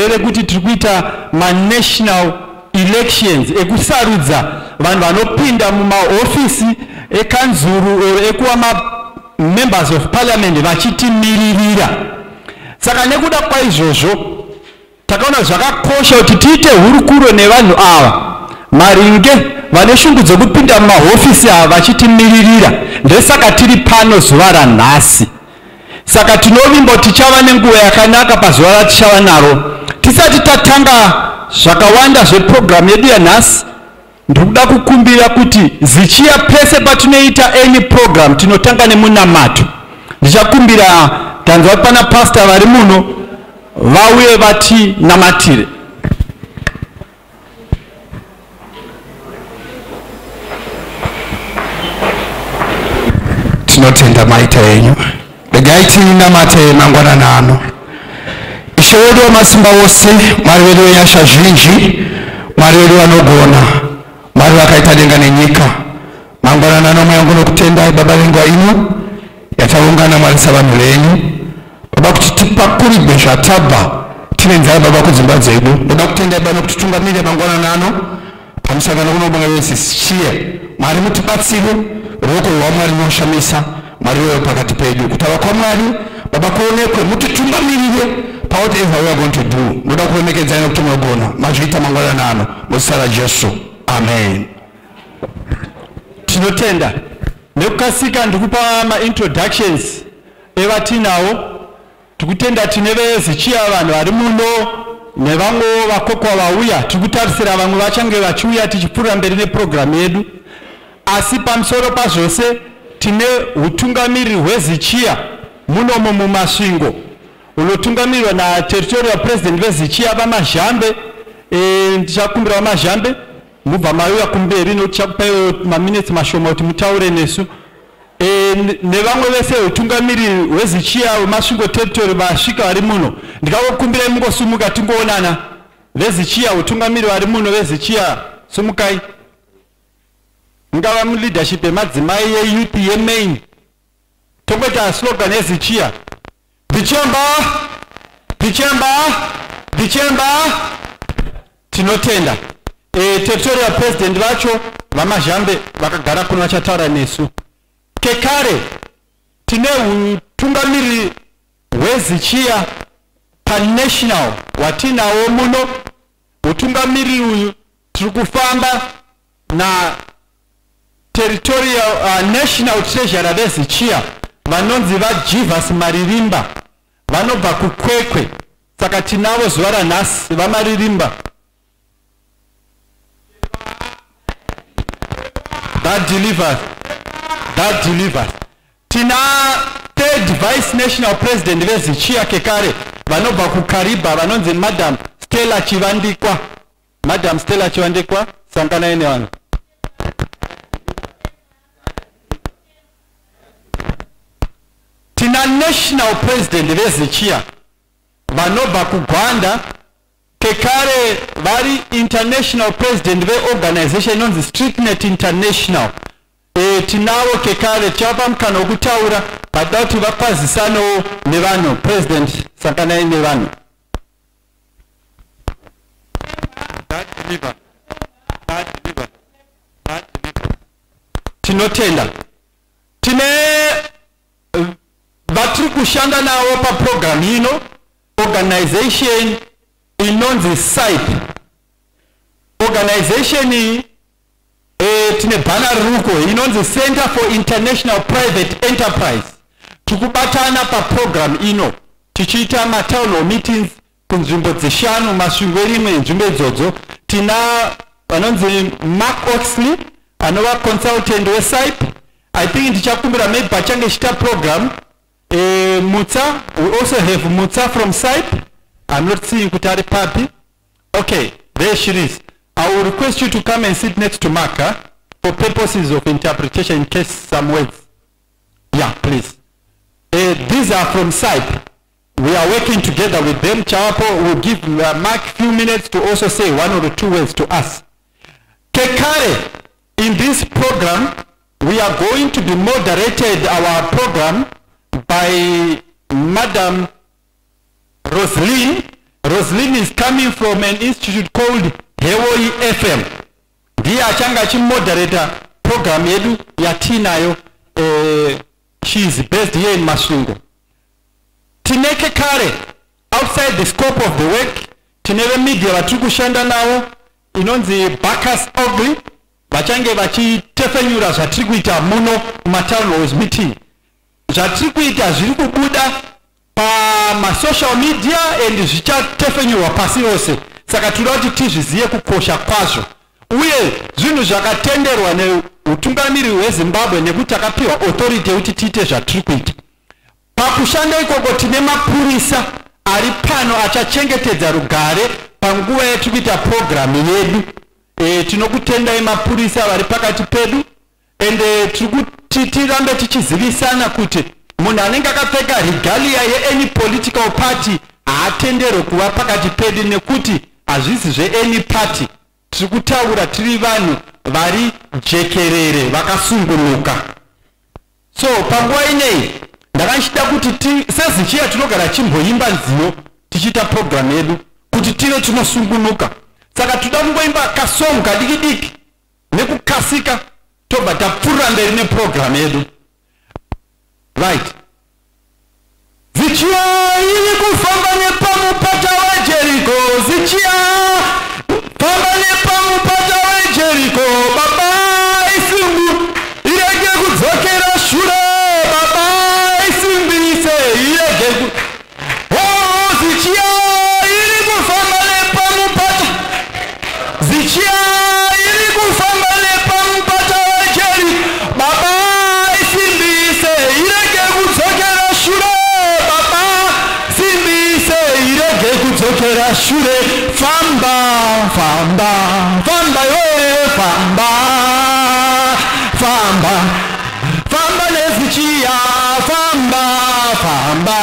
gore rekuti tiri kuita manational elections ekusarudza vanhu vanopinda mumahofisi ekanzuru or ekuva mamembers of parliament vachitimiririra. Saka nekuda kwaizvozvo takaona zvakakosha kuti tiite hurukuro nevanhu ava maringe vane shungu dzekupinda mumahofisi ava vachitimiririra. Ndosaka tiri pano zuva ranhasi. Saka tinovimba kuti tichava nenguva yakanaka pazuva ratichava naro. Tisati tatanga zvakawanda zvepurogiramu yedu yanhasi, ndiri kuda kukumbira kuti ZICHIA pese patinoita any program tinotanga nemunamato. Ndichakumbira tanzwa kuti pana pastor vari muno vauye vatinamatire. Tinotenda maita enyu. Regai tinamate mangwanani ano. Ishe wedu wamasimba ose, Mwari wedu wenyasha zhinji, Mwari wedu vanogona, Mwari vakaita denga nenyika. Mangwanani ano mweya wangu unokutendai Baba venguva ino yataungana Mwari savanhu venyu. Baba kuti tipakurirwe zvatabva tine nzara Baba kudzimba dzedu. Ndoda kutendai Baba nokutitungamirira mangwanani ano pamusangano unobonga vese Mwari mutibatsire, ruoko rwaMwari runoshamisa, Mwari wewe pakati pedu. Kutaura kwaMwari Baba kuonekwe, mutitungamirire pa whatever we are going to do. Ndoda kuremekedzai nokuti munogona. Mazviita mangwanani ano muzita raJesu. Amen. Tinotenda. Nekukasika ndikupa ma-introductions evatinawo. Tikutenda tine veZICHIA vanhu vari muno nevamwewo vakokwa vauya. Tiri kutarisira vamwe vachange vachiuya tichipfuurira mberi nepurogiramu yedu. Asi pamusoro pazvose tine hutungamiriri hweZICHIA munomo muMasvingo unotungamirirwa naterritorial president veZICHIA VaMazhambe. Ndichakumbira VaMazhambe mubva mauya kumberi nokuti tichakupaiwo maminitsi mashoma kuti mutaure nesu. Nevamwe vese hutungamiriri hweZICHIA weMasvingo territory vasvika vari muno, ndikakukumbirai mungosumuka tingoonana. VeZICHIA hutungamiriri vari muno veZICHIA, sumukai. Mungava muleadership yemadzimai, yeyouth, yemain. Tongoita slogan yeZICHIA: Zichemba, Zichemba, Zichemba. Tinotenda. Territorial president vacho VaMazhambe vakagara kuno vachataura nesu. Kekare tine hutungamiriri hweZICHIA panational watinawo muno. Hutungamiriri uyu tiri kufamba na territorial national treasurer veZICHIA vanonzi VaJivas Maririmba, vanobva kuKwekwe. Saka tinavo zuva ranhasi VaMaririmba. That delivers, that delivers. Tina third vice national president veZICHIA kekare vanobva kuKariba, vanonzi Madam Stella Chivandikwa. Madam Stella Chivandikwa, sanganai nevanhu. Tina national president veZICHIA vanobva kuGwanda, kekare vari international president veorganization inonzi StreetNet International. Tinavo kekare, tichavapa mukana wekutaura, but da kuti vakwazisanewo nevanhu. President, sanganai nevanhu. That deliver. That deliver. That deliver. Tinotenda. Tine vatiri kushanda navo paprogram ino, organization inonzi SIPE. Organization iyi, tine bhana riri inonzi Center for International Private Enterprise. Tikubatana paprogram ino tichiita matown hall meetings kunzvimbo dzishanu, Masvingo rimwe nzvimbo idzodzo. Tina vanonzi Mark Oxley anova consultant weSIPE. I think ndichakumbira maybe pachange chiita program, Mutsa, we also have Mutsa from SIPE. I'm not seeing kuti ari papi. Okay, there she is. I will request you to come and sit next to Mark, huh, for purposes of interpretation in case some words. Yeah, please. These are from SIPE. We are working together with them. Chapo will give Mark few minutes to also say one or two words to us. Kekare, in this program, we are going to be moderated our program by Madam Roslyn. Roslyn is coming from an institute called Hewoi FM. Ndiye achange achimoderata program yedu yatinayo. She is based here in Masvingo. Tineke kare outside the scope of the work, tine vemedia vatiri kushanda navo inonzi Bacchus Ogly, vachange vachitefenyura zvatiri kuita muno mumatown halls meeting. Zvatiri kuita zviri kubuda pamasocial media and zvichatefenyurwa pasi rose, saka tinoda kuti tizvizive kukosha kwazvo, uye zvinhu zvakatenderwa neutungamiri hweZimbabwe nekuti takapiwa authority yekuti tiite zvatiri kuita. Pakushanda ikoko tine mapurisa ari pano achachengetedza rugare panguva yatiri kuita purogiramu yedu. Tinokutendai mapurisa vari pakati pedu, ende tiri kuti tirambe tichizivisana kuti munhu anenge akapfeka regalia yeany political party haatenderwe kuva pakati pedu, nekuti hazvisi zveany party. Tiri kutaura tiri vanhu vari jekerere vakasungunuka. So panguva ineyi ndakachida kuti seZICHIA tinogara chimboimba nziyo tichiita purogiramu yedu kuti tive tinosungunuka. Saka toda kungoimba kasong kadiki diki nekukasika, tobva tapfuurira mberi nepurogiramu yedu. Right. ZICHIA iri kufamba nepamupata weJeriko, ZICHIA famba nepamupata weJeriko, baba isimbu irege kudzokera shure, baba isimbise irege. Oh, ZICHIA iri kufamba nepamupata, ZICHIA iri kufamba nepamupata weJeriko, baba isimbise irege kudzokera shure, baba simbise irege kudzokera shure. Famba famba famba iwe, famba famba famba neZICHIA, famba famba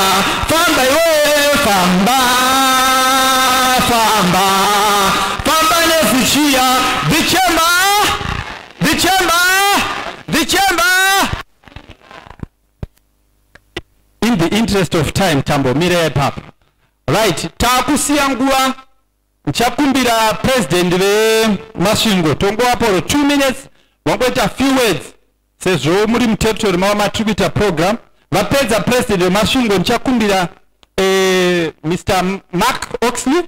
famba iwe, famba famba famba neZICHIA. The chamber, the chamber, the chamber. In the interest of time, tambomira ipapo. Right, taakusiya nguva. Ndichakumbira president veMasvingo tongovaporo 2 minutes vangoita few words sezvo muri muterritory mavo matiri kuita program. Vapedza president veMasvingo, ndichakumbira Mr Mark Oxley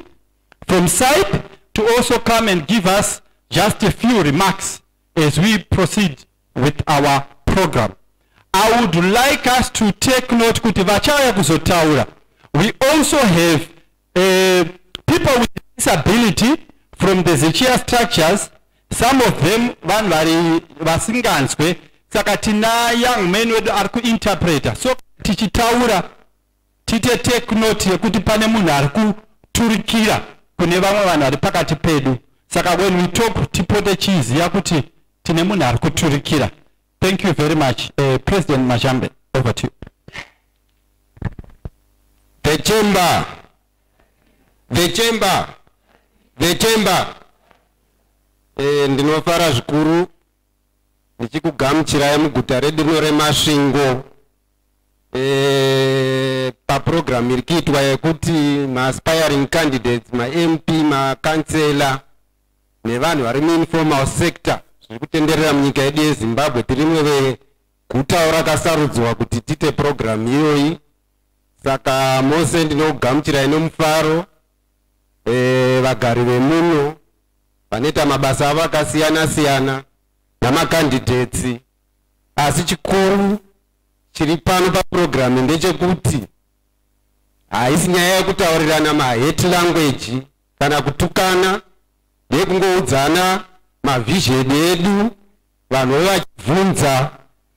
from SIPE to also come and give us just a few remarks as we proceed with our program. I would like us to take note kuti vachauya kuzotaura, we also have people with disability from the ZICHIA structures. Some of them vanhu vari vasinganzwe, saka tina young man wedu ari kuinterpreta. So tichitaura tiite take note yekuti pane munhu ari kuturikira kune vamwe vanhu vari pakati pedu. Saka when we talk, tipote chiziva kuti tine munhu ari kuturikira. Thank you very much. President Majambe, over to you. The chamber, the chamber, the chamber. Ndinofara zvikuru ndichikugamuchirai muguta redu rino reMasvingo papurogiramu iri kuitwa yekuti maaspiring candidates, maMP, makansela nevanhu vari muinformal sector zviri kutenderera munyika yedu yeZimbabwe. Tiri rimwe vegutawo rakasarudzwa kuti tiite purogiramu iyoyi, saka mose ndinokugamuchirai nomufaro. Vagari vemuno vanoita mabasa avo akasiyana siyana namacandidates, asi chikuru chiri pano papurogiramu ndechekuti haisi nyaya yekutaurirana mahate language kana kutukana, ndeyekungoudzana mavision edu, vanhu vevachibvunza.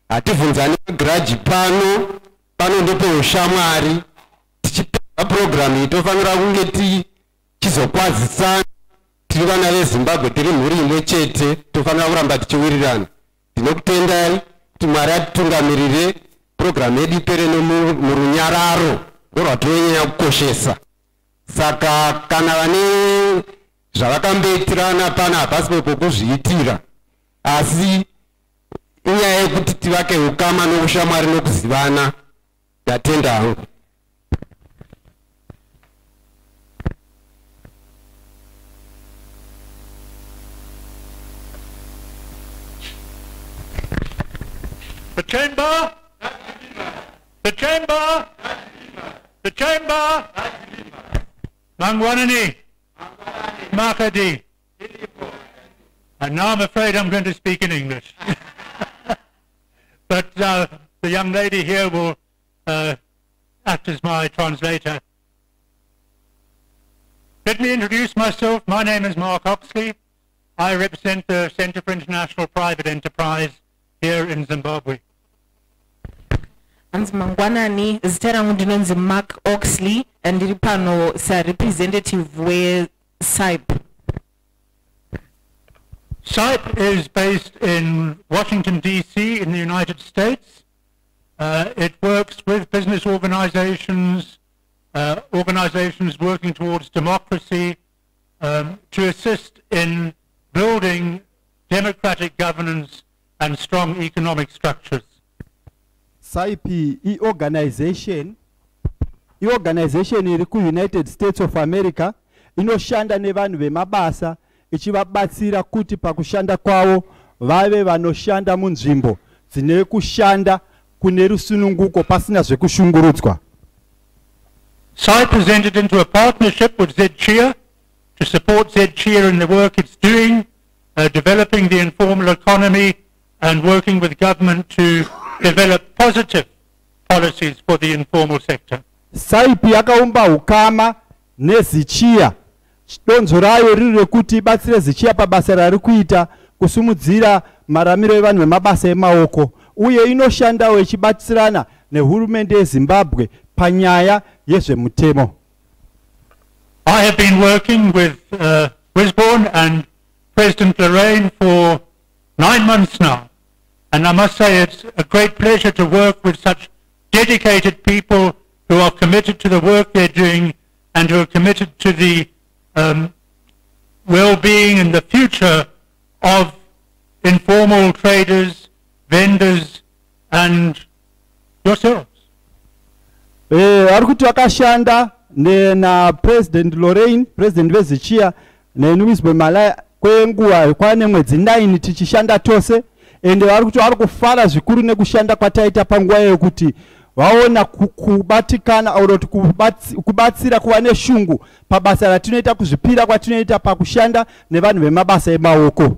Hativhunzani magrudge pano, pano ndepeushamwari. Tichipedza purogiramu iyi tofanira kunge tichizokwazisana. Tiri vana veZimbabwe, tiri mhuri imwe chete, tofanira kuramba tichiwirirana. Ndinokutendai kuti Mwari atitungamirire, purogiramu yedu ipere murunyararo, ndorwatinonyanya kukoshesa. Saka kana vane zvavakamboitirana pano, hapasi pekuzviitira, asi inyaya yekuti tivake ukama noushamwari nokuzivana. Ndatenda hangu. The chamber. The chamber. The chamber. Mangwanani. Makadi. And now I'm afraid I'm going to speak in English. But the young lady here will act as my translator. Let me introduce myself. My name is Mark Oxley. I represent the Center for International Private Enterprise here in Zimbabwe. Hanzi mangwanani, zita rangu ndinonzi Mark Oxley, ndiri pano sarepresentative weCIPE. CIPE is based in Washington, D.C. in the United States. It works with business organizations, organizations working towards democracy, to assist in building democratic governance and strong economic structures. CIPE iorganization iri kuUnited States of America, inoshanda nevanhu vemabasa, ichivabatsira kuti pakushanda kwavo vave vanoshanda munzvimbo dzine kushanda kune rusununguko pasina zvekushungurudzwa. CIPE has entered into a partnership with ZCHIA to support ZCHIA in the work it's doing, developing the informal economy and working with government to develop positive policies for the informal sector. CIPE yakaumba ukama neZICHIA. Donzo rayo riri rekuti ibatsire ZICHIA pabasa rari kuita kusimudzira maramiro evanhu vemabasa emaoko, uye inoshandawo ichibatsirana nehurumende yeZimbabwe panyaya yezvemutemo. I have been working with Wisborne and President Lorraine for 9 months now, and I must say it's a great pleasure to work with such dedicated people who are committed to the work they're doing and who are committed to the well-being and the future of informal traders, vendors, and yourselves. Vari kuti vakashanda naPresident Lorraine, President veZICHIA, neWisborne Malaya kwenguva kwane mwedzi 9 tichishanda tose, ende vari kuti vari kufara zvikuru nekushanda kwataita panguva yekuti vaona kubatikana or kuti kubatsira kuva neshungu pabasa ratinoita, kuzvipira kwatinoita pakushanda nevanhu vemabasa emaoko.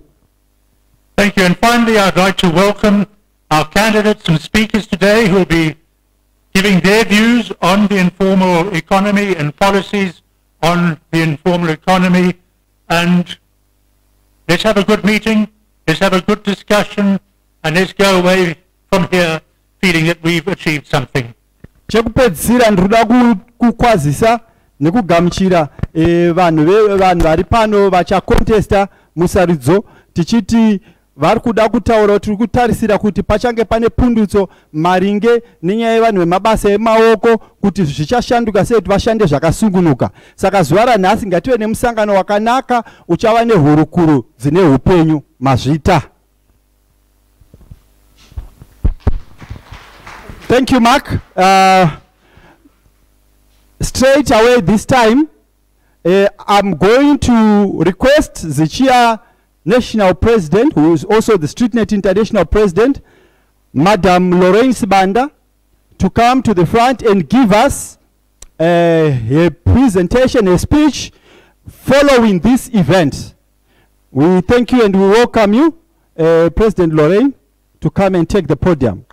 Thank you. And finally, I'd like to welcome our candidates and speakers today who will be giving their views on the informal economy and policies on the informal economy. And let's have a good meeting, let's have a good discussion, and let's go away from here feeling that we've achieved something. Chekupedzisira ndinoda kukwazisa nekugamuchira vanhu vari pano vachakontesta musarudzo, tichiti vari kuda kutaura, tiri kutarisira kuti pachange pane pundutso maringe nenyaya yevanhu vemabasa emaoko, kuti zvichashanduka sei kuti vashande zvakasungunuka. Saka zuva ranhasi ngative nemusangano wakanaka uchava nehurukuro dzine upenyu. Mazvita. Thank you, Mark. Straight away this time, I'm going to request ZICHIA National President, who is also the StreetNet International President, Madam Lorraine Sibanda, to come to the front and give us a presentation, a speech following this event. We thank you and we welcome you, President Lorraine, to come and take the podium.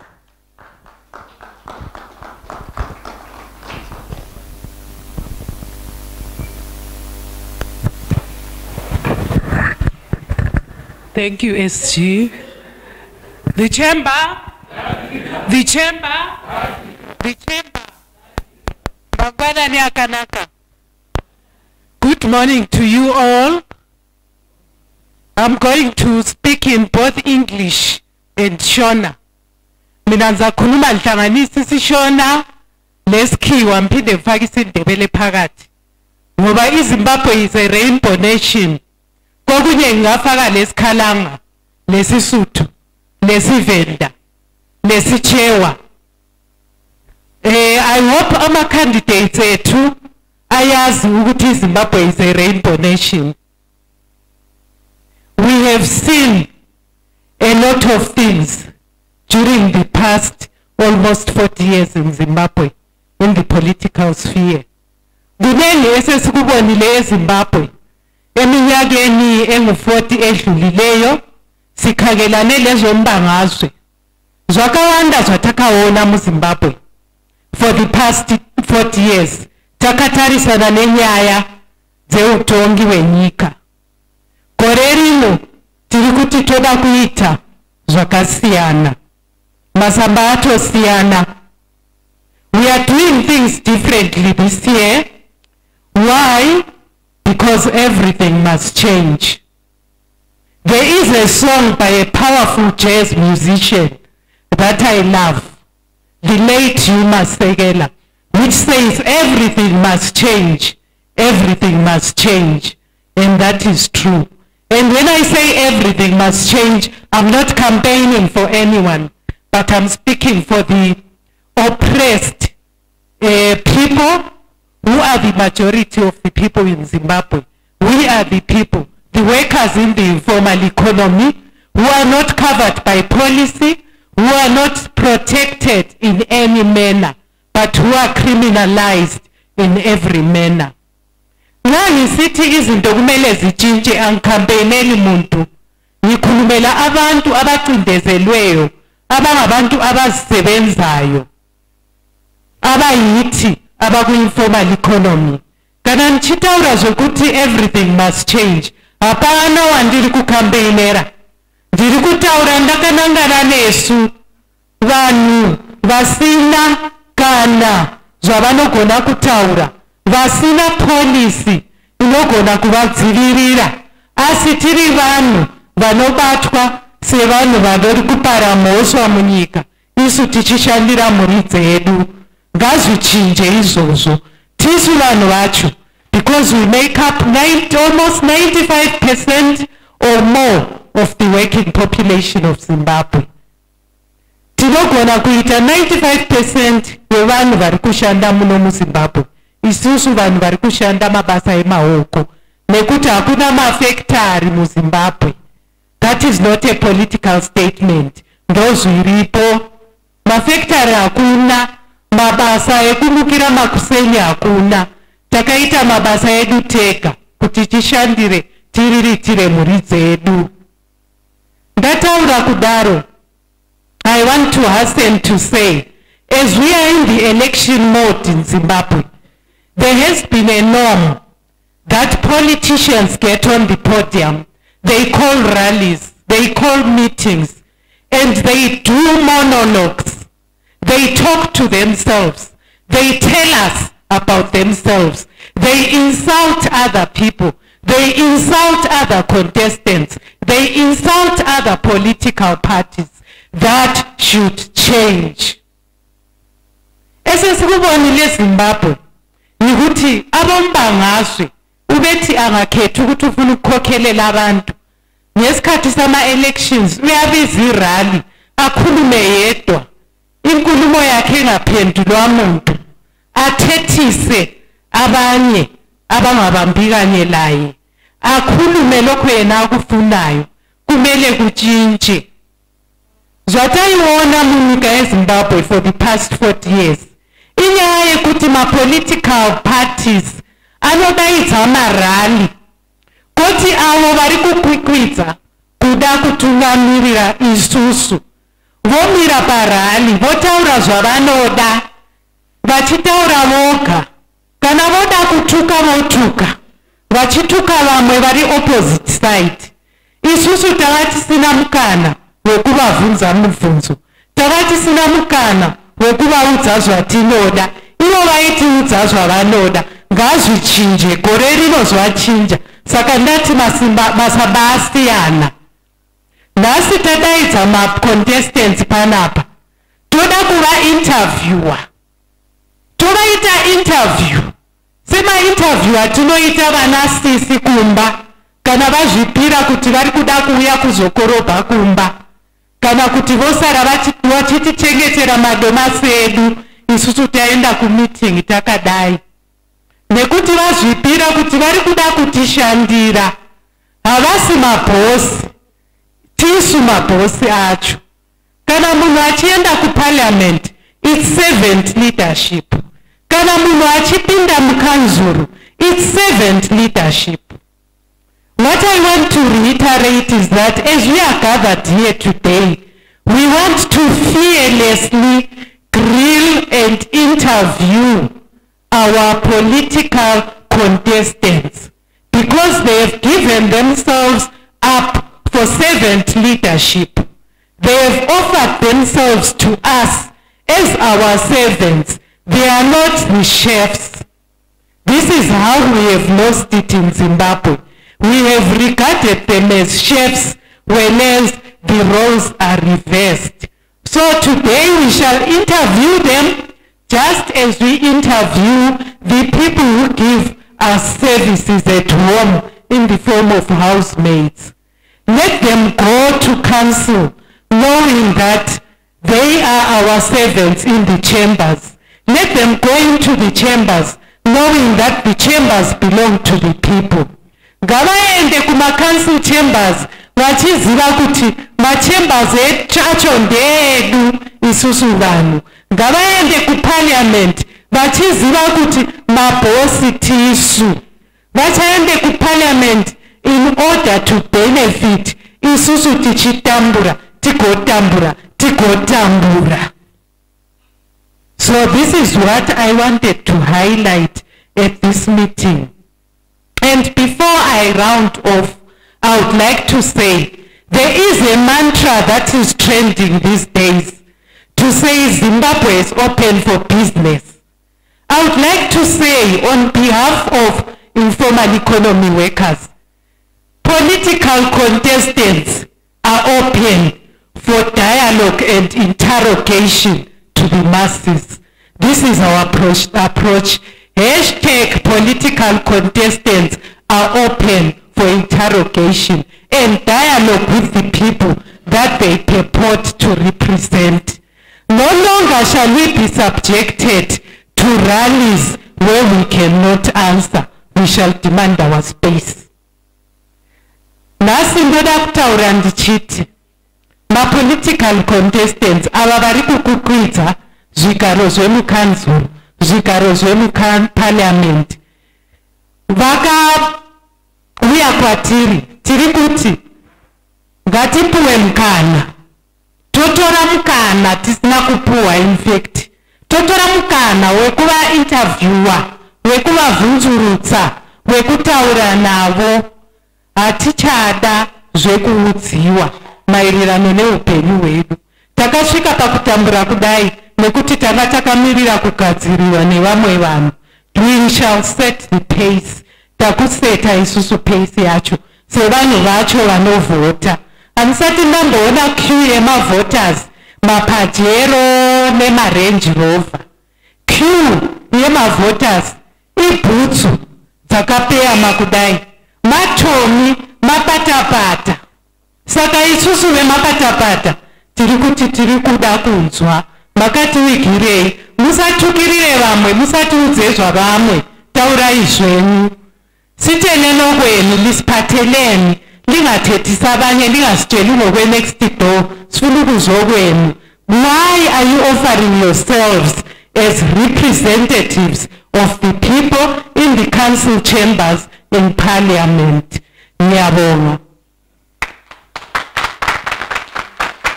Thank you, SG. The chamber, the chamber, the chamber. Mangwanani akanaka. Good morning to you all. I'm going to speak in both English and Shona. Mina ngizakhuluma ngihlanganise isiShona nesikhiwa ngiphinde ngifake isiNdebele phakathi. Ngoba iZimbabwe is a rainbow nation. Kokunye ngingafaka lesikhalanga, lesisuthu, lesivenda, lesichewa. I hope ama candidates ethu ayazi ukuthi iZimbabwe is a rainbow nation. We have seen a lot of things during the past almost 40 years in Zimbabwe in the political sphere. Kunengi esesikubonile eZimbabwe eminyakeni engu-40 edlulileyo sikhangelane lezombangazwe. Zvakawanda zvatakaona muZimbabwe for the past 40 years takatarisana nenyaya dzeutongi hwenyika. Gore rino tiri kuti toda kuita zvakasiyana, masamba atosiyana. We are doing things differently this year. Why? Because everything must change. There is a song by a powerful jazz musician that I love, the late Hugh Masekela, which says everything must change, everything must change. And that is true. And when I say everything must change, I'm not campaigning for anyone, but I'm speaking for the oppressed people who are the majority of the people in Zimbabwe. We are the people, the workers in the informal economy, who are not covered by policy, who are not protected in any manner, but who are criminalized in every manner. Nxa ngisithi izinto kumele zitshintshe, angicampaigneli muntu, ngikhulumela abantu abacindezelweyo, abangabantu abazisebenzayo, abayithi abaku-informal economy. Kana ndichitaura zvokuti everything must change, hapana wandiri kucampaignera, ndiri kutaura ndakanangana nesu vanhu vasina kana zvavanogona kutaura, vasina policy inogona kuvadzivirira, asi tiri vanhu vanobatwa sevanhu vanori kupara mhosva munyika, isu tichishandira mhuri dzedu. Ngazvichinje izvozvo. Tisu vanhu vacho, because we make up almost 95% or more of the working population of Zimbabwe. Tinogona kuita 95% wevanhu vari kushanda muno muZimbabwe, isusu vanhu vari kushanda mabasa emaoko, nekuti hakuna mafekitari muZimbabwe. That is not a political statement, ndozviripo. Mafekitari hakuna, mabasa ekumukira makuseni hakuna. Takaita mabasa edu tega kuti tishandire, tiriritire mhuri dzedu. Ndataura kudaro, I want to hasten to say, as we are in the election mode in Zimbabwe, there has been a norm that politicians get on the podium, they call rallies, they call meetings, and they do monologues. They talk to themselves. They tell us about themselves. They insult other people. They insult other contestants. They insult other political parties. That should change. Esesikubonile eZimbabwe yikuthi abombangazwe ubethi angakhetha ukuthi ufuna ukukhokhelela abantu ngesikhathi sama-elections, uyabiza irally, akhulume yedwa, inkulumo yakhe engaphendulwa muntu, athethise abanye abangabambi kanye laye, akhulume lokho yena akufunayo. Kumele kutshintshe. Zvataiona munyika yeZimbabwe for the past 40 years inyaya yekuti mapolitical parties anodaidza marally, kuti avo vari kukwikwidza kuda kutungamirira isusu vomira parally, votaura zvavanoda, vachitaura voga. Kana voda kutuka, votuka, vachituka vamwe vari opposite side. Isusu tava tisina mukana wekuvabvunza mubvunzo, tava tisina mukana wekuvaudza zvatinoda, ivo vaitiudza zvavanoda. Ngazvichinje. Gore rino zvachinja. Saka ndati masimba masamba asiyana. Nhasi tadaidza macontestants panapa, toda kuvainterviewa, tovaita interview semainterview atinoita vanasisi kumba kana vazvipira kuti vari kuda kuuya kuzokorobha kumba, kana kuti vosara vachitichengetera madomasi edu isusu taenda kumeeting takadai, nekuti vazvipira kuti vari kuda kutishandira. Havasi mabhosi, tisu mabhosi acho. Kana Kana munhu achienda kuparliament, it's servant leadership. Kana munhu achipinda mukanzuru, it's servant leadership. What I want to reiterate is that as we are gathered here today, we want to fearlessly grill and interview our political contestants because they have given themselves up for servant leadership. They have offered themselves to us as our servants. They are not the chefs. This is how we have lost it in Zimbabwe. We have regarded them as chefs, whereas the roles are reversed. So today we shall interview them just as we interview the people who give us services at home in the form of housemaids. Let them go to council knowing that they are our servants in the chambers. Let them go into the chambers knowing that the chambers belong to the people. Ngavaende kuma-council chambers vachiziva kuti machambers acho ndeedu isusu vanhu. Ngavaende kuparliament vachiziva kuti mabhosi tisu. Vachaende kuparliament in order to benefit isusu tichitambura, tigotambura, tigotambura. So this is what I wanted to highlight at this meeting. And before I round off, I would like to say there is a mantra that is trending these days to say Zimbabwe is open for business. I would like to say on behalf of informal economy workers, political contestants are open for dialogue and interrogation to the masses. This is our approach. Hashtag political contestants are open for interrogation and dialogue with the people that they purport to represent. No longer shall we be subjected to rallies where we cannot answer. We shall demand our space. Nhasi ndoda kutaura ndichiti mapolitical contestants ava vari kukukwidza zvigaro zvemukanzuru, zvigaro zvemuparliament, vakauya kwatiri, tiri kuti ngatipuwe mukana. Totora mukana tisina kupuwa, in fact totora mukana wekuvainterviewa, wekuvabvunzurutsa, wekutaura navo. Hatichada zvekuudziwa maererano neupenyu hwedu. Takasvika pakutambura kudai nekuti tanga takamirira kugadzirirwa nevamwe vanhu. We shall set the pace. Takuseta isusu pace yacho sevanhu vacho vanovhota. Handisati ndamboona queue yemavoters, maPajero nemaRange Rover. Queue yemavoters ibhutsu dzakapeyama kudai, matomi, mapatapata. Saka isusu vemapatapata tiri kuti tiri kuda kunzwa makatiwigirei. Musatukirire vamwe, musatiudze zvavamwe, taurai zvenyu. Sitshele nokwenu, lisiphatheleni, lingathethisi abanye, lingasitsheli ngokwe-next door, sifuna ukuzwa okwenu. Why are you offering yourselves as representatives of the people in the council chambers, in parliament? Ngiyabonga.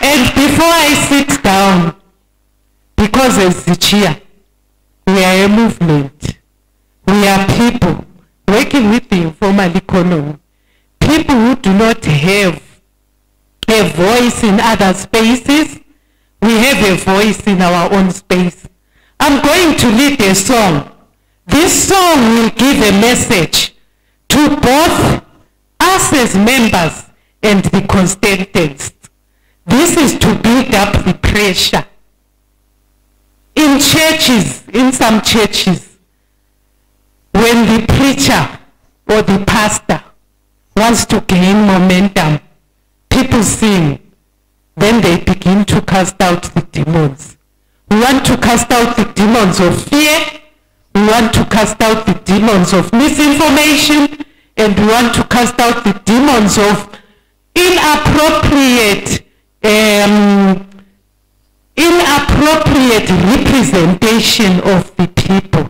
And before I sit down, because as ZICHIA, we are a movement. We are people working with the informal economy. People who do not have a voice in other spaces, we have a voice in our own space. I'm going to lead a song. This song will give a message to both us as members and the contestants. This is to build up the pressure. In churches, in some churches, when the preacher or the pastor wants to gain momentum, people sing, then they begin to cast out the demons. We want to cast out the demons of fear, we want to cast out the demons of misinformation, and we want to cast out the demons of inappropriate Inappropriate representation of the people.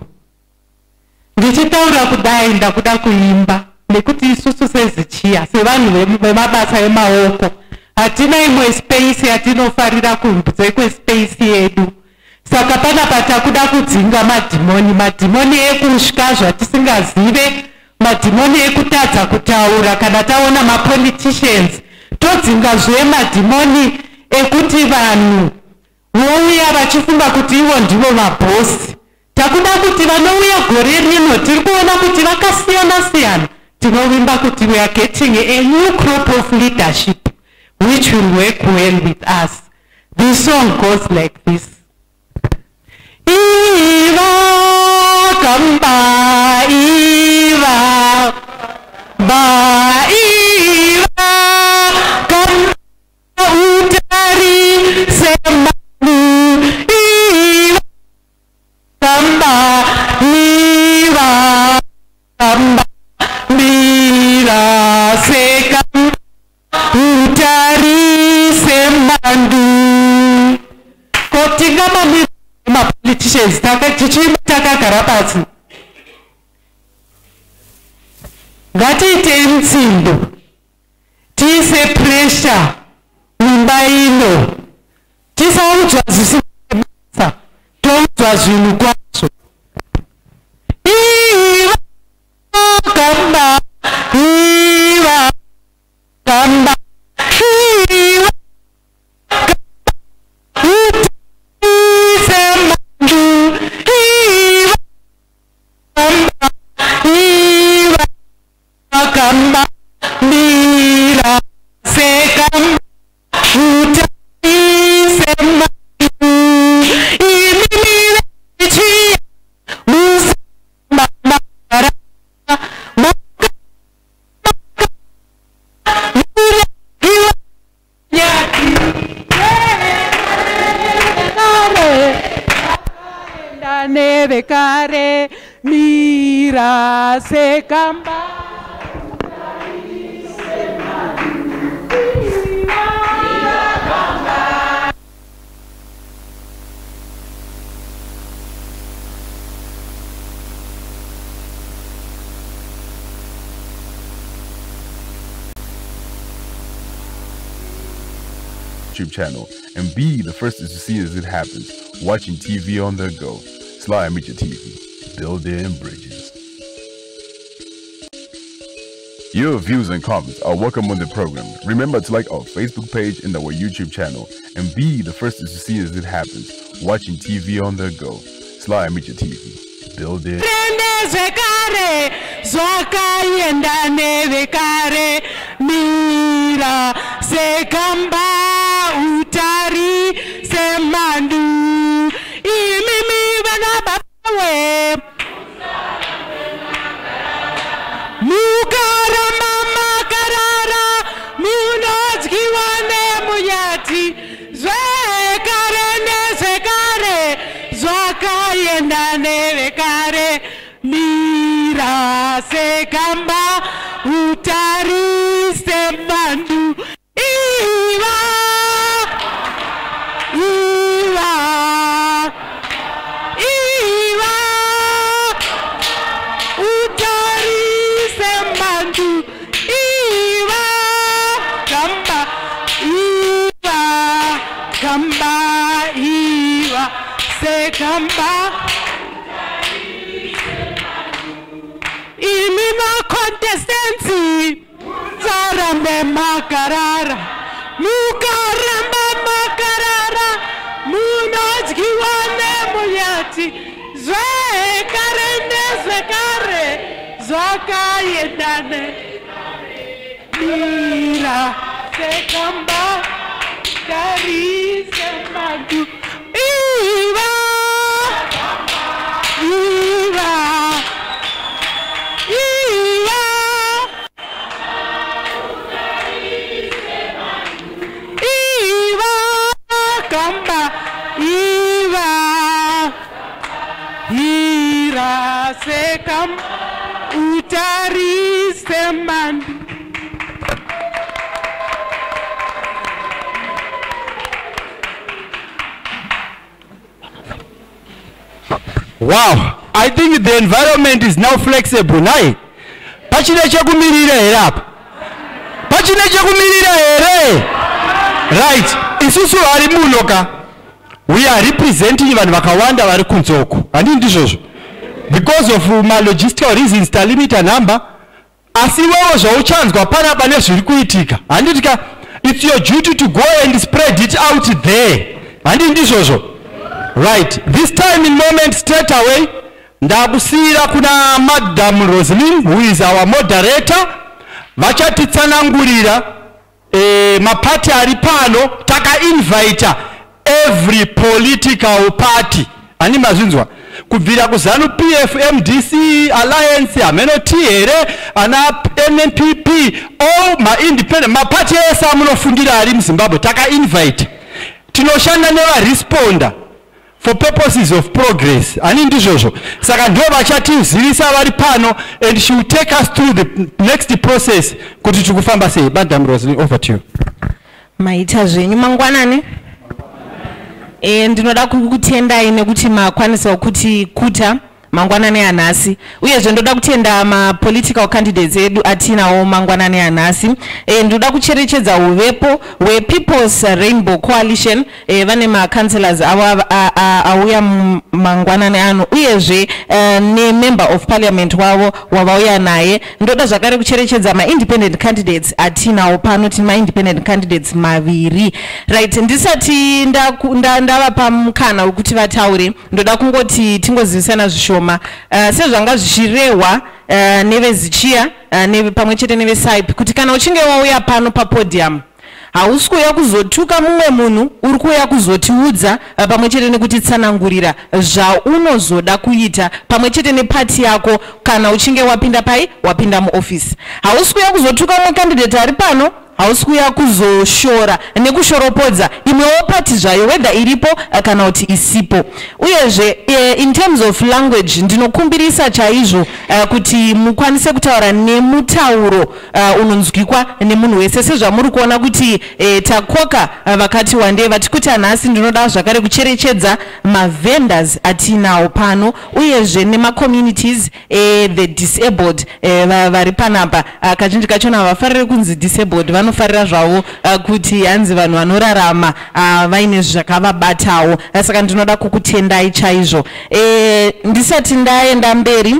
Ndichitaura kudai ndakuda kuimba nekuti isusu sezichiya sevanhu vemabasa emaoko hatina imwe space yatinofarira kunze kwespace yedu. Saka panapa takuda kudzinga madhimoni, madhimoni ekutya zvatisingazive, madhimoni ekutadza kutaura kana taona mapoliticians, todzingazve madhimoni ekuti vanhu vouya vachifunga kuti ivo ndivo mabhosi. Takuda kuti vanouya gore rino tiri kuona kuti vakasiyana siyana, tinovimba kuti we are getting a new crop of leadership which will work well with us. The song goes like this. Iva kamba iva ba iva kamba utari semanu iva kamba iva kamba mira sekamba utari semandu. Kotingamamira mapoliticians tichiimba takagara pasi. Ngatiitei mutsindo, tiise pressure mumba ino, tisaudzwa zvisina basa, toudzwa zvinhu kwazvo. Iva kamba iva kamba iva semandu iva kamba iva kamba mira sekamba utari semandu imimire chi musamara moka mura iwa nevekare mira sekamba. YouTube channel and be the first to see as it happens, watching TV on the go. Sly Media TV, building bridges. Your views and comments are welcome on the program. Remember to like our Facebook page and our YouTube channel and be the first to see as it happens, watching TV on the go. Sly Media TV, building. Zvekare zvakaenda nevekare mira sekamba utari semandu imimi vana babawe mukaramba makarara munodyiwa nemunyati zvekare nezvekare zvakaenda nevekare mira sekamba utari semandu iva iva iva utari semandu iva kamba iva kamba iva sekamba imi macontestants musarambe makarara mukaramba makarara munodyiwa nemunyati zvekare nezvekare zvakaenda mira sekamba tarise mandu iva iva iva iva kamba iva hira sekam utari semandu. Wow, I think the environment is now flexible. Nai, pachine chekumirira here apa? Pachine chekumirira here? Right, isusu vari muno ka, we are representing vanhu vakawanda vari kunze uku. Handii ndizvozvo? Because of ma-logistical reasons talimita number, asi iwewo zvauchanzwa panapa nezviri kuitika, handiti ka, it's your duty to go and spread it out there. Handii ndizvozvo? Right, this time in moment straight away ndakusiyira kuna Madam Roslyn, who is our moderator. Vachatitsanangurira mapati ari pano. Takainvita every political party, ani mazvinzwa, kubvira kuZANU PF, MDC Alliance, hameno t here, ana NNPP, all maindependent, mapati ese amunofungira ari muZimbabwe takainvite. Tinoshanda nevaresponda for purposes of progress, ani ndizvozvo? Saka ndo vachatizivisa vari pano, and she will take us through the next process kuti tiri kufamba sei. Madam Roslyn, over to you. Maita zvenyu, mangwanani. Ndinoda kukutendai nekuti makwanisawo kuti kuta mangwanani anhasi. Uyezve ndoda kutenda mapolitical candidates edu atinawo mangwanani anhasi. Ndoda kucherechedza uvepo hwePeople's Rainbow Coalition. Vane macouncillors avo auya mangwanani ano, uyezve nemember of parliament wavo wavauya naye. Ndoda zvakare kucherechedza maindependent candidates atinawo pano. Tine maindependent candidates maviri. Right, ndisati ndavapa mukana wekuti vataure, ndoda kungoti tingozivisana zvishoma. Sezvanga zvichirehwa neveZichia, pamwe chete neveSAIP, kuti kana uchinge wauya pano papodium, hausi kuuya kuzotuka mumwe munhu, uri kuuya kuzotiudza pamwe chete nekutitsanangurira zvaunozoda kuita pamwe chete nepati yako kana uchinge wapinda pai, wapinda muofisi. Hausi kuuya kuzotuka mumwe candidate ari pano, hausi kuuya kuzoshora nekushoropodza imwewo pati zvayo, whether iripo kana kuti isipo. Uyezve in terms of language, ndinokumbirisa chaizvo kuti mukwanise kutaura nemutauro unonzwikwa nemunhu wese, sezvamuri kuona kuti takoka vakati wandei vati kuti anhasi. Ndinoda zvakare kucherechedza mavendors atinawo pano, uyezve nemacommunities, the disabled vari panapa. Kazhinji kachona havafariri kunzi disabled, vanofarira zvavo kuti hanzi vanhu vanorarama vaine zvakavabatawo. Saka ndinoda kukutendai chaizvo. Ndisati ndaenda mberi,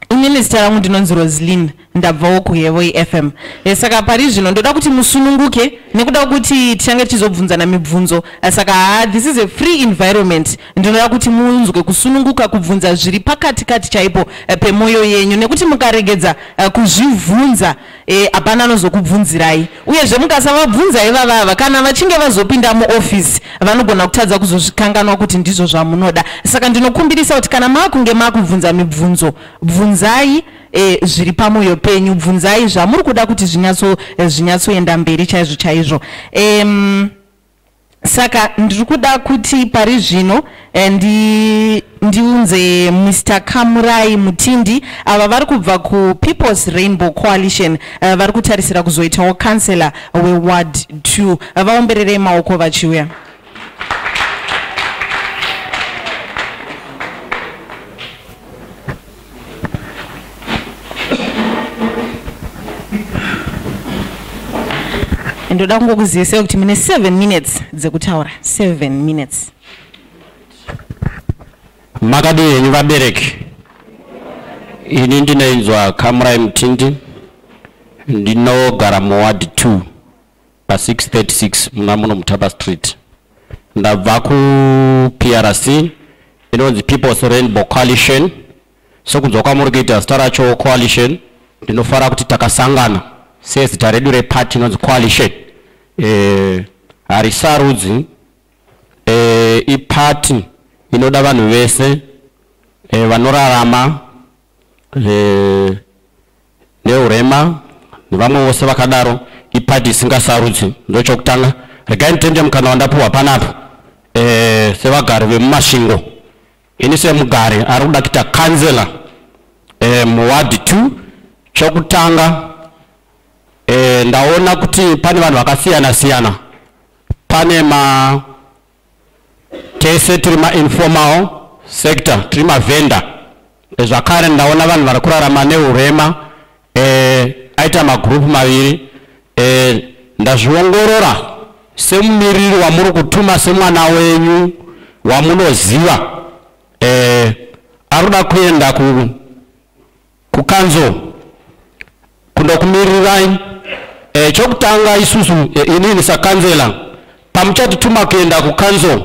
inini zita rangu ndinonzi Roslin, ndabvawo kuHevoi FM. Saka pari zvino ndoda kuti musununguke nekuda kuti tichange tichizobvunzana mibvunzo. Saka this is a free environment. Ndinoda kuti munzwe kusununguka kubvunza zviri pakati kati chaipo pemwoyo yenyu, nekuti mukaregedza kuzvibvunza, hapana anozokubvunzirai. Uyezve mukasavabvunza ivavava, kana vachinge vazopinda muofisi, vanogona kutadza kuzozvikanganwa kuti ndizvo zvamunoda. Saka ndinokumbirisa kuti kana maakunge maakubvunza mibvunzo, bvunzai zviri pamwoyo penyu, bvunzai zvamuri kuda kuti zvinyatsoenda mberi chaizvo chaizvo. Saka ndiri kuda kuti pari zvino ndiunze Mr Kamurai Mutindi. Ava vari kubva kuPeople's Rainbow Coalition, vari kutarisira kuzoitawo councillor weward 2. Vaombererei maoko vachiuya. Ndoda kungokuzivisai kuti mune 7 minutes dzekutaura, 7 minutes. Makadii henyu vabereki? Ini ndinoinzwa Kamurai Mutindi, ndinogara muward 2 pa636 muna muno Mutapa Street. Ndabva kuPRC inonzi People's Rainbow Coalition. Sokunzwa kwamuri kuita zita racho coalition, ndinofara kuti takasangana sezita redu repati inonzi coalition. Harisarudzi, ipati inoda vanhu vese vanorarama neurema nevamwe vose vakadaro. Ipati isingasarudzi. Ndochokutanga, regai nditende mukana wandapiwa panapa. Sevagari vemuMasvingo, ini semugari ari kuda kuita kanzela muward 2, chokutanga, ndaona kuti pane vanhu vakasiyana siyana. Pane ma tese tiri mainformal sector, tiri mavhenda. Zvakare ndaona vanhu vari kurarama neurema, aita magurupu maviri. Ndazviongorora semumiriri wamuri kutuma, semwana wenyu wamunoziva, ari kuda kuenda kukanzo kundokumirirai. Chokutanga isusu, inini sakanzela, pamuchatituma kuenda kukanzo,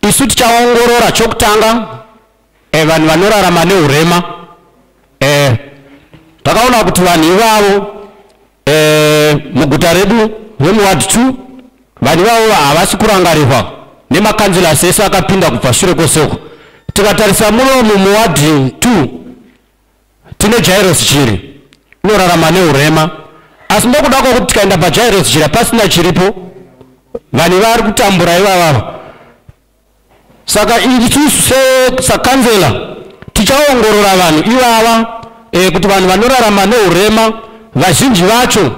isu tichaongorora chokutanga vanhu vanorarama neurema. Takaona kuti vanhu ivavo, muguta redu vemuward 2, vanhu ivavo havasi kurangarirwa nemakanzelasi ese akapinda kubva shure kwoseko. Tikatarisa munomu muward 2, tine Jairos Chiri, unorarama neurema, asi ndokuda kwokuti tikaenda paJairos Chiri pasina chiripo, vanhu vari kutambura ivavava. Saka isusu sakanzela tichaongorora vanhu ivava, kuti vanhu vanorarama neurema vazhinji vacho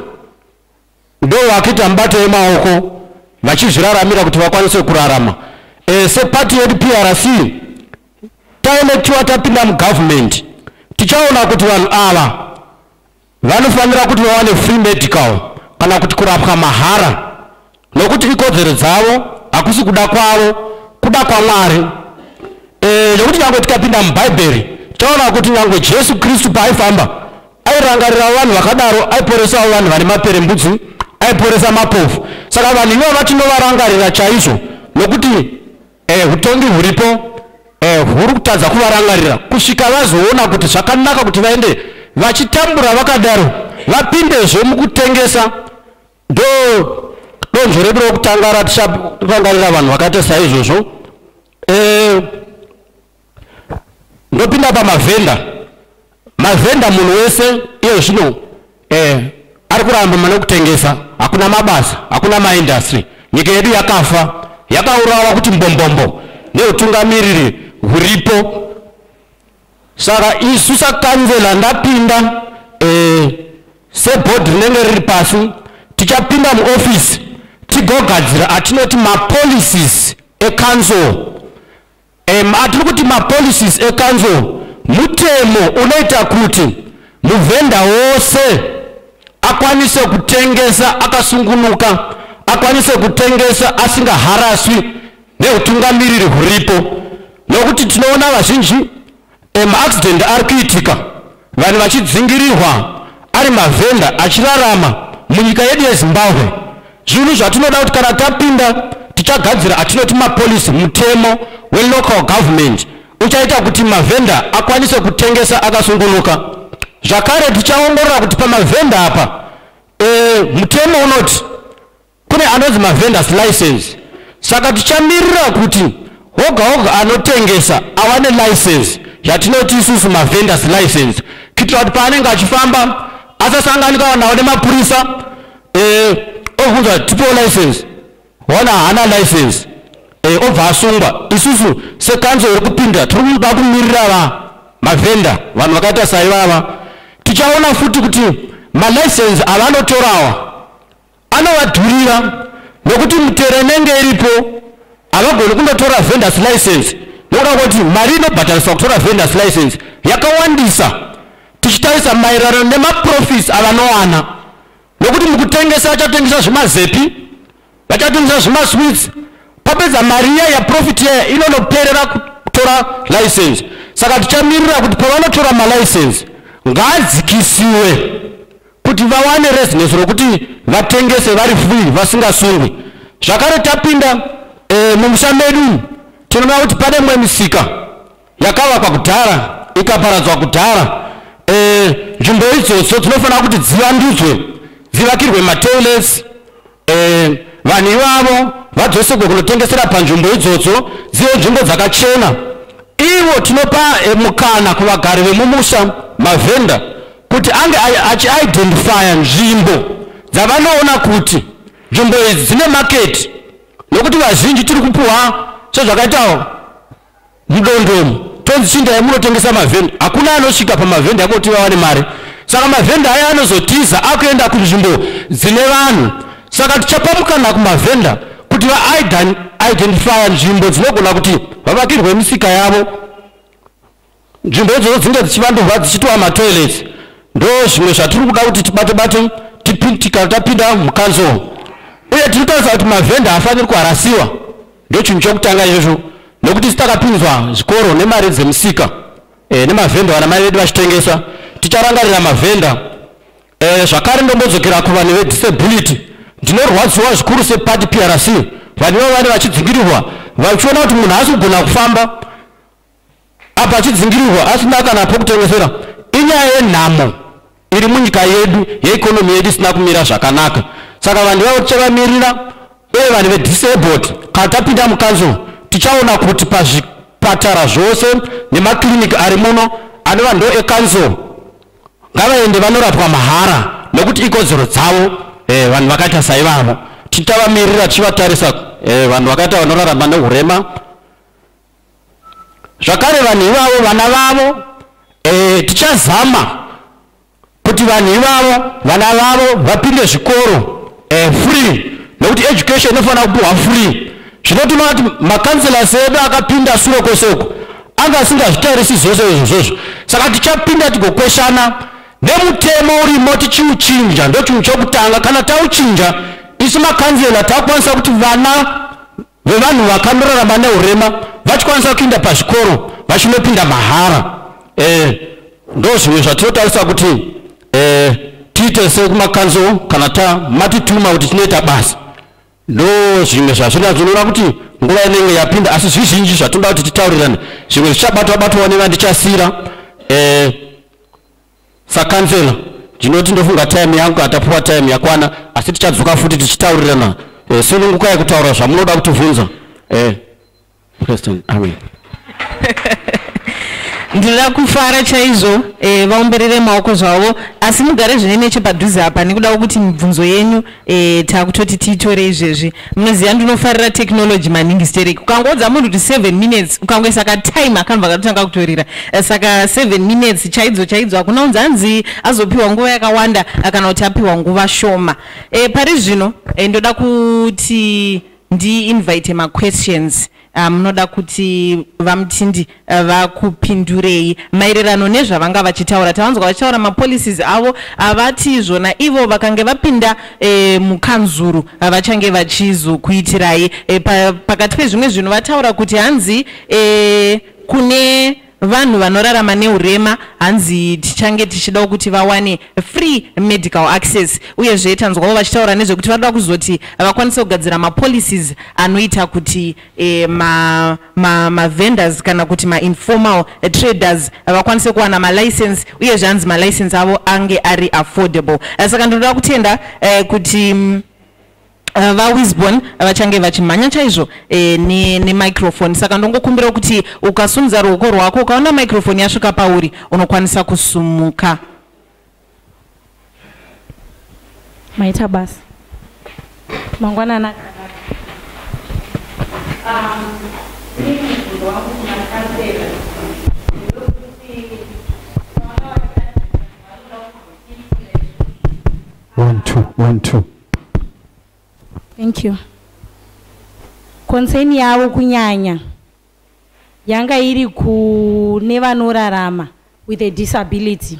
ndo vakuita mubato wemaoko vachizviraramira kuti vakwanise kurarama. Sepati yedu PRC, taelectiwa tapinda mugavhumendi, tichaona kuti vanhu ava vanofanira kuti vawane free medical kana kuti kurapwa mahara, nokuti ikodzero dzavo, hakusi kuda kwavo, kuda kwaMwari. Nekuti nyange tikapinda mubhaibheri, taona kuti nyange Jesu Kristu paaifamba airangarira vanhu vakadaro, aiporesawo vanhu vane maperembudzi, aiporesa mapofu. Saka vanhu ivava tinovarangarira chaizvo, nokuti utongi huripo huri kutadza kuvarangarira kusvika vazoona kuti zvakanaka kuti vaende vachitambura vakadaro, vapindezve mukutengesa. Ndo donzvo redu rokutanga raticharangarira vanhu vakaita saizvozvo. Ndopinda pamavhenda. Mavhenda, munhu wese iye zvino ari kuramba nokutengesa. Hakuna mabasa, hakuna maindustry. Nyika yedu yakafa, yakaurawa kuti mbombombo neutungamiriri huripo. Saka isu sakanzela ndapinda, sebhodhi rinenge riri pasi, tichapinda muofisi tigogadzira atinoti mapolicies ecouncil. Atiri kuti mapolicies ecouncil mutemo unoita kuti muvhenda wose akwanise kutengesa akasungunuka, akwanise kutengesa asingaharaswi neutungamiriri huripo, nokuti tinoona vazhinji maaccident ari kuitika, vanhu vachidzingirirwa ari mavhenda achirarama munyika yedu yeZimbabwe. Zvinhu zvatinoda kuti kana tapinda tichagadzira atinoti mapolicy, mutemo welocal government uchaita kuti mavhenda akwanise kutengesa akasungunuka. Zvakare tichaongorora kuti pamavhenda apa, mutemo unoti kune anonzi mavendors license. Saka tichamirira kuti woga woga anotengesa awane license yatinoti isusu mavendors license, kuitira kuti paanenge achifamba asasanganika nawo nemapurisa, obvunzwa, "Tipewo license," wana haana license, obva asungwa. Isusu sekanzo iri kupinda tiri kuda kumirira va mavhenda, vanhu vakaita saivava. Tichaona futi kuti malicense avanotorawa anovadhurira, nokuti mitero inenge iripo, havagoni kundotora vendors license nokuda kuti mari inobhadhariswa kutora vendors license yakawandisa tichitarisa maererano nemaprofits avanowana, nokuti mukutengesa vachatengesa zvimazepi, vachatengesa zvimasweets, papedza mari iya yaprofit iya inonoperera kutora license. Saka tichamirira kuti pavanotora malicense ngaadzikisiwe kuti vawane rezinesi rokuti vatengese vari free, vasingasungwi. Zvakare tapinda, mumusha medu tinoona kuti pane mumwe misika yakavakwa kudhara, ikaparadzwa kudhara. Nzvimbo idzodzo dzinofanira kuti dzivandudzwe, dzivakirwe matoilets, vanhu ivavo vadzoserwe kunotengesera panzvimbo idzodzo, dzive nzvimbo dzakachena. Ivo tinopa mukana kuvagari vemumusha, mavhenda, kuti ange achiidentifya nzvimbo dzavanoona kuti nzvimbo idzi dzine maketi, nokuti vazhinji tiri kupuhwa sezvakaitawo mudondomo, tonzi chindai munotengesa mavhenda. Hakuna anosvika pamavhenda akoti vawane mari. Saka mavhenda aya anozotiza akuenda kunzvimbo dzine vanhu. Saka tichapa mukana kumavhenda kuti vaidentifya nzvimbo dzinogona kuti Vavakirwe misika yavo, nzvimbo idzodzo dzinge dzichivandurwa dzichitiwa matoilets. Ndo zvimwe zvatiri kuda kuti tibate bate tikana tapinda mukanzuro. Uye tiri kutarisa kuti mavhenda haafaniri kuharasiwa, ndo chinhu chokutanga ichocho, nekuti isi takapinzwa zvikoro nemari dzemisika nemavhenda, vana mai vedu vachitengesa. Ticharangarira mavhenda. Zvakare ndombodzokera kuvanhu vedisability. Ndinorwadziwa zvikuru sepati PRC, vanhu ivavo vane vachidzingirirwa, vachiona kuti munhu haasi kugona kufamba apa, achidzingirirwa asina kana pokutengesera. Inyaya yenhamo iri munyika yedu, yeeconomy yedu isina kumira zvakanaka. Saka vanhu ivavo tichavamirira. Uye vanhu vedisabled, kana tapinda mukanzuro, tichaona kuti pazvipatara zvose nemakliniki ari muno anova ndo ekanzuro, ngavaende vanorapwa mahara, nekuti ikodzero dzavo. Vanhu vakaita saivavo tichavamirira, tichivatarisa, vanhu vakaita vanorarama neurema. Zvakare vanhu ivavo, vana vavo, tichazama kuti vanhu ivavo, vana vavo vapinde zvikoro free, nekuti education inofanira kupiwa free. Zvinotuma kuti macouncillors edu akapinda sure kwose uko anga asingazvitarisi zvose izvozvozvo. Saka tichapinda tigokweshana nemutemo urimo, tichiuchinja. Ndo chinhu chokutanga. Kana tauchinja isu makanzela, takukwanisa kuti vana vevanhu vakanorarama neurema vachikwanisa kuinda pazvikoro vachinopinda mahara. Ndo zvimwe zvatinotarisa kuti tiite sekumakanzuro kana matituma kuti tinoita basa. Ndo zvimwe zvazvina zvinoreva kuti nguva inenge yapinda, asi zvizhinji zvatinoda kuti titaurirane. Zvimwe zvichabatwa batwawo nevandichasira. Sakansela ndinoti ndofunga time yangu atapuwa time yakwana, asi tichadzoka futi tichitaurirana. Sunungukai kutaura zvamunoda kutibvunza. President, amen. Ndinoda kufara chaizvo. Vaomberere maoko zvavo, asi mugare zvine nechepadhuze apa, nekuda kwekuti mibvunzo yenyu takutoti tiitore izvezvi. Munoziva ndinofarira technology maningi stereki. Ukangoudza munhu kuti 7 minutes, ukangoisa katime akanobva katotanga kutorira. Saka 7 minutes chaidzo chaidzo, hakuna unzi hanzi azopiwa nguva yakawanda kana kuti apiwa nguva shoma. Pari zvino ndoda kuti ndiinvite maquestions munoda kuti VaMutindi vakupindurei maererano nezvavanga vachitaura. Tavanzwa vachitaura mapolicies avo avati izvona ivo vakange vapinda mukanzuru vachange vachizokuitirai. Pakati pezvimwe zvinhu vataura kuti hanzi kune vanhu vanorarama neurema, hanzi tichange tichidawo kuti vawane free medical access. Uyezve tanzwawo vachitaura nezvekuti vanoda kuzoti vakwanise kugadzira mapolicies anoita kuti mavendors kana kuti mainformal traders vakwanise kuwana malicense, uyezve hanzi malicense avo ange ari affordable. Saka ndinoda kutenda kuti VaWisborn vachange vachimhanya chaizvo nemicrophone. Saka ndongokumbira kuti ukasimudza ruoko rwako, ukaona microphone yasvika pauri, unokwanisa kusumuka. Maita basa. Mangwanana akanaka. Mubvunzo wangu kumakansela ndewekuti vana vanoda One, two, one, two. Thank you. Concern yavo kunyanya yanga iri kune vanorarama with a disability,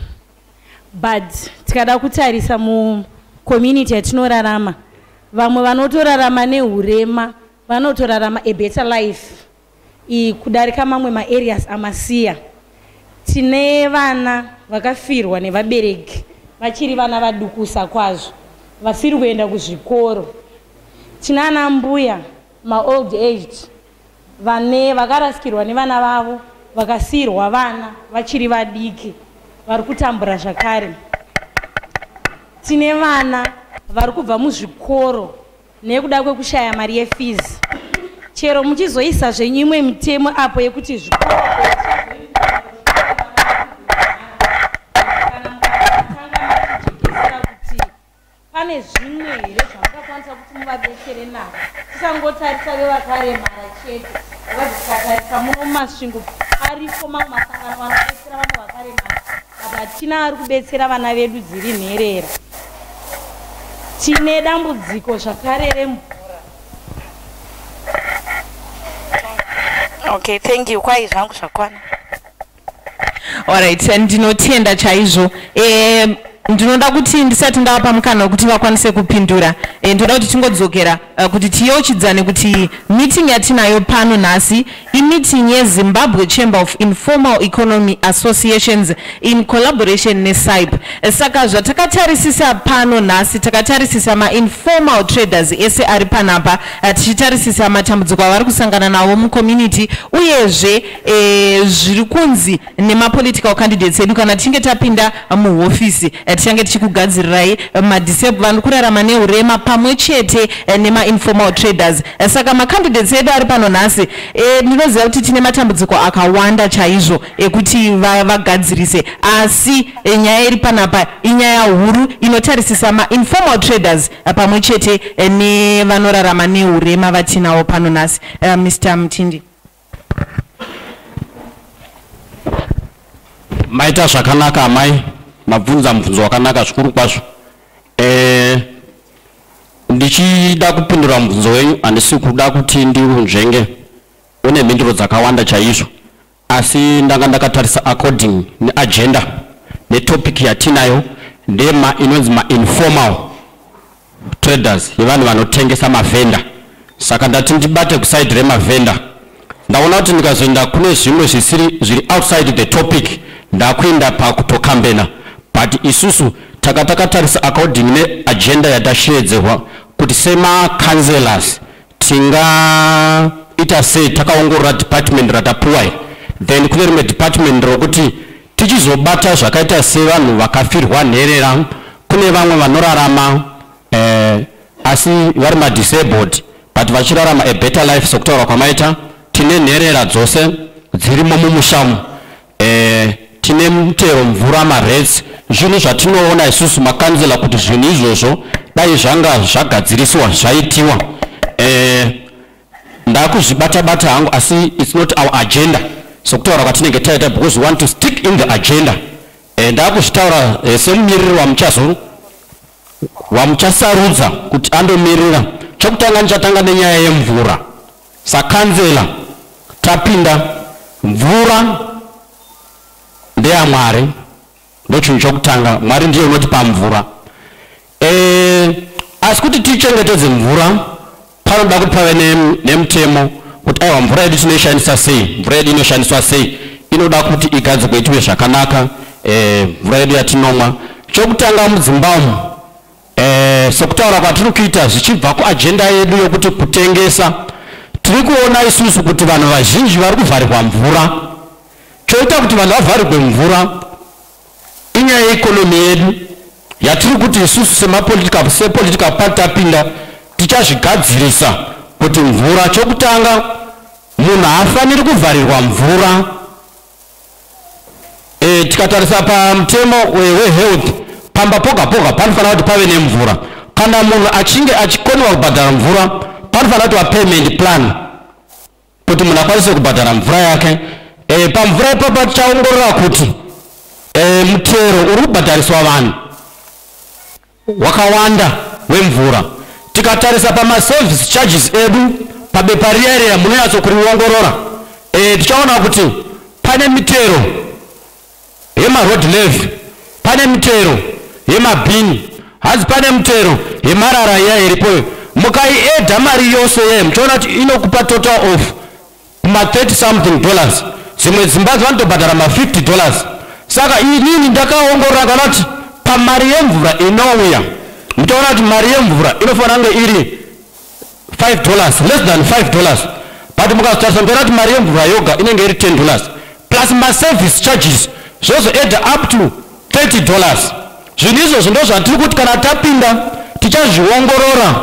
but tikada kutarisa mucommunity yatinorarama, vamwe vanotorarama neurema vanotorarama a better life kudarika mamwe maareas amasiya. Tine vana vakafirwa nevabereki vachiri vana vadukusa kwazvo, vasiri kuenda kuzvikoro. Tina ana mbuya maold age vane vakarasikirwa nevana vavo, vakasiyirwa vana vachiri vadiki, vari kutambura. Zvakare tine vana vari kubva muzvikoro nekuda kwekushaya mari yefees. Chero muchizoisa zvenyu imwe mitemo apo yekuti zvikoro kana mukatanga machijekesera kuti pane zvimwe here zvamungakwanisa kuti muvabetsere nazvo, tisangotarisa vevakaremara chete. Because tikatarisa muno muMasvingo, ariko mamwe masangano vanobetsera vamwe vakaremara, but hatina ari kubetsera vana vedu dziri nherera. Tine dambudziko zvakare remvura. Okay, thank you. Kwai zvangu zvakwana. Alright, ndinotenda chaizvo. Ndinoda kuti ndisati ndavapa mukana wekuti vakwanise kupindura, ndinoda kuti tingodzokera kuti tiyeuchidzane kuti meeting yatinayo pano nhasi imeeting yeZimbabwe Chamber of Informal Economy Associations in collaboration neSIPE. Saka zvatakatarisisa pano nhasi, takatarisisa mainformal traders ese ari panapa, tichitarisisa matambudziko avari kusangana nawo mucommunity, uyezve zviri kunzi nemapolitical candidates edu kana tichinge tapinda muhofisi, tichange tichikugadzirirai madisable, vari kurarama neurema, pamwe chete nema-informal traders. Saka macandidates edu ari pano nhasi, ndinoziva kuti tine matambudziko akawanda chaizvo ekuti vagadzirise, asi nyaya iri panapa inyaya huru inotarisisa mainformal traders pamwe chete nevanorarama neurema vatinawo pano nhasi. Mr Mutindi. Maita zvakanaka amai, mabvunza mubvunzo wakanaka zvikuru kwazvo. Ndichida kupindura mubvunzo wenyu, handisi kuda kuti ndiunzvenge, une mhinduro dzakawanda chaizvo, asi ndanga ndakatarisa according neagenda netopic yatinayo, ndema inonzi mainformal traders, yevanhu vanotengesa, mavhenda. Saka ndati ndibate kusaidi remavhenda. Ndaona kuti ndikazoenda kune zvimwe zvisiri zviri outside the topic, ndakuenda pakutokambena, but isusu taka takatarisa according neagenda yatashedzerwa kuti semacounselors tingaita sei. Takaongorora department ratapuwa iri, then kune rimwe department rokuti tichizobata zvakaita sevanhu vakafirwa, nherera, kune vamwe vanorarama asi vari madisabled but vachirarama a better life. Sokutaura kwamaita, tine nherera dzose dzirimo mumushamu, tine mutero, mvura, marates, zvinhu zvatinoona isusu makanzela kuti zvinhu izvozvo dai zvanga zvagadziriswa, zvaitiwa. Ndakuzvibata-bata hangu, asi it's not our agenda sokutaura kwatinenge taita, because we want to stick in the agenda. Ndakuzvitaura semumiriri wamuchazo wamuchasarudza kuti andomirira. Chokutanga, ndichatanga nenyaya yemvura. Sakanzela tapinda, mvura ndeyaMwari, ndochinhu chokutanga. Mwari ndiye unotipa mvura, asi kuti tichengetedze mvura panoda kuti pave nemutemo kuti aiwa, mvura yedu tinoishandisa sei, mvura yedu inoshandiswa sei, inoda kuti igadzirwe, itiwe zvakanaka, mvura yedu yatinomwa. Chokutanga, mudzimba umu, sokutaura kwatiri kuita zvichibva kuagenda yedu yokuti kutengesa, tiri kuona isusu kuti vanhu vazhinji vari kuvharirwa mvura. Choita kuti vanhu vavharirwe mvura inyaya yeeconomy yedu yatiri kuti isusu semapolitical, sepolitical party tapinda, tichazvigadzirisa kuti mvura, chokutanga, munhu haafaniri kuvharirwa mvura. Tikatarisa pamutemo wehealth, pamba poga poga panofanira kuti pave nemvura. Kana munhu achinge achikoniwa kubhadhara mvura, panofanira kuti payment plan kuti munhu akwanise kubhadhara mvura yake. Pamvura ipapo tichaongorora kuti mutero uri kubhadhariswa vanhu wakawanda wemvura. Tikatarisa pamaservice charges edu, pabepa riya riya munonyatsokuriongorora, tichaona kuti pane mitero yemaroad levy, pane mitero yemabhini, hanzi pane mitero yemarara iya iripoyo. Mukaiedha mari yose yeye, muchaona kuti inokupa total of ma30 something dollars. Dzimwe dzimba vanotobhadhara ma50 dollars. Saka inini ndakaongorora kana kuti pamari yemvura inouya, muchaona kuti mari yemvura inofanira kunge iri $5, less than $5, but mukazotarisa muchaona kuti mari yemvura yoga inenge iri $10 plus maservice charges, zvozoedha up to $30. Zvinhu izvozvo ndo zvatiri kuti kana tapinda tichazviongorora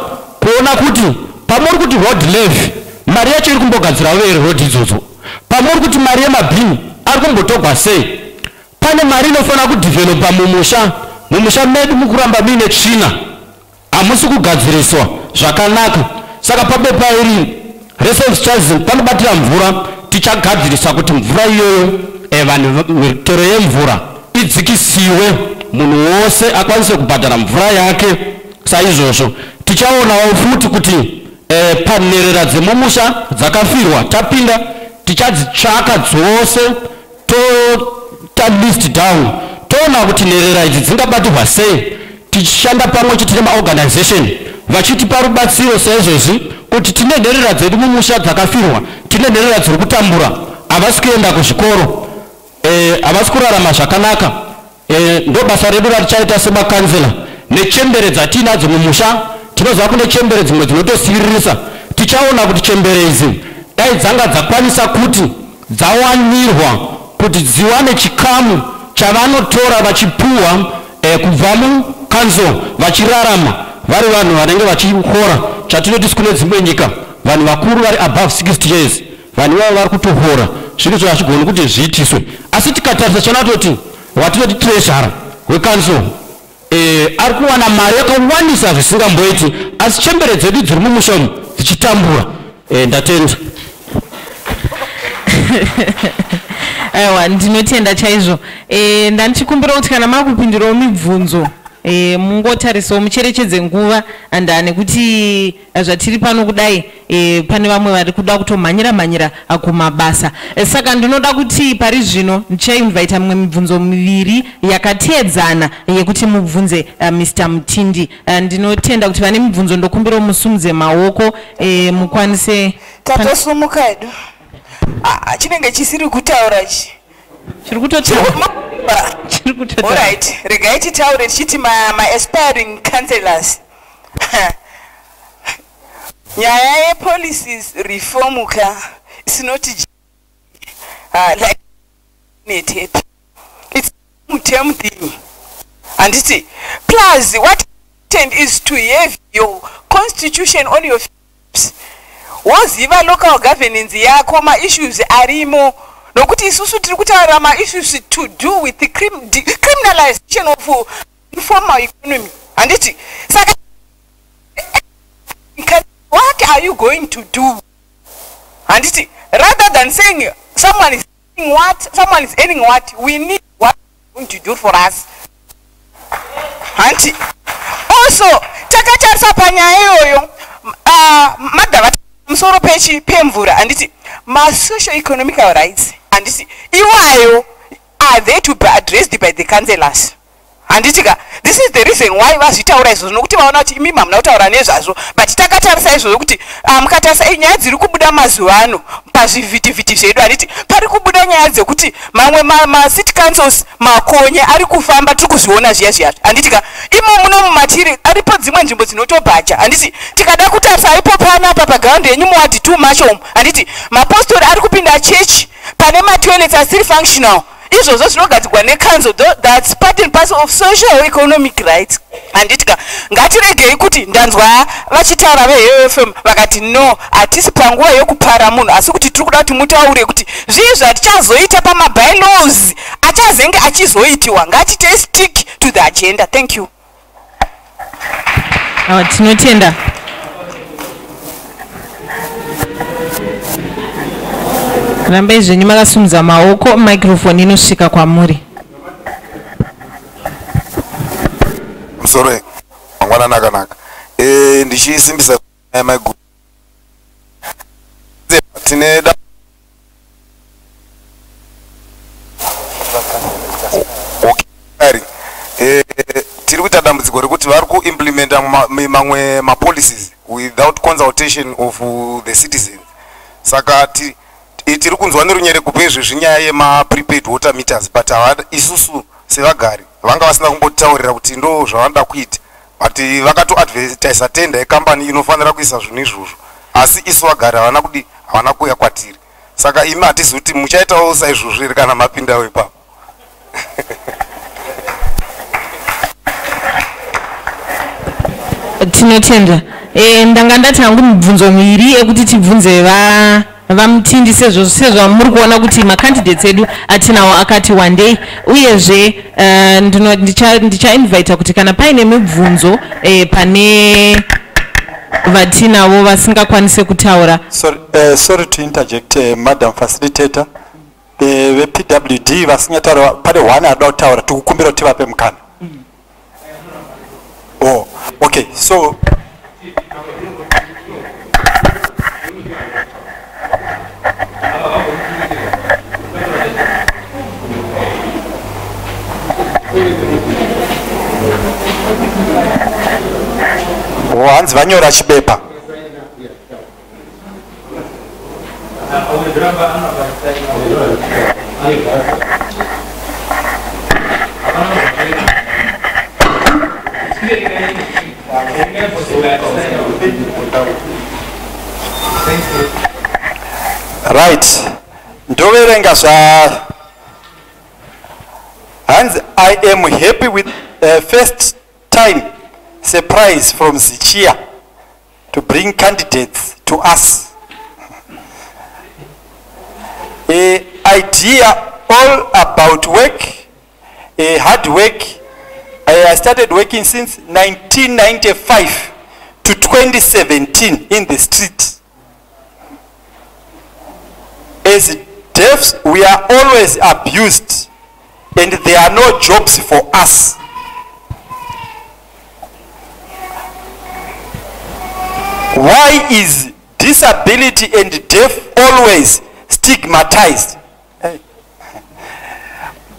kuona kuti pamuri kuti road levy, mari yacho iri kumbogadzira here road idzodzo? Pamuri kuti mari yemabhini ari kumbotogwa sei? Pane mari inofanira kudhivhelopa mumusha. Mumusha medu mukuramba muine tsvina, hamusi kugadziriswa zvakanaka. Saka pabepa iri reservice charges panobatira mvura, tichagadzirisa kuti mvura iyoyo, vanhu, mitero yemvura idzikisiwe, munhu wose akwanise kubhadhara mvura yake. Saizvozvo tichaonawo futi kuti panherera dzemumusha dzakafirwa, tapinda. Tichadzitsvaka dzose, tota list down, toona kuti nherera idzi dzingabatirwa sei, tichishanda pamwe chete nemaorganization vachitipa rubatsiro. Saizvozvi kuti tine nherera dzedu mumusha dzakafirwa, tine nherera dziri kutambura, havasi kuenda kuzvikoro, havasi kurarama zvakanaka. Ndo basa redu ratichaita semakanzela. Nechembere dzatiinadzo mumusha, tinoziva kune chembere dzimwe dzinotosiririsa. Tichaona kuti chembere idzi dai dzanga dzakwanisa kuti dzawanirwa kuti dziwane chikamu chavanotora vachipuhwa kubva mukanzuro, vachirarama vari vanhu vanenge vachihora. Chatinotisi kune dzimwe nyika, vanhu vakuru vari above 60 years, vanhu ivavo vari kutohora. Zvinhu zvo hazvigoni kuti zviitiswe, asi tikatarisa chanatoti watinoti treasurer wekanzuro ari kuwana mari yakawandisa zvisingamboiti, asi chembere dzedu dziri mumusha umu dzichitambura. Ndatenda. Aiwa, ndinotenda chaizvo. Ndandichikumbira kuti kana makupindurawo mibvunzo, mungotarisawo, mucherechedze nguva anda, nekuti zvatiri pano kudai, pane vamwe vari kuda kutomhanyira mhanyira kumabasa. Saka ndinoda kuti pari zvino ndichainvaita mimwe mibvunzo miviri yakateedzana yekuti mubvunze Mr Mutindi. Ndinotenda kuti vane mibvunzo, ndokumbirawo musumudze maoko, mukwanise. Tatosumuka hedu. Ah, chinenge chisiri kutaura chi Chiri kutotaura, chiri kutotaura. Alright, regai titaure tichiti ma-aspiring councillors, nyaya yepolicies reform ka is not like netepi, it's term thing, handiti? Plus what important is to have your constitution on your lips, woziva local governance yako, maissues arimo, nokuti isusu tiri kutaura maissues to do with the criminalization of informal economy, handiti? Saka what are you going to do, handiti? Rather than saying someone is earning what, someone is earning what, we need what going to do for us, hanti? Also takatarisa panyaya iyoyo, madhava pamusoro pechi pemvura, handiti? Masocial economical rights, handiti, iwayo are there to be addressed by the councillors, handiti ka? This is the reason why vazvitaura izvozvo, nokuti vaona kuti imi hamuna kutaura nezvazvo. But takatarisa izvozvo kuti mukatarisa nyaya dziri kubuda mazuva ano pazvivhitivhiti zvedu, handiti, pari kubuda nyaya dzekuti mamwe macity councils makonye ari kufamba, tiri kuzviona zviya zviya, handiti ka? Imo muno mumatiri aripo dzimwe nzvimbo dzinotobhaja, handiti? Tikada kutarisa ipo panapa paground yenyu muward 2 macho umu, handiti, mapostori ari kupinda chechi pane matoilets asiri functional. Izvozvo zvinogadzirwa necouncil. That's part and parcel of social economic rights, handiti ka? Ngatiregei kuti ndanzwa vachitaura veFM vakati no, hatisi panguva yekupara munhu, asi kuti tiri kuda kuti mutaure kuti zvii zvatichazoita pamabylaws achazenge achizoitiwa. Ngatite stick to the agenda. Thank you. Awa, tinotenda. Rambai zvenyu makasumudza maoko, microphone inosvika kwamuri. Musoro, mangwanani akanaka. Ndichisimbisa maiguru, tine okay. Tiri kuita dambudziko rekuti vari kuimplementa mamwe mapolicies without consultation of the citizens. Saka tiri kunzwa nerunyerekupo izvezvi nyaya yemaprepaid water meters, but isusu sevagari vanga vasina kumbotaurira kuti ndo zvavanoda kuita, but vakatoadvertisa tender yekambani inofanira kuisa zvinhu izvozvo, asi isu vagari havana kudi, havana kuuya kwatiri. Saka imi hatizi kuti muchaitawo saizvozvo here kana mapindawo ipapo? Tinotenda. Ndanga ndati hangu mibvunzo miviri yekuti tibvunze vaMutindi, sezvo sezvamuri kuona kuti macandidates edu atinawo akati wandei. Uyezve ndichainvita kuti kana paine mibvunzo pane vatinavo vasingakwanise kutaura. Sorry, sorry to interject, Madam Facilitator. The vePWD vasingataura, pane one anoda kutaura, tikukumbira kuti tivape mukana. Oh, okay, so Oh, hanzi vanyora chibepa. Right, ndoverenga zva hanzi I am happy with first time surprise from Zichia to bring candidates to us. Idea all about work, hard work. I started working since 1995 to 2017 in the street. As deafs, we are always abused and there are no jobs for us. Why is disability and deaf always stigmatized? Hey.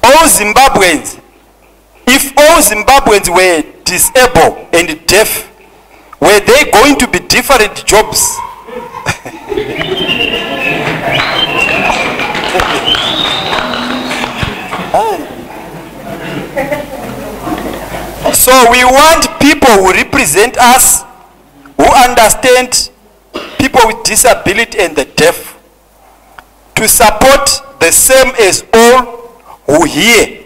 All Zimbabweans, if all Zimbabweans were disabled and deaf, were they going to be different jobs? So we want people who represent us, who understand people with disability and the deaf, to support the same as all who hear.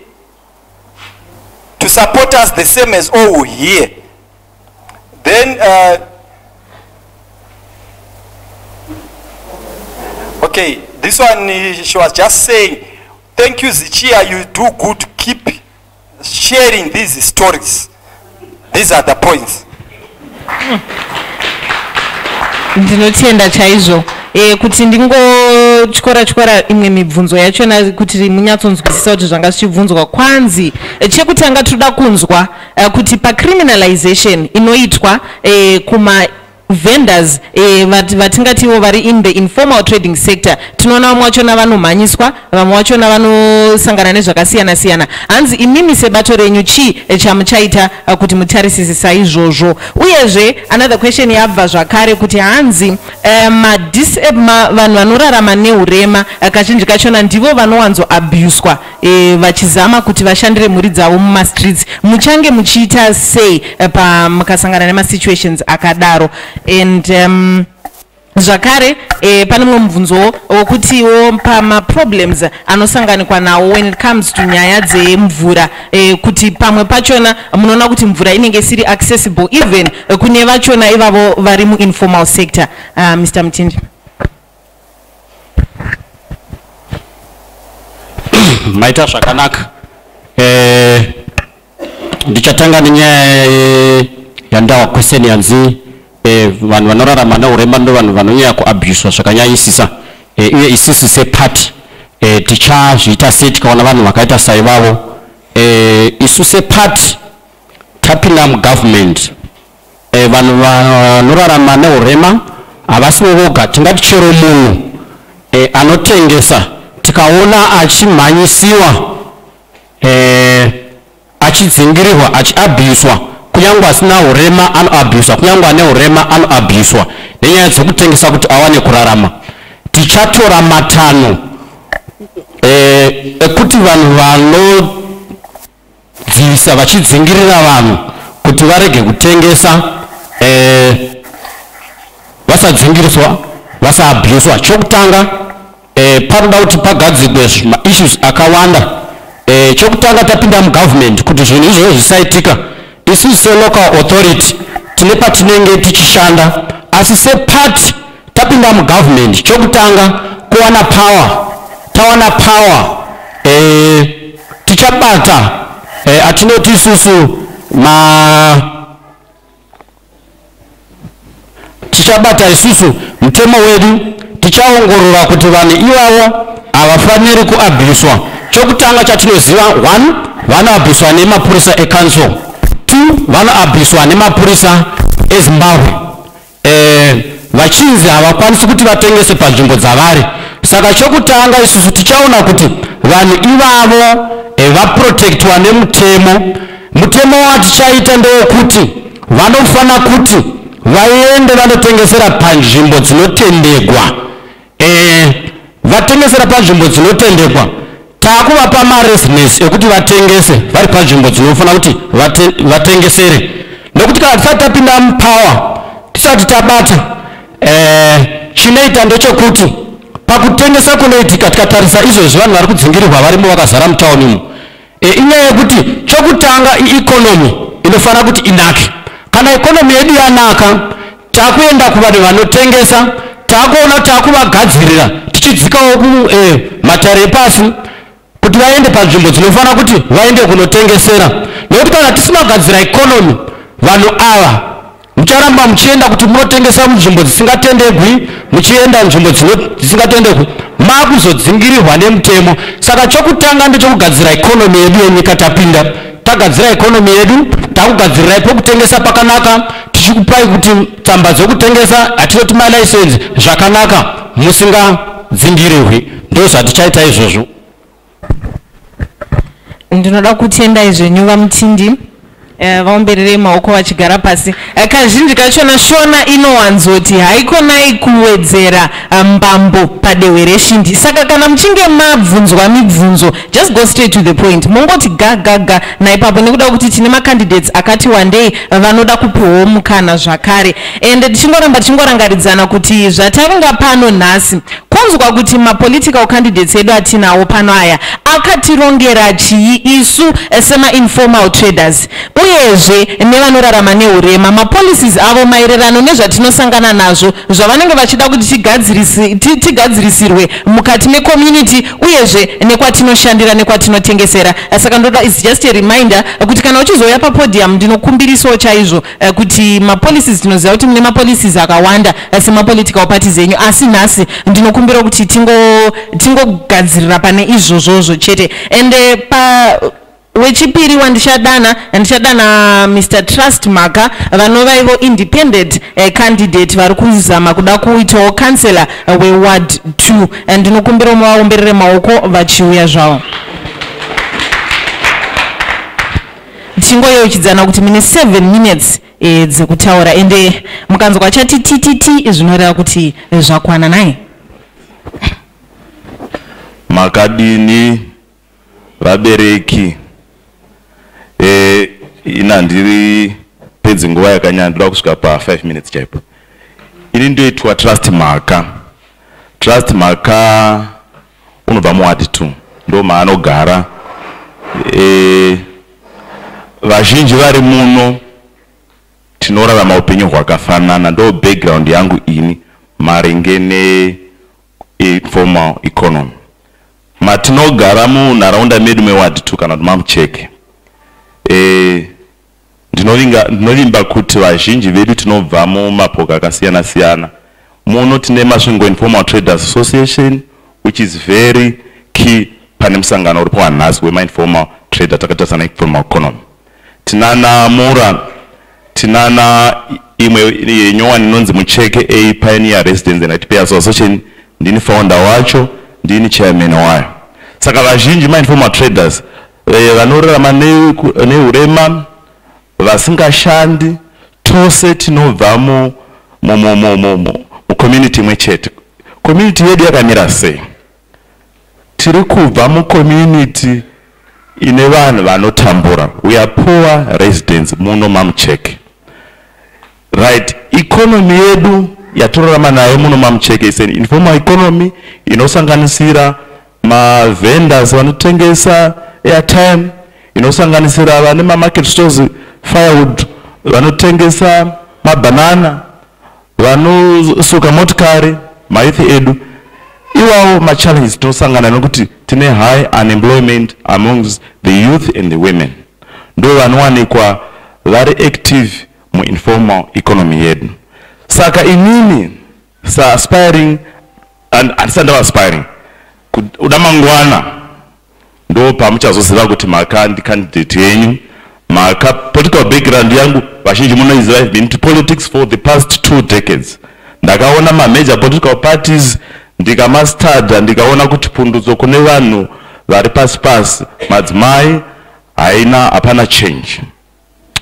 To support us the same as all who hear. Then, okay, this one, she was just saying, thank you, Zichia, you do good, keep sharing these stories. These are the points. Ndinotenda chaizvo kuti ndingotyora tyora imwe mibvunzo yachona kuti munyatsonzwisisa kuti zvanga zvichibvunzwa. Kwanzi chekutanga toda kunzwa kuti pacriminalization inoitwa kuma vendors vatingatiwo vari in the informal trading sector, tinoona vamwe vachona vanomhanyiswa, vamwe vachona vanosangana nezvakasiyana siyana. Hanzi imimi sebato renyu chii chamuchaita kuti mutarisise saizvozvo? Uyezve another question yabva zvakare kuti hanzi vanhu vanorarama neurema kazhinji kachona ndivo vanowanzoabuswa vachizama kuti vashandire mhuri dzavo mumastreets. Muchange muchiita sei pamukasangana nemasituations akadaro? And zvakare pane mumwe mubvunzo wokutiwo pamaproblems anosanganikwa nawo when it comes to nyaya dzemvura, kuti pamwe pachona munoona kuti mvura inenge isiri accessible even kune vachona ivavo vari muinformal sector. Mr. Mutindi. Maita zvakanaka. Ndichatanga nenyaya yandawa question yanzi vanhu vanorarama neurema ndo vanhu vanonyanya kuabuswa zvakanyanyisisa. Uye isusu sepati tichazviita sei tikaona vanhu vakaita saivavo? Isu sepati tapinda mugovernment, vanhu vanorarama neurema havasivo voga, tingati chero munhu anotengesa tikaona achimhanyisiwa, achidzingirirwa, achiabuswa, kunyange asina urema anoabuswa, kunyange ane urema anoabuswa nenyaya dzekutengesa kuti awane kurarama. Tichatora matanho ekuti vanhu vanodzivisa vachidzingirira vanhu kuti varege kutengesa, vasadzingiriswa, vasaabuswa. Chokutanga panoda kuti pagadzirwe maissues akawanda. Chokutanga tapinda mugovernment kuti zvinhu izvozvo zvisaitika, isusu selocal authority tine patinenge tichishanda, asi sepati tapinda mugovernment chokutanga kuwana power. Tawana power, tichabata atinoti isusu tichabata isusu mutemo wedu, tichaongorora kuti vanhu ivavo havafaniri kuabhuswa. Chokutanga chatinoziva, 1 vanoabhuswa nemapurisa ecouncil, 2 vanoabhuswa nemapurisa eZimbabwe, vachinzi havakwanisi kuti vatengese panzvimbo dzavari. Saka chokutanga isusu tichaona kuti vanhu ivavo vaprotectwa nemutemo. Mutemo watichaita ndewekuti vanofana kuti vaende vanotengesera panzvimbo dzinotendegwa. Vatengesera panzvimbo dzinotendegwa, taakuvapa marezinesi ekuti vatengese vari panzvimbo dzinofanira kuti vatengesere. Nokuti kana tisati tapinda mupower, tisati tabata, chinoita ndechekuti pakutengesa kunoitika, tikatarisa izvozvi vanhu vari kudzingirirwa varimo vakazara mutauni umu. Inyaya yekuti chokutanga ieconomy inofanira kuti inake. Kana economy yedu yanaka, takuenda kuvanhu vanotengesa, takuona takuvagadzirira tichidzikawo kumatare epasi kuti vaende panzvimbo dzinofanira kuti vaende kunotengesera. Nekuti kana tisina kugadzira economy, vanhu ava mucharamba muchienda kuti munotengesa munzvimbo dzisingatendegwi, muchienda nzvimbo dzisingatendegwi, makuzodzingirirwa nemutemo. Saka chokutanga ndechokugadzira economy yedu yenyika. Tapinda, tagadzira economy yedu, takugadzirirai pokutengesa pakanaka, tichikupai kuti tsamba dzokutengesa, hatinoti malicense, zvakanaka, musingadzingirirwi. Ndo zvatichaita izvozvo. Ndinoda kutendai zvenyu, VaMutindi. Vaombererei maoko vachigara pasi. Kazhinji kachona Shona inowanzoti haikonai kuwedzera mbambo padehwe reshindi. Saka kana muchinge mabvunzwa mibvunzo, just go straight to the point, mongoti ga ga ga naipapo, nekuda kuti tine macandidates akati wandei vanoda kupiwawo mukana zvakare. Ende tichingoramba tichingorangaridzana kuti zvatavinga pano nhasi kunzwa kuti mapolitical candidates edu atinawo pano aya akatirongera chii isu semainformal traders, uyezve nevanorarama neurema, mapolicies avo maererano nezvatinosangana nazvo, zvavanenge vachida kuti tigadzirisirwe mukati mecommunity, uyezve nekwatinoshandira, nekwatinotengesera. Saka ndoda, it's just a reminder kuti kana uchizouya papodium, ndinokumbirisawo chaizvo kuti mapolicies, tinoziva kuti mune mapolicies akawanda semapolitical parties enyu, asi nhasi ndinokumbira kuti tingogadzirira pane izvozvozvo chete. Ende pa wechipiri wandichadana, ndichadana Mr Trust Maka, vanova ivo independent candidate vari kuzama kuda kuitawo councillor weward 2. Ndinokumbira muvaomberere maoko vachiuya zvavo. Tichingoyeuchidzana kuti mune 7 minutes dzekutaura, ende mukanzwa chati ttt zvinoreva kuti zvakwana naye. Makadini, vabereki? Ina ndiri pedzi nguva yakanyanya, ndoda kusvika pa5 minutes chaipo. Ini ndoitwa Trust Maka. Trust Maka unobva muward 2, ndo maanogara. Vazhinji vari muno tinorarama upenyu hwakafanana. Ndo background yangu ini maringe neinformal economy matinogara munharaunda medu meward 2 kana kuti maMucheke. Ndinovimba kuti vazhinji vedu tinobva mumapoka akasiyana siyana. Muno tine Masvingo Informal Traders Association, which is very key pane musangano uripo wanhasi wemainformal trader takaita sana informal economy. Tinana Mura, tinana imwe yenyowani inonzi Mucheke A Pioneer Residents and Ratepayers Association. Ndini founder wacho, ndini chairman wayo. Saka vazhinji mainformal traders, vanorarama neurema, vasingashandi, tose tinobva mucommunity imwe chete. Community yedu yakamira sei? Tiri kubva mucommunity ine vanhu vanotambura. We are poor residents muno maMucheke, right? Economy yedu yatorarama nayo muno maMucheke is an informal economy inosanganisira mavendors vanotengesa airtime, inosanganisira vane mamarket stores, firewood, vanotengesa mabhanana, vanosuka motikari, mayouth edu iwawo. Machallenges tinosangana nekuti tine high unemployment amongst the youth and the women, ndo vanowanikwa vari active muinformal economy yedu. Saka inini saaspiring, handisati ndava aspiring, uda mangwana ndo pamuchazoziva kuti Maka ndicandidate yenyu. Maka, political background yangu vazhinji munoiziva. I've been into politics for the past 2 decades. Ndakaona mamajor political parties, ndikamastada, ndikaona kuti pundutso kune vanhu vari pasi pasi, madzimai. Haina, hapana change.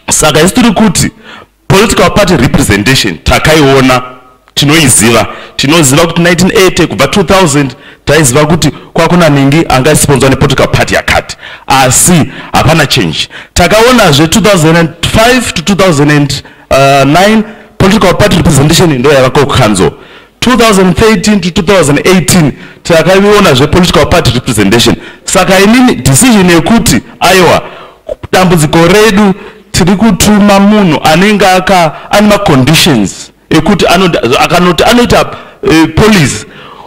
Saka isu tiri kuti political party representation takaiona, tinoiziva. Tinoziva kuti 1980 kubva 2000 taiziva kuti kwakuna ningi angaisponsorwa nepolitical party yakati, asi hapana change. Takaonazve 2005 to 2009 political party representation ndo yava kucouncil. 2013 to 2018 takaionazve political party representation. Saka inini decision yekuti aiwa, dambudziko redu tiri kutuma munhu anenge aka ane maconditions ekuti akanoti anoita policy,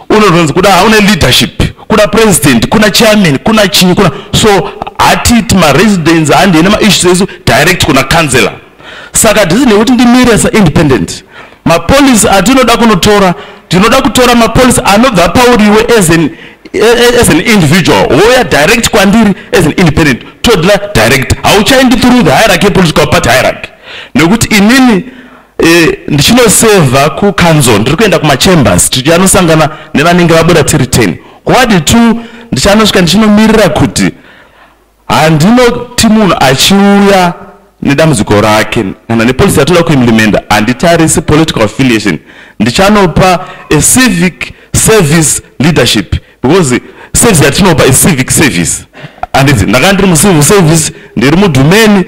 unotonzi kuda haune leadership, kuna president, kuna chairman, kuna chinyi, kuna so hatiti maresidents handei nemaissues esu direct kuna councillor. Saka decision yekuti ndimire saindependent, mapolicy atinoda kunotora, ndinoda kutora mapolicy anobva pauriwe as an individual, wouya direct kwandiri as an independent, todeala direct. Hauchaendi through the hierarchy yepolitical party hierarchy, nekuti inini ndichinosevha kucouncil, ndiri kuenda kumachambers, tichanosangana nevanenge vabuda tiri 10 kuward 2. Ndichanosvika ndichinomirira kuti handinoti munhu achiuya nedambudziko rake kana nepolicy yatoda kuimplementa, handitarisi political affiliation. Ndichanopa a civic service leadership, because service yatinopa is civic service, handiti? Ndanga ndiri mucivil service, ndiri mudhumeni.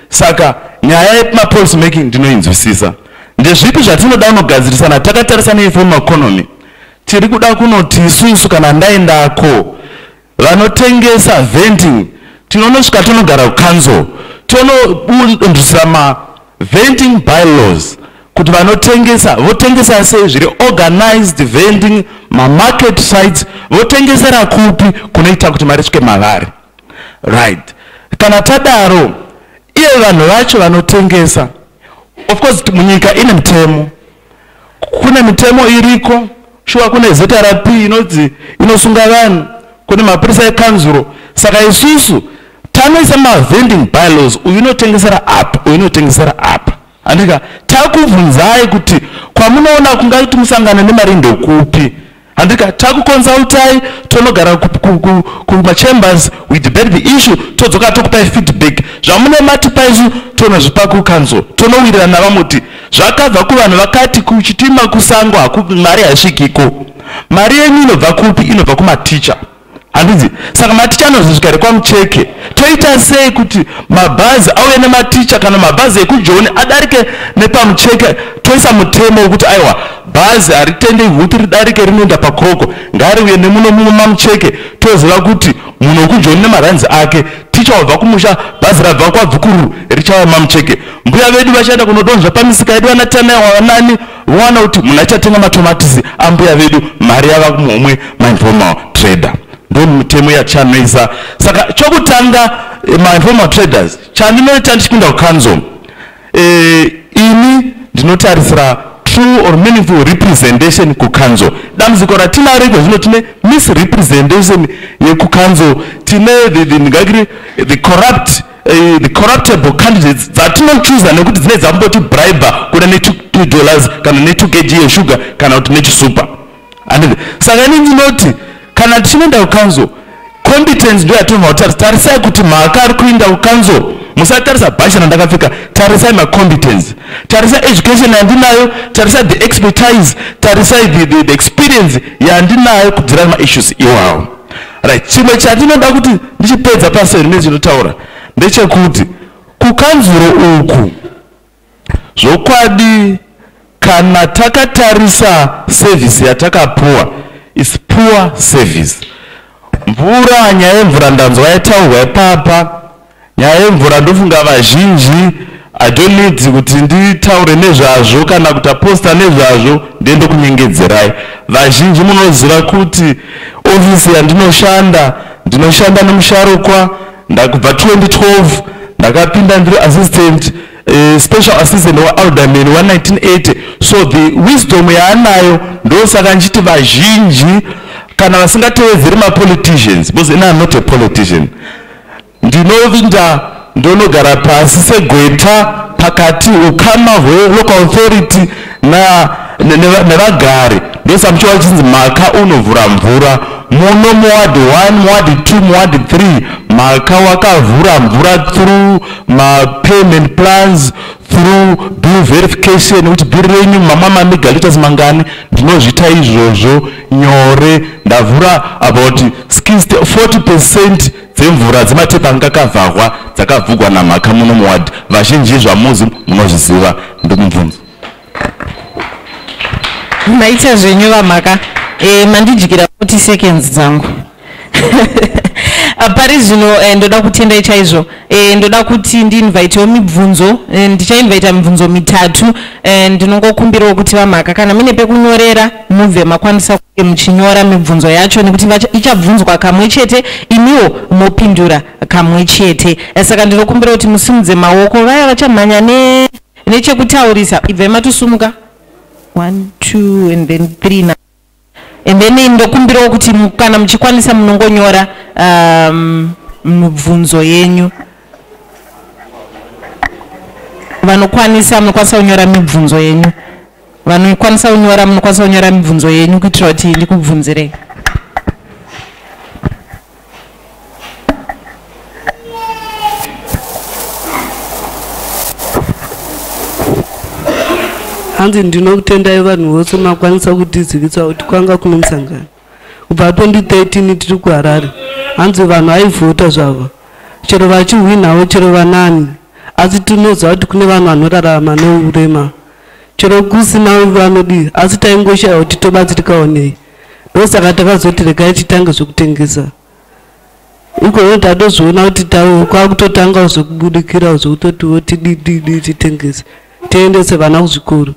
Saka nyaya yemapolicy making ndinoinzwisisa. Ndezvipi zvatinoda kunogadzirisana takatarisa neinformal economy? Tiri kuda kunoti isusu kana ndaendako, vanotengesa vending, tinonosvika tonogara kucouncil, tonobundisira mavending bylaws kuti vanotengesa votengesa sei, zviri organized vending, mamarket sites, votengesera kupi kunoita kuti mari isvike mavari, right? Kana tadaro, iye vanhu vacho vanotengesa, of course munyika ine mitemo, kune mitemo iriko shuwa, kune ZRP inonzi inosunga vanhu, kune mapurisa ekanzuro. Saka isusu tanoisa mavending bylaws, uyu unotengesera apa, uyu unotengesera apa, handika? Takubvunzai kuti kwamunoona kungati musangane nemari ndokupi, handika? Takuconsultai, tonogara kumachambers, we debate the issue, todzoka tokupai feedback. Zvamune matipa isu tonozvipa kucouncil, tonowirirana navamwe kuti zvakabva kuvanhu vakati kuchitima kusango mari haisvikiko. Mari yenyu inobva kupi? Inobva kumaticha, handiti? Saka maticha anozosvika here kwaMucheke? Toita sei kuti mabhazi auye nematicha kana mabhazi ekujoni adarike nepaMucheke? Toisa mutemo wekuti aiwa, bhazi haritendei kuti ridarike rinoenda paKroko, ngariuye nemuno mumaMucheke. Toziva kuti munhu wekujoni nemaranzi ake, ticha wabva kumusha, bhazi rabva kwaBvukururu richauya maMucheke. Mbuya vedu vachaenda kunodonzva pamisika yedu, vanatanaiwa, vanani, vowana kuti munhu achatenga matomatisi ambuya vedu, mari yava muhomwe mainformal trader. Ndo mitemo yachanoisa. Saka chokutanga, mainformal traders, chandinoita ndichipinda kucouncil, ini ndinotarisira true or meaningful representation kucouncil. Dambudziko ratinaro iko zvino, tine misrepresentation yekucouncil, tine ndingakiri the corruptible candidates dzatinochuza nekuti dzine dzamboti bribe kuda ne$2 kana ne2 kg yeshuga kana kuti nechisupa, handiti? Saka ini ndinoti kana tichinoenda kucouncil, competence ndo yatinobva kutarisa. Tarisai kuti mhaka ari kuinda kucouncil, musatarisa bhachi randakapfeka, tarisai macompetence, tarisai education yandinayo, tarisai the expertise, tarisai the experience yandinayo kudeala nemaissues iwawo, right? Chimwe chatinoda kuti ndichipedza paseri chinotaura ndechekuti kukanzuro uku, zvokwadi kana takatarisa service yatakapuwa is poor service. Mvura, nyaya yemvura ndanzwa yataurwa ipapa. Nyaya yemvura, ndofunga vazhinji, I don't need kuti nditaure nezvazvo kana kuti aposta nezvazvo, ndiende kunyengedzerai. Vazhinji munoziva kuti ofisi yandinoshanda, ndinoshanda nemusharukwa. Ndakubva 2012 ndakapinda ndiri assistant, special assistant waalderman wa1980. So the wisdom yaanayo, ndosaka ndichiti vazhinji kana vasingatevedzeri mapoliticians, because ini am not a politician, ndinovinda ndonogara pasi segweta pakati ukama hwelocal authority nevagari. Ndosamuchiwa chinzi maka unovhura mvura. Muno muward 1, muward 2, muward 3, Mhaka wakavhura mvura through mapayment plans, through bill verification, kuti bhiri renyu mama mamegaliters mangani. Ndinozviita izvozvo nyore. Ndavhura about 60 40% dzemvura dzematepi anga akavharwa dzakavhugwa naMhaka muno muward. Vazhinji zvamuzi munozviziva. Ndomubvunzo. Maita zvenyu vaMhaka. Mandidyira 40 seconds dzangu. Pari zvino ndoda kutendai chaizvo. Ndoda kuti ndiinvitewo mibvunzo. Ndichainvita mibvunzo mitatu. Ndinongokumbirawo kuti vaMhaka, kana mune pekunyorera, mubve makwanisa kunge muchinyora mibvunzo yacho, nekuti ichabvunzwa kamwe chete, imiwo mopindura kamwe chete. Saka ndinokumbira kuti musimudze maoko vaya vachamhanya nechekutaurisa. Ibvai matosumuka 1, 2 and then 3 na and then ndokumbirawo kuti kana muchikwanisa munongonyora mibvunzo yenyu. Vanokwanisa, munokwanisa kunyora mibvunzo yenyu. Vanokwanisa kunyora, munokwanisa kunyora mibvunzo yenyu kuitira kuti ndikubvunzirei. Hanzi ndinokutendai vanhu vose makwanisa kutizivisa kuti kwanga kuno musangano. Kubva 2013 tiri kuHarare. Hanzi vanhu vaivhota zvavo, chero vachihwinawo, chero vanani, asi tinoziva kuti kune vanhu vanorarama neurema, chero kusina vanodii, asi taingoshayiwa kuti tobatsirikawo nei. Ndosaka takazoti regai titange zvekutengesa ikoyo. Tatozviona kuti kwakutotangawo zvekubudikirawo, zvekutotiwo tidididi titengese, tiendese vana kuzvikoro,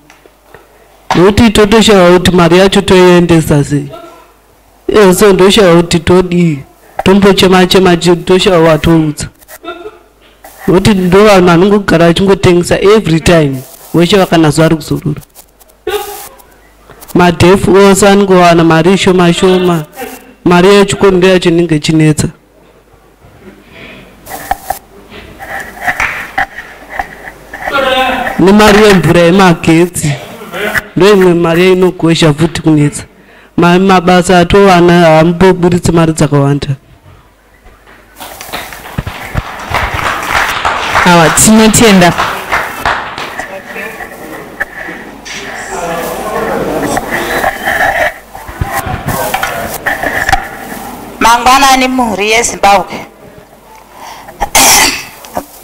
nokuti totoshayiwa kuti mari yacho toiendesa sei. So ndoshayiwa kuti todii, tombochema chema, toshayiwa watoudza, nokuti ndo vanhu vanongogara vachingotengesa every time weshe vakana zuva ri kuzorora. Madeaf ose anongowana mari shoma shoma. Mari yechikoro ndo yacho inenge ichinetsa. Nemari yemvura, yemagetsi, ndo imwe mari inogosha futi kunetsa. Mabasa atowana haamboburitsi mari dzakawanda. Awa, tinotenda. Mangwanani mhuri yeZimbabwe,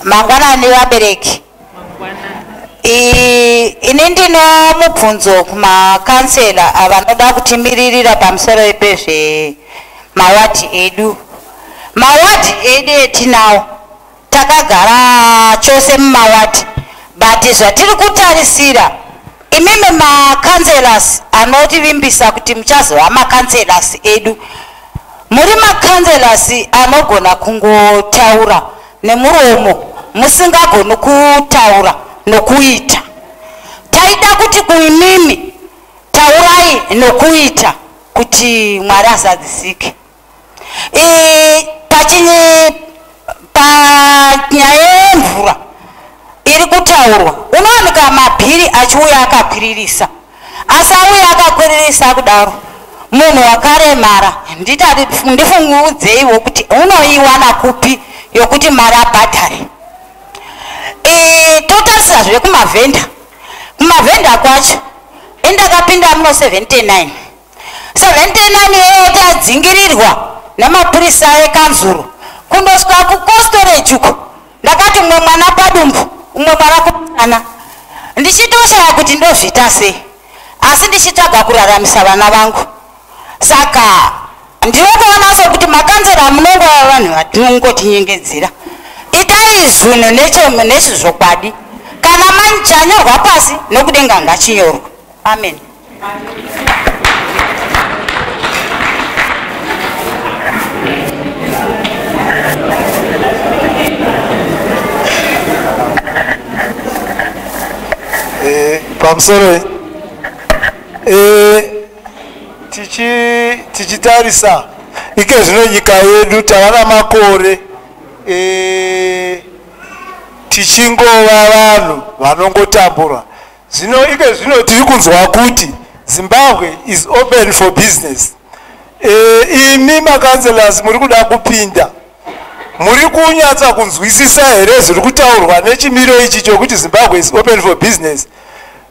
mangwanani vabereki. Ini ndino mubvunzo kumakansela avanoda kutimiririra pamusoro pezvemawadhi edu. Mawadhi edu etinawo, takagara chose mumawadhi, but zvatiri kutarisira, imimi macouncillors anotivimbisa kuti muchazova macouncillors edu, muri macouncillors anogona kungotaura nemuromo, musingagoni kutaura nokuita. Taida kuti kuimimi taurai nokuita kuti Mwari azadzisike. Panyaya yemvura iri kutaurwa, unowanika mabhiri achiuya akakwiririsa, asi auya akakwiririsa kudaro, munhu wakaremara, ndifungudzeiwo kuti unoiwana kupi yokuti mari abhadhare? Totarisazve kumavhenda. Kumavhenda kwacho, indakapinda muno 79 79 iyoyo, tadzingirirwa nemapurisa ekanzuro kundosvika kucold storage uko. Ndakati mumwe mwana padumbu, umwe mwana kumusana, ndichitoshaya kuti ndozviita sei, asi ndichitsvaga kuraramisa vana vangu. Saka ndinokuona sokuti makanzera munongova vanhu vatinongotinyengedzera. Itai zvinhu nechizvokwadi. Kana manchanyorwa pasi nokudenga, ngachinyorwa. Amen. Pamusoro tichitarisa ike zvino nyika yedu, tava namakore tichingova vanhu vanongotambura. Zvino ike zvino tiri kunzwa kuti Zimbabwe is open for business. Imi macouncillors muri kuda kupinda, muri kunyatsa kunzwisisa here zviri kutaurwa nechimiro ichi chokuti Zimbabwe is open for business?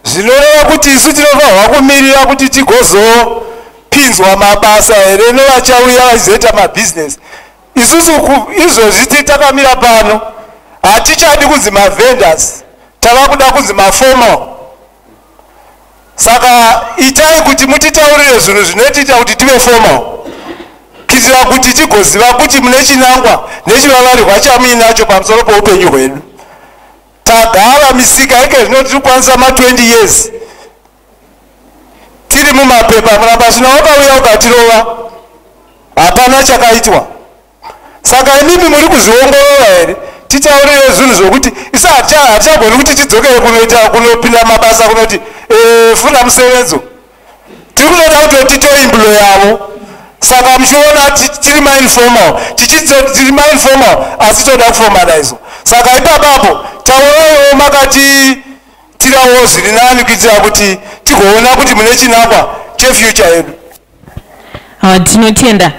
Zvinoreva kuti isu tinofanirwa kumirira kuti tigozopinzwa mabasa here nevachauya vachizoita mabhizinesi? Isusu izvozvi takamira pano, hatichadi kunzi mavendors, tava kuda kunzi maformal. Saka itai kuti mutitaurire zvinhu zvinotiita kuti tive formal, kuitira kuti tigoziva kuti mune chinangwa nechivavarirwa chamuinacho pamusoro poupenyu hwedu. Tagara misika ike zvino tiri kukwanisa ma20 years tiri mumapepa. Muramba wakauya ukatirova, hapana chakaitwa. Saka imimi muri kuzviongorora here? Titaurire zvinhu zvokuti isu hatichagoni kuti tidzokere kunoita kunopinda mabasa kunoti funa musevenzo. Tiri kutoda kutoti toemployavo. Saka muchiona tiri mainformal, tichiti tiri mainformal, asi toda kuformalizwa. Saka ipapapo tauraiwo makatitirawo zviri nani, kuitira kuti tigoona kuti mune chinangwa chefuture yedu. Tinotenda.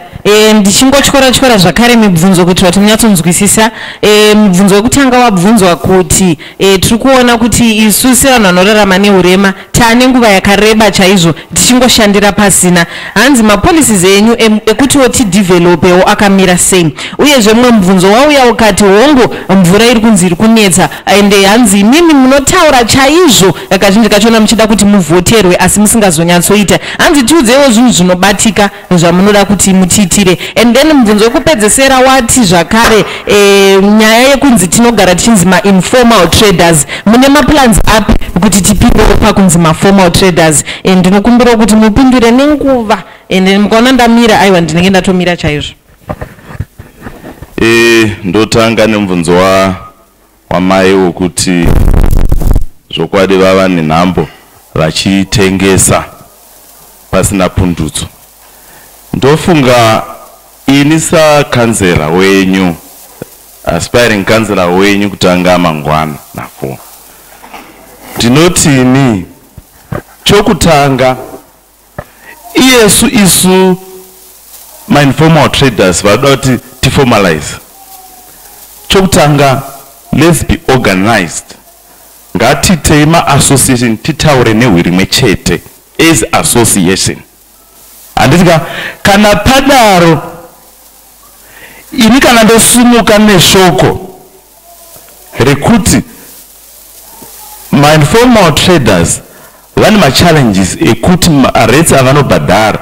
Ndichingotyora tyora zvakare mibvunzo kuitira kuti munyatsonzwisisa. Mubvunzo wekutanga wabvunzwa kuti tiri kuona kuti isu sevanhu vanorarama neurema taane nguva yakareba chaizvo tichingoshandira pasina. Hanzi mapolicies enyu ekutiwo tidevelopewo akamira sei? Uyezve mumwe mubvunzo wauya ukati, hongu, mvura iri kunzi iri kunetsa, ende hanzi imimi munotaura chaizvo kazhinji kachona muchida kuti muvhoterwe, asi musingazonyatsoita. Hanzi tiudzeiwo zvinhu zvinobatika zvamunoda kuti mutiitire. And then mubvunzo wekupedzesera wati zvakare nyaya yekunzi tinogara tichinzi mainformal traders, mune maplans api kuti tipindewo pakunzi maformal traders? Ndinokumbirawo kuti mupindure nenguva, ende mukaona ndamira, aiwa, ndinenge ndatomira chaizvo. Ndotanga nemubvunzo wamai wokuti zvokwadi vava nenhambo vachitengesa pasina pundutso. Ndofunga ini sakanzera wenyu, aspiring councillor wenyu kutanga mangwana na4, ndinotini chokutanga, iyesu isu mainformal traders vanoda kuti tiformalize, chokutanga, let's be organized. Ngatitei maassociation, titaure nehwi rimwe chete as association, handiti ka? Kana padaro, ini kana ndosimuka neshoko rekuti mainformal traders vane machallenges ekuti marates avanobhadhara,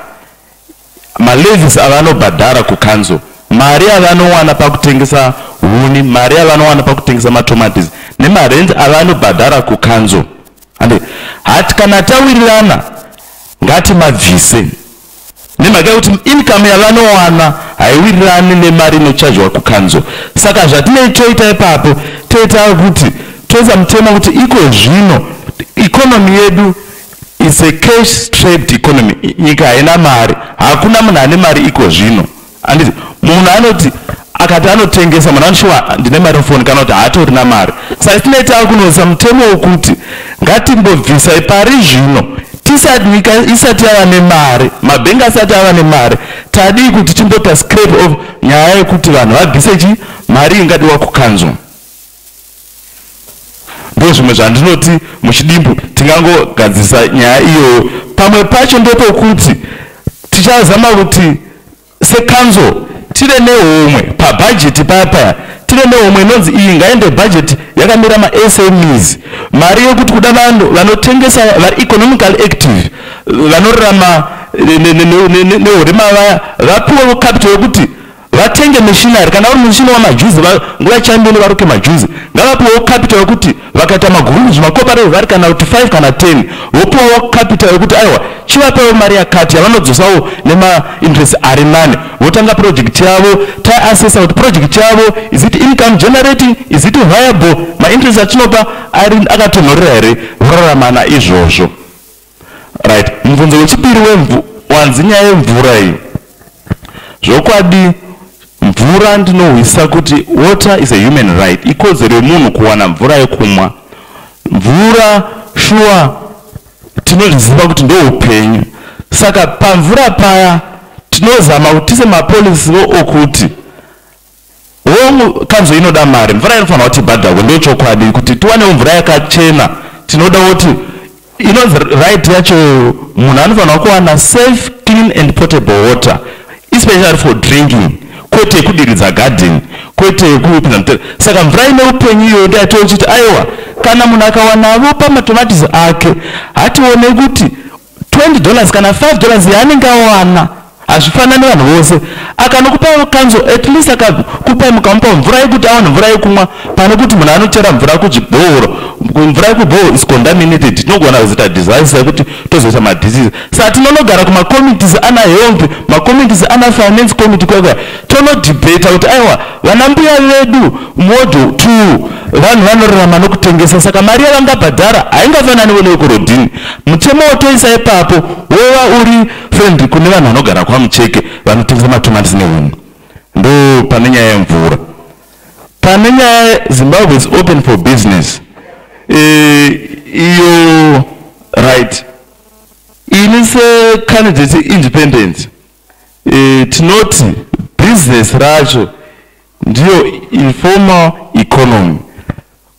malevies avanobhadhara kucouncil, mari yavanowana pakutengesa huni, mari yavanowana pakutengesa matomatis nemarent avanobhadhara kucouncil, handi hati kana tawirirana ngatimabvise, nemhaka yekuti income yavanowana haiwirirani nemari inochajwa kucouncil. Saka zvatinei toita ipapo, toita kuti toisa mutemo kuti iko zvino economy yedu is a cash strapped economy. Nyika haina mari, hakuna munhu ane mari iko zvino, handiti? Munhu anoti akati anotengesa, munhu anoshuwa ndine mari mufoni, kana kuti haatorina mari. Saka tinei kunoisa mutemo wekuti ngatimbobvisai pari zvino, tisati nyika isati yava nemari, mabhengi asati ava nemari, tadii kuti timbota scrape off nyaya yekuti vanhu vabvise chi mari ingadiwa kucouncil. Ndo zvimwe zvandinoti muchidimbu tingangogadzisa nyaya iyoyo. Pamwe pacho ndepokuti tichazama kuti secouncil tive nehomwe pabhajeti paya, tive nehomwe inonzi iyi ngaende bhajeti yakamira maSMEs, mari yekuti kuda vanhu vanotengesa vari economically active, vanorarama neurema vaya, vapiwewo capital yekuti vatenge machinery. Kana uri muchini wamajuzi, nguva chambeni varuke majuzi, ngavapiwewo capital yekuti vakaita magurupu, zvimacooperative vari kana kuti 5 kana 10, vopiwawo capital yekuti aiwa, chivapewo mari yakati yavanodzosawo nemainterest ari nani, votanga project yavo. Taassessa kuti project yavo, is it income generating, is it viable, mainterest atinopa ari akatonhorera here, voraramana izvozvo. Right, mubvunzo wechipiri wanzi nyaya yemvura iyi. Zvokwadi mvura, ndinohwisa kuti water is a human right, ikodzero yemunhu kuwana mvura yekumwa. Mvura shuwa tinozviziva kuti ndo upenyu. Saka pamvura paya Tinozama kuti tise mapolisiwo okuti hongu, kanzuro inoda mari, mvura inofanira kuti ibhadharwe, ndochokwadi. Kuti tiwanewo mvura yakachena, tinoda kuti inonzi right yacho, munhu anofanira kuwana safe, clean and potable water, especially for drinking, kwete yekudiridza garden, kwete yekupinza mutere. Saka mvura ine upenyu iyoyo ndiyatochiti aiwa, kana munhu akawanavo pamatomatisi ake, hatione kuti $20 kana $5 yaanenge awana hazvifanani vanhu vose. Akanokupa kanzo, at least akakupai, mukamupa mvura yekuti awane mvura yekumwa, pane kuti munhu anochera mvura kuchibhoro. Mvura yekubhoro is contaminated, tinogona kuzoita disaster yekuti tozoita madisease. Saka tinonogara kumacommittees ana health, macommittees ana finance committee kwekwa, tonodhibheta kuti aiwa, vana mbuya vedu muward 2 vanhu vanorarama nokutengesa, saka mari yavangabhadhara haingafananiwo neyekurodhini. Mutemo wotoisa ipapo wova uri friend kune vanhu vanogara kwaMucheke vanotengesa matomatisi nehuni. Ndo pane nyaya yemvura. Pane nyaya Zimbabwe is open for business, iyo right, ini secandidate independent, tinoti business racho ndiyo informal economy,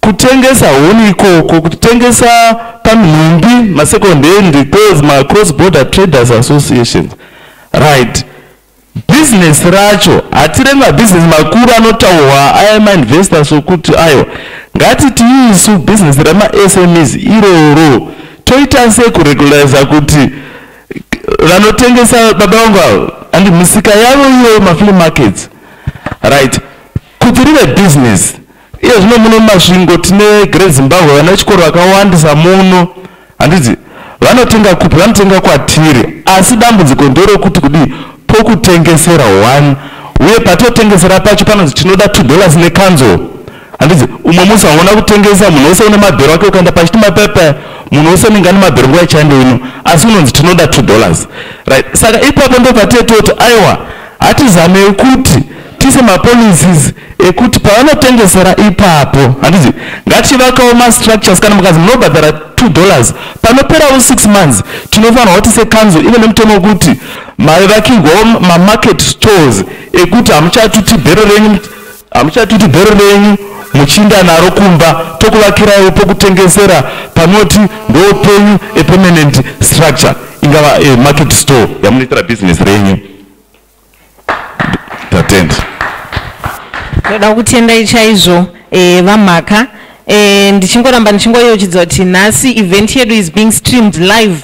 kutengesa huni ikoko, kutengesa panhumbi, masecond hand clothes, macross border traders associations, right? Business racho hatire mabhizinesi makuru anotaurwa aya mainvestors okuti aiwa, ngatiti isu business ramaSMEs iroro toita sei kuregulariza kuti vanotengesa, baba vangu avo, handi misika yavo iyoyo, maflea markets, right, kuti rive business. Iye zvino muno muMasvingo tine Great Zimbabwe, vana vechikoro vakawandisa muno, handiti? Vanotenga kupi? Vanotenga kwatiri. Asi dambudziko nderekuti kudii pokutengesera one, uye patotengesera pacho panonzi tinoda $2 nekanzo, handiti? Umwe musi waona kutengesa, munhu wese une mabhero ake, ukaenda pachitima pepa, munhu wese unenge ane mabhero nguva yechando ino, asi unonzi tinoda $2, right? Saka ipapo ndo patetoti aiwa, hatizamei kuti tise mapolicies ekuti pavanotengesera ipapo, handiti, ngativakawo mastructures. Kana mukazi munobhadhara $2, panoperawo 6 months tinofanirwa kuti sekanzo ive nemutemo wekuti maivakirwawo mamarket stores ekuti hamuchatuti bhero renyu, hamuchatuti bhero renyu muchiinda naro kumba, tokuvakiraiwo pokutengesera panoti ndopenyu, apermanent structure, ingava market store yamunoitira business renyu. Tatenda. Ndoda kutendai chaizvo, vaMhaka. Ndichingoramba ndichingoyeuchidza kuti nhasi event yedu is being streamed live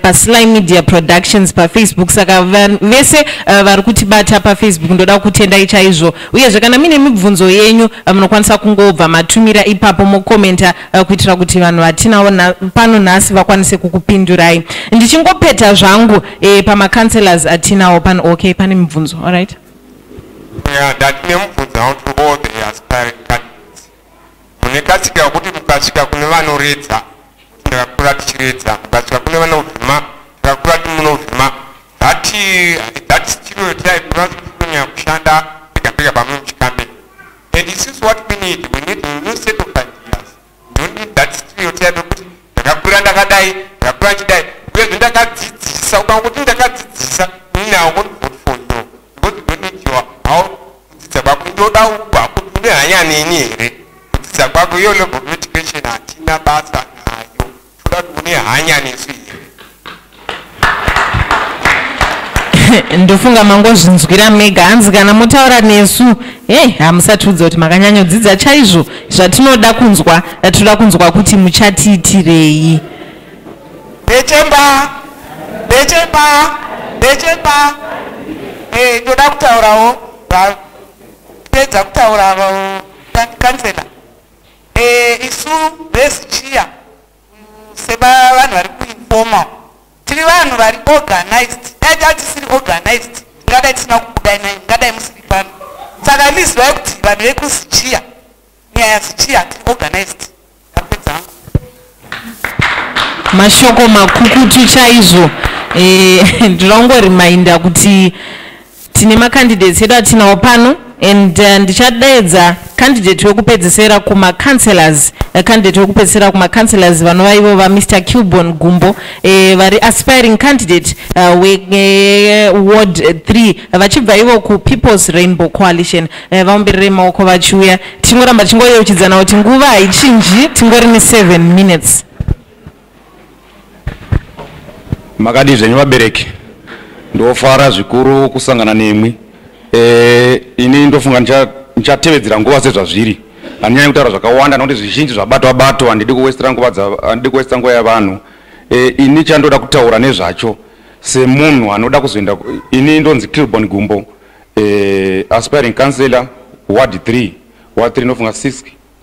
paSly Media Productions paFacebook. Saka vese vari kutibata paFacebook, ndoda kutendai chaizvo. Uyezve kana muine mibvunzo yenyu, munokwanisa kungobva matumira ipapo, mokomenta, kuitira kuti vanhu vatinavo pano nhasi vakwanise kukupindurai. Ndichingopeta zvangu pamacouncillors atinawo pano. Okay, pane mibvunzo, alright. Yeah, ndandine mubvunzo wangu to all the aspiring candidates. Mune katsika yekuti mukasvika kune vanoredza, kuti ndakakura tichiredza, mukasvika kune vanovhima, ndakakura timunovhima. That stereotype unonyanya kushanda pega pega pamwe muchikambeni. And isusu what we need, we need a new set of ideas. We don't need that stereotype yekuti ndakakura ndakadai, ndakakura nchidai, uyezve ndakadzidzisa. Ukangokuti ndakadzidzisa, inini I won't vote for you because we don't need your how kudzidza kwako. Ndoda kwako, une hanya neni here? Kudzidza kwako, iyo level of education hatina basa nayo. Toda kuti une hanya nesu here? Ndofunga mangozvinzwira mega. Hanzi kana mutaura nesu, hei, hamusatiudza kuti makanyanyodzidza chaizvo. Zvatinoda kunzwa, toda kunzwa kuti muchatiitirei. Ndechemba, ndechemba, ndechemba. Ndoda kutaurawo vapedza kutaura kansela. Isu veZICHIA, sevanhu vari kuinformal, tiri vanhu vari organized. Dai tatisiri organized, tingadai tisina kubuda nai, ngadai musiri pano. Saka ndizivai kuti vanhu vekuZICHIA, nyaya ZICHIA, tiri organized. Ndapedza hangu. Mashoko makukutu chaizvo. Ndinongorimainda kuti tine macandidates edu atinawo pano, and ndichadaidza candidate wekupedzisira kumacouncillors. Candidate wekupedzisira kumacouncillors vanova ivo vaMr Kilbon Gumbo, vari aspiring candidate weward 3, vachibva ivo kuPeople's Rainbow Coalition. Vaombererei maoko vachiuya. Tingoramba tichingoyeuchidzana kuti nguva haichinji, tingori ne7 minutes. Makadii zvenyu vabereki? Ndofara zvikuru kusangana nemwi. Ini ndofunga ndichatevedzera nguva sezvazviri. Handinyanyi kutaura zvakawanda nokuti zvizhinji zvabatwa batwa. Handidi kuwestera nguva, handidi kuwestera nguva yavanhu. Ini chandoda kutaura nezvacho semunhu anoda kuzoenda, ini ndonzi Kilbon Gumbo, aspiring councillor, ward 3. Ward 3 inofunga 6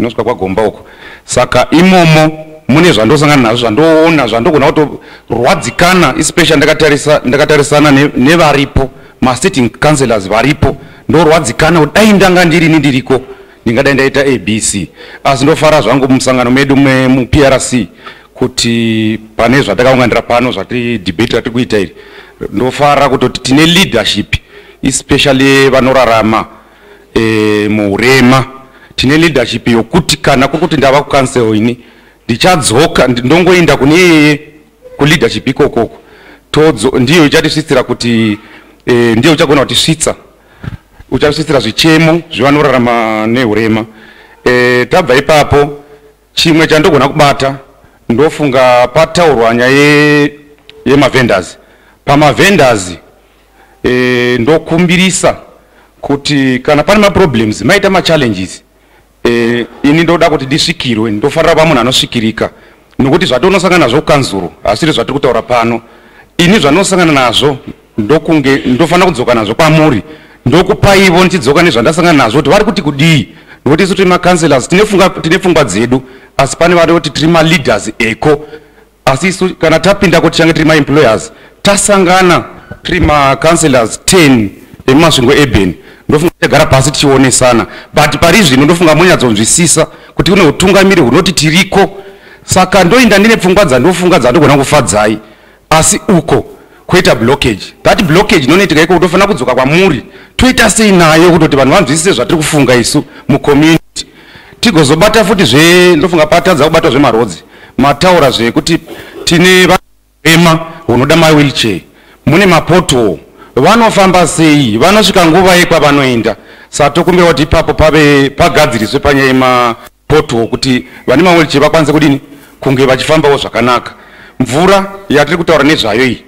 inosvika kwaGomba uko. Saka imomo mune zvandosangana nazvo, zvandoona, zvandogona kutorwadzikana, especially ndakatarisana nevaripo, masitting councillors varipo. Ndorwadzikana kuti dai ndanga ndirini ndiriko, ndingadai ndaita ABC. Asi ndofara zvangu mumusangano medu muPRC kuti pane zvatakaunganira pano, zvati debate ratiri kuita iri. Ndofara kutoti tine leadership, especially vanorarama muurema. Tine leadership yokuti kana kuri kuti ndava kucouncil, ini ndichadzoka, ndongoenda kune iyeye kuleadership ikokoko. Ndiyo ichatisvitsira kuti ndiyo ichagona kutisvitsa, uchasvitsira zvichemo zvevanorarama neurema. Tabva ipapo, chimwe chandogona kubata, ndofunga pataurwa nyaya yemavendors. Pamavendors, ndokumbirisa kuti kana pane maproblems, maita machallenges, ini ndoda kuti ndisvikirwe. Ndofarira pamunhu anosvikirika, nokuti zvatonosangana nazvo kukanzuro hasiri zvatiri kutaura pano. Ini zvandinosangana nazvo, ndokunge ndofanira kudzoka nazvo kwamuri, ndokupaivo ndichidzoka nezvandasangana nazvo kuti vari kuti kudii, nokuti isu tiri macouncillors, tine pfungwa dzedu, asi pane vari kuti tiri maleaders eko. Asi isu kana tapinda kuti tichange tiri maemployers, tasangana tiri macouncillors 10 emuMasvingo Urban, ndofunga tichagara pasi tichionesana. But pari zvino ndofunga munyatsonzwisisa kuti kune utungamiri hunoti tiriko. Saka ndoinda ndine pfungwa dzandofunga dzandogona kufadzai, asi uko kwoita blockage. That blockage inonoitika iko, kutofanira kudzoka kwamuri, toita sei nayo kutoti vanhu vanzwisise zvatiri kufunga isu mucommunity. Tigozobata futi zve, ndofunga patadza kubatwa zvemaroads. Mataura zvekuti tine varema hunoda mawheelchair, mune mapotholes, vanofamba sei, vanosvika nguva yekwavanoenda? Saka tokumbira kuti ipapo pave pagadziriswe panyaya yemapotholes, kuti vane mawheelchair vakwanise kudini, kunge vachifambawo zvakanaka. Mvura yatiri kutaura nezvayo iyi,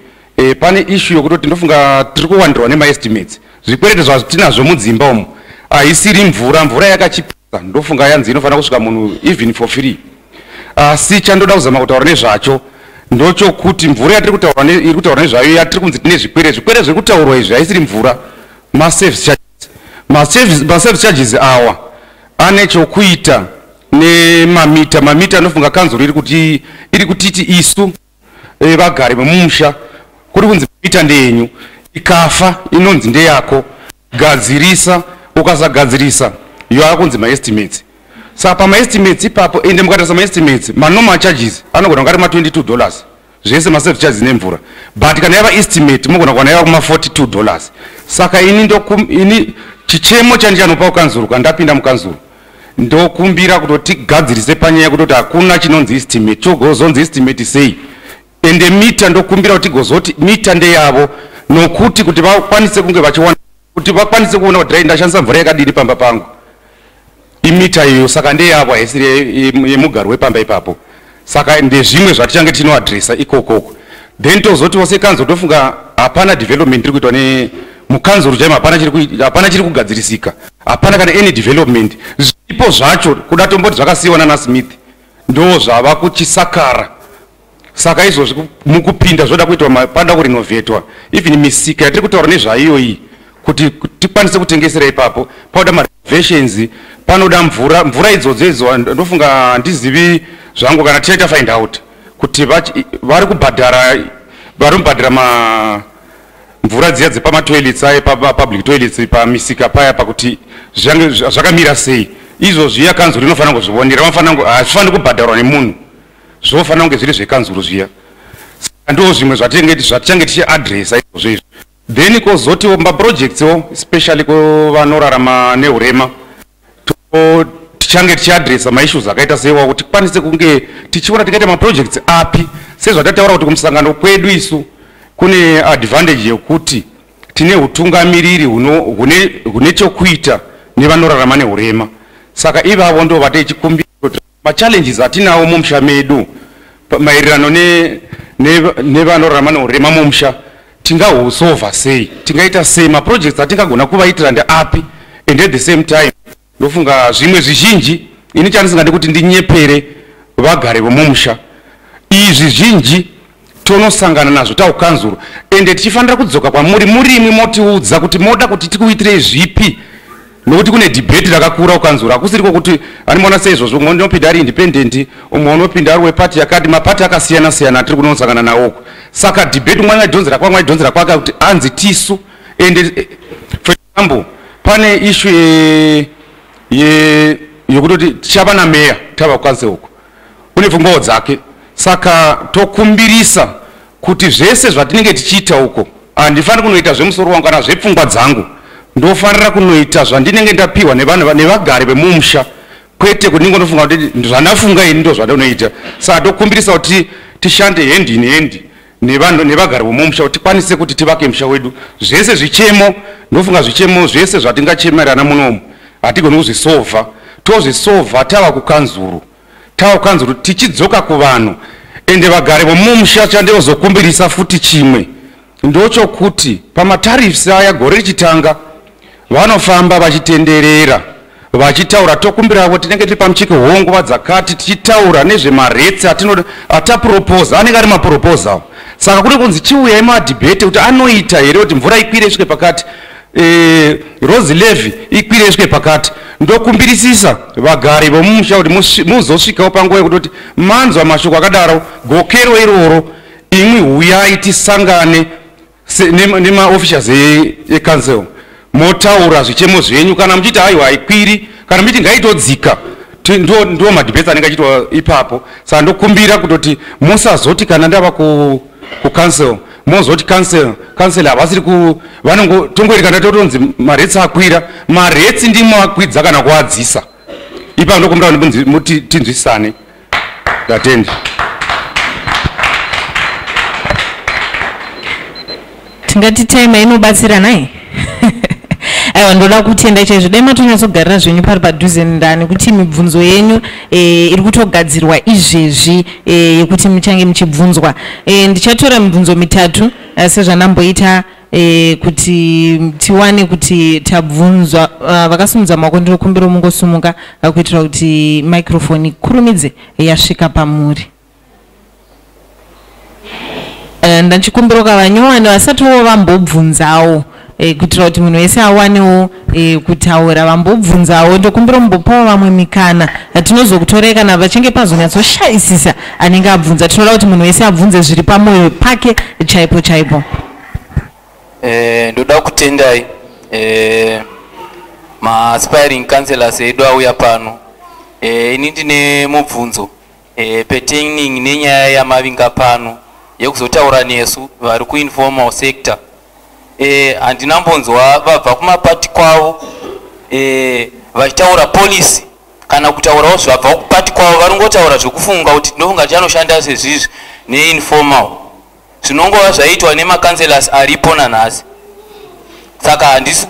pane issue yokutoti ndofunga tiri kuwandirwa nemaestimates. Zvikwereti zvatinazvo mudzimba umu haisiri mvura. Mvura yakachipisa, ndofunga yanzi inofanira kusvika munhu even for free. Asi chandoda kuzama kutaura nezvacho ndochokuti mvura yatiri kutaura iri kutaura nezvayo, yatiri kunzi tine zvikwereti, zvikwereti zviri kutaurwa izvi haisiri mvura, maservice charges. Maservice charges awa ane chokuita nemamita. Mamita anofunga kanzuro iri kutiti isu, vagari vemumusha, kuri kunzi mita ndeyenyu, ikafa inonzi ndeyako, gadzirisa. Ukasagadzirisa yoava kunzi maestimates. Saka pamaestimates ipapo, ende mukatarisa maestimates, manormal charges anogona kunge ari ma$22 zvese, maservice charges nemvura, but kana yava estimate mugona kuwana yava kuma$42. Saka ini ini chichemo chandichanopa kukanzuru kana ndapinda mukanzuru, ndokumbira kutoti tigadzirise panyaya yekutoti hakuna chinonzi estimate. Chogozonzi estimate sei? Ende mita, ndokumbira kuti tigozoti mita ndeyavo, nokuti kuti vakwanise kunge vachiwana, kuti vakwanise kuona kuti dai ndashandisa mvura yakadini pamba pangu, imita iyo. Saka ndeyavo, haisiri yemugari wepamba ipapo. Saka ndezvimwe zvatichange tinoadresa ikokoko. Then tozotiwo sekanzuro, tofunga hapana development iri kuitwa nemukanzuro chaimo. Hapana chiri kugadzirisika, hapana kana any development. Zvipo zvacho kuda tomboti zvakasiyiwa nana Smith, ndo zvava kuchisakara. Saka izvozvi mukupinda zvoda kuitwa, panoda kurenovetwa even misika yatiri kutaura nezvaiyo iyi, kuti tikwanise kutengesera ipapo panoda marenovations, panoda mvura. Mvura idzodzo idzo ndofunga handizivi zvangu kana tichaita find out kuti vari kubhadhara, vari kubhadhara ma mvura dziya dzepamatoilets aye, papublic toilets pamisika paya, pakuti zvange zvakamira sei izvo zviya. Kanzuro inofanira kuzvionera. Hazvifaniri kubhadharwa nemunhu, zvofanira kunge zviri zvekanzuro zviya. Saka ndo zvimwe zvatichange tichiadresa izvozvo izvo. Then kwozotiwo maprojectswo, especially kuvanorarama neurema. Tichange tichiadresa maissues akaita seiwa kuti tikwanise kunge tichiona tingaita maprojects api. Sezvatataura kuti kumusangano kwedu isu kune advantage yekuti tine utungamiriri hune chokuita nevanorarama neurema. Saka ivavo ndo vateichikumbira kuti machallenges atinawo mumusha medu maererano nevanorarama neurema mumusha tingahusova sei, tingaita sei, maprojects atingagona kuvaitira ndeapi. And at the same time ndofunga zvimwe zvizhinji ini chandisingade kuti ndinyepere vagari vomumusha, izvi zhinji tonosangana nazvo taukanzuro, ende tichifanira kudzoka kwamuri murimwi motiudza kuti moda kuti tikuitirei zvipi, nokuti kune dhibheti rakakura kukanzuro. Hakusiriko kuti animoona seizvozvo umwe unopinda ari independent, umwe unopinda ari wepati yakati, mapati akasiyana siyana atiri kunosangana nawoko. Saka dhibheti umwe angadhonzera kwamwe adhonzera kwake kuti anzi tisu. Ende for example pane issue yekutoti tichava nameya tava kukanzuro uko une pfungwawo dzake. Saka tokumbirisa kuti zvese zvatinenge tichiita uko handifaniri kunoita zvemusoro wangu kana zvepfungwa dzangu, ndofanira kunoita zvandinenge ndapiwa nevanhu nevagari vemumusha, kwete kuti ndingonofunga kuti zvandafunga ini ndo zvandinoita. Saka tokumbirisa kuti tishande hand in hand nevanhu nevagari vemumusha kuti tikwanise kuti tivake musha wedu. Zvese zvichemo, ndofunga zvichemo zvese zvatingachemerana munomu hatigoni kuzvisovha, tozvisovha tava kukanzuru, tava kukanzuru tichidzoka kuvanhu. Ende vagari vomumusha chandozokumbirisa futi chimwe ndochokuti pamatarifs aya gore richitanga vanofamba vachitenderera vachitaura, tokumbiravo tinenge tiri pamucheke honguva dzakati tichitaura nezvemaretsi ataproposa, anenge ari maproposal. Saka kune kunzi chiuyai madhibhete kuti anoita here kuti mvura ikwire isvike pakati, rose levy ikwire isvike pakati. Ndokumbirisisa vagari vomumusha kuti muzosvikawo panguva yekutoti manzwa mashoko akadaro, gokero iroro imwi huyai tisangane nemaofficials ecouncil motaura zvichemo zvenyu. Kana muchiti haiwa haikwiri, kana muchiti ngaitodzika, ndo madhibheti anenge achiitwa ipapo. Saka ndokumbira kutoti musazoti kana ndava kucouncil mozoti council havasiri vanongo tongoerekana totonzi maretsi akwira, maretsi ndimo akwidza kana kuadzisa. Ipapo ndokumbira kuti tinzwisisane. Ndatenda. Tingati time inobatsira nai. Aiwa, ndoda kutenda chaizvo. Dai matonyatsogarira zvenyu pari padhuze ndani kuti mibvunzo yenyu iri kutogadzirwa izvezvi yekuti muchange muchibvunzwa. Ndichatora mibvunzo mitatu sezvandamboita kuti tiwane kuti tabvunzwa. Vakasimudza maoko ndinokumbira mungosumuka kuitira kuti microphone ikurumidze yasvika pamuri. Ndachikumbira vanyowani vasatiwo vambobvunzawo kuitira kuti munhu wese awanewo kutaura, vambobvunzawo. Ndokumbira mumbopawo vamwe mikana, tinozokutorei kana vachinge pazonyatsoshayisisa anenge abvunza. Tinoda kuti munhu wese abvunze zviri pamwoyo pake chaipo chaipo. Ndoda kutendai maaspiring councillors edu auya pano. Ini ndine mubvunzo pertaining nenyaya yamavinga pano yekuzotaura nesu vari kuinformal sector. Handina mbonzwa vabva kumapati kwavo vachitaura policy kana kutaurawo zvabva kupati kwavo. Varingotaura zvekufunga kuti ndinofunga tichanoshanda sezvizvi neinformal, zvinongova zvaitwa nemacouncillors aripo nanhasi. Saka handisi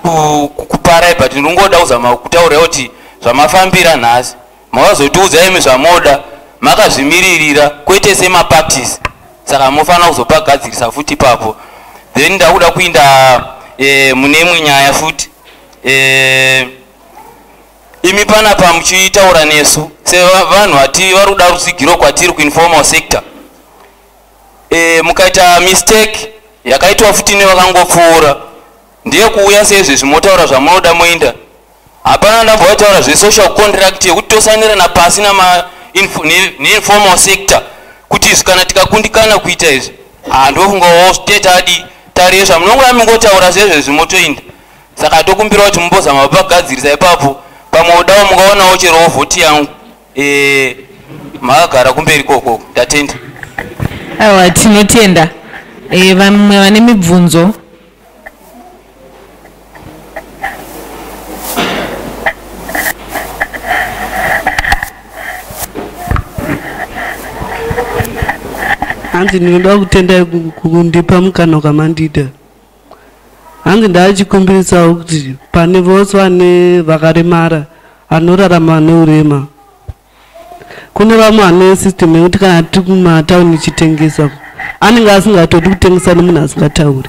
kuparai, but ndinongoda kuzama kutaurawo kuti zvamafambira nhasi makazotiudza imi zvamoda makazvimiririra kwete semaparties. Saka munofanira kuzopagadzirisa futi ipapo. Then ndakuda kuinda mune imwe nyaya futi. Imi panapa muchitaura nesu sevanhu vati vari kuda rutsigiro kwatiri kuinformal sector, mukaita mistake yakaitwa futi nevakangopfuura ndiye kuuya seizvezvi motaura zvamunoda moinda. Hapana ndambotaura zvesocial contract yekuti tosanirana pasi neinformal sector kuti izvi kana tikakundikana kuita izvi handofungawo tetadi taresva. Munongoya mungotaura seizvezvi motoinda. Saka tokumbira kuti mumbozama pagadzirisa ipapo. Pamwe udawo mungaonawo chero vhoti yangu makagara kumberi koko. Ndatenda. Aiwa, tinotenda. Vamwe vane mibvunzo? Hanzi ndinoda kutendai kundipa mukana wakamandida. Hanzi ndachikumbirisawo kuti pane vose vane vakaremara anorarama neurema. Kune vamwe vane system yekuti kana tiri kumatauni ichitengesa anenge asingatodi kutengesa nemunhu asingatauri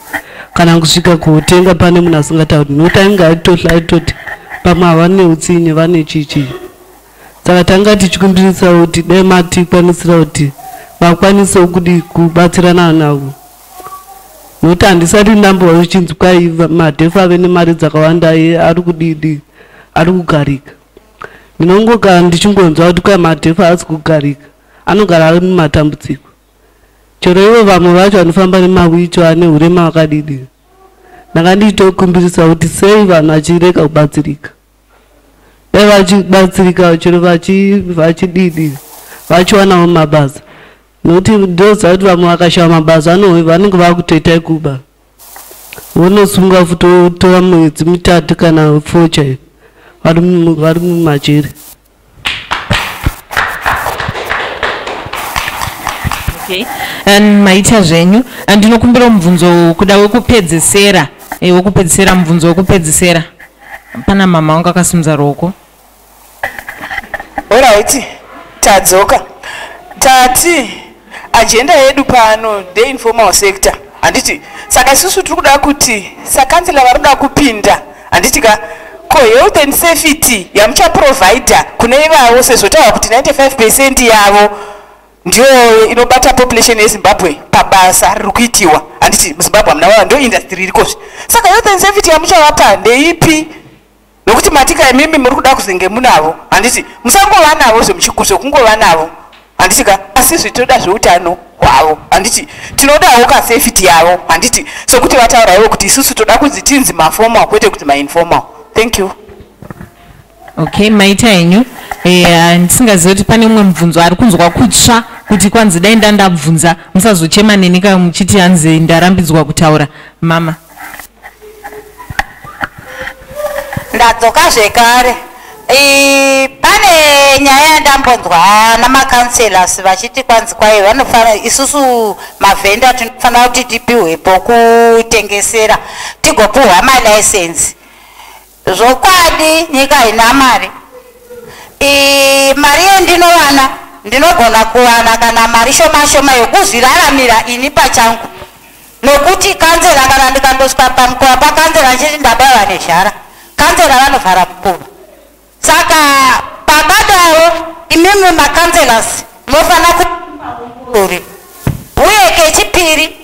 kana kusvika kotenga pane munhu asingatauri nokuti anenge aitohla aitoti pamwe havane utsinye vane chichi. Saka tanga tichikumbirisawo kuti dai matikwanisira kuti vakwanisewo kudi kubatsirana navo nokuti handisati ndambowa zvichinzi kwai madhefu ave nemari dzakawanda ari kudidi ari kugarika. Ndinongogara ndichingonzwa kuti kwai madhefu haasi kugarika, anogara ari mumatambudziko. Chero ivo vamwe vacho vanofamba nemawicho ane urema wakadidi. Ndanga ndichitokumbirisa kuti sei vanhu vachirega kubatsirika. Dai vachibatsirika chero vachididi vachiwanawo mabasa. Nokuti ndoziva kuti vamwe vakashaya mabasa vanenge vakutoita ekuba. Vonosunga futi votora mwedzi mitatu kana 4 chaiyo vari mumajeri. Okay. Maita zvenyu. Ndinokumbira mubvunzo kuda wekupedzesera. Wekupedzesera mubvunzo wekupedzesera. Pana mama wangu akasimudza ruoko. Alright, tadzoka. Tati agenda yedu pano ndeinformal sector. Handiti saka isusu tiri kuda kuti sakansela vari kuda kupinda. Handiti ka ko health and safety yamuchaprovider kune ivavo sezvo tawa kuti 95% yavo ndiyo inobata population yeZimbabwe pabasa riri kuitiwa. Handiti muZimbabwe hamuna vava ndo industry irikozve. Saka health and safety yamuchavapa ndeipi? Nokuti matika imimi muri kuda kuzenge munavo. Handiti musangova navo zvekungova navo. Handiti ka asi zvitoda zveutano hwavo. Handiti tinodawo ka safety yavo. Handiti sokuti vataura ivo kuti isusu toda kunzi tinzi maformal kwete kuti mainformal. Thank you. Okay, maita henyu. Ndisingazivi kuti pane mumwe mubvunzo ari kunzwa kutsva kuti kwanzi dai ndandabvunza musazochema neni ka muchiti hanzi ndarambidzwa kutaura. Mama. Ndadzoka zvekare. Pane nyaya yandambonzwa namacounselors vachiti kwanzi kwai vanofana isusu mavhenda tinofanira kuti tipiwe pokutengesera tigopuhwa malicense. Zvokwadi nyika haina mari. Mari yendinowana ndinogona kuwana kana mari shoma shoma yokuzviraramira ini pachangu. Nokuti kanzera kana ndikandosvika pamukova pakanzera nchiti ndabaiwa nezhara, kanzera vanovhara mukova. Saka pakadaro imimi makanzelors munofanira kuongorore. Uye kechipiri,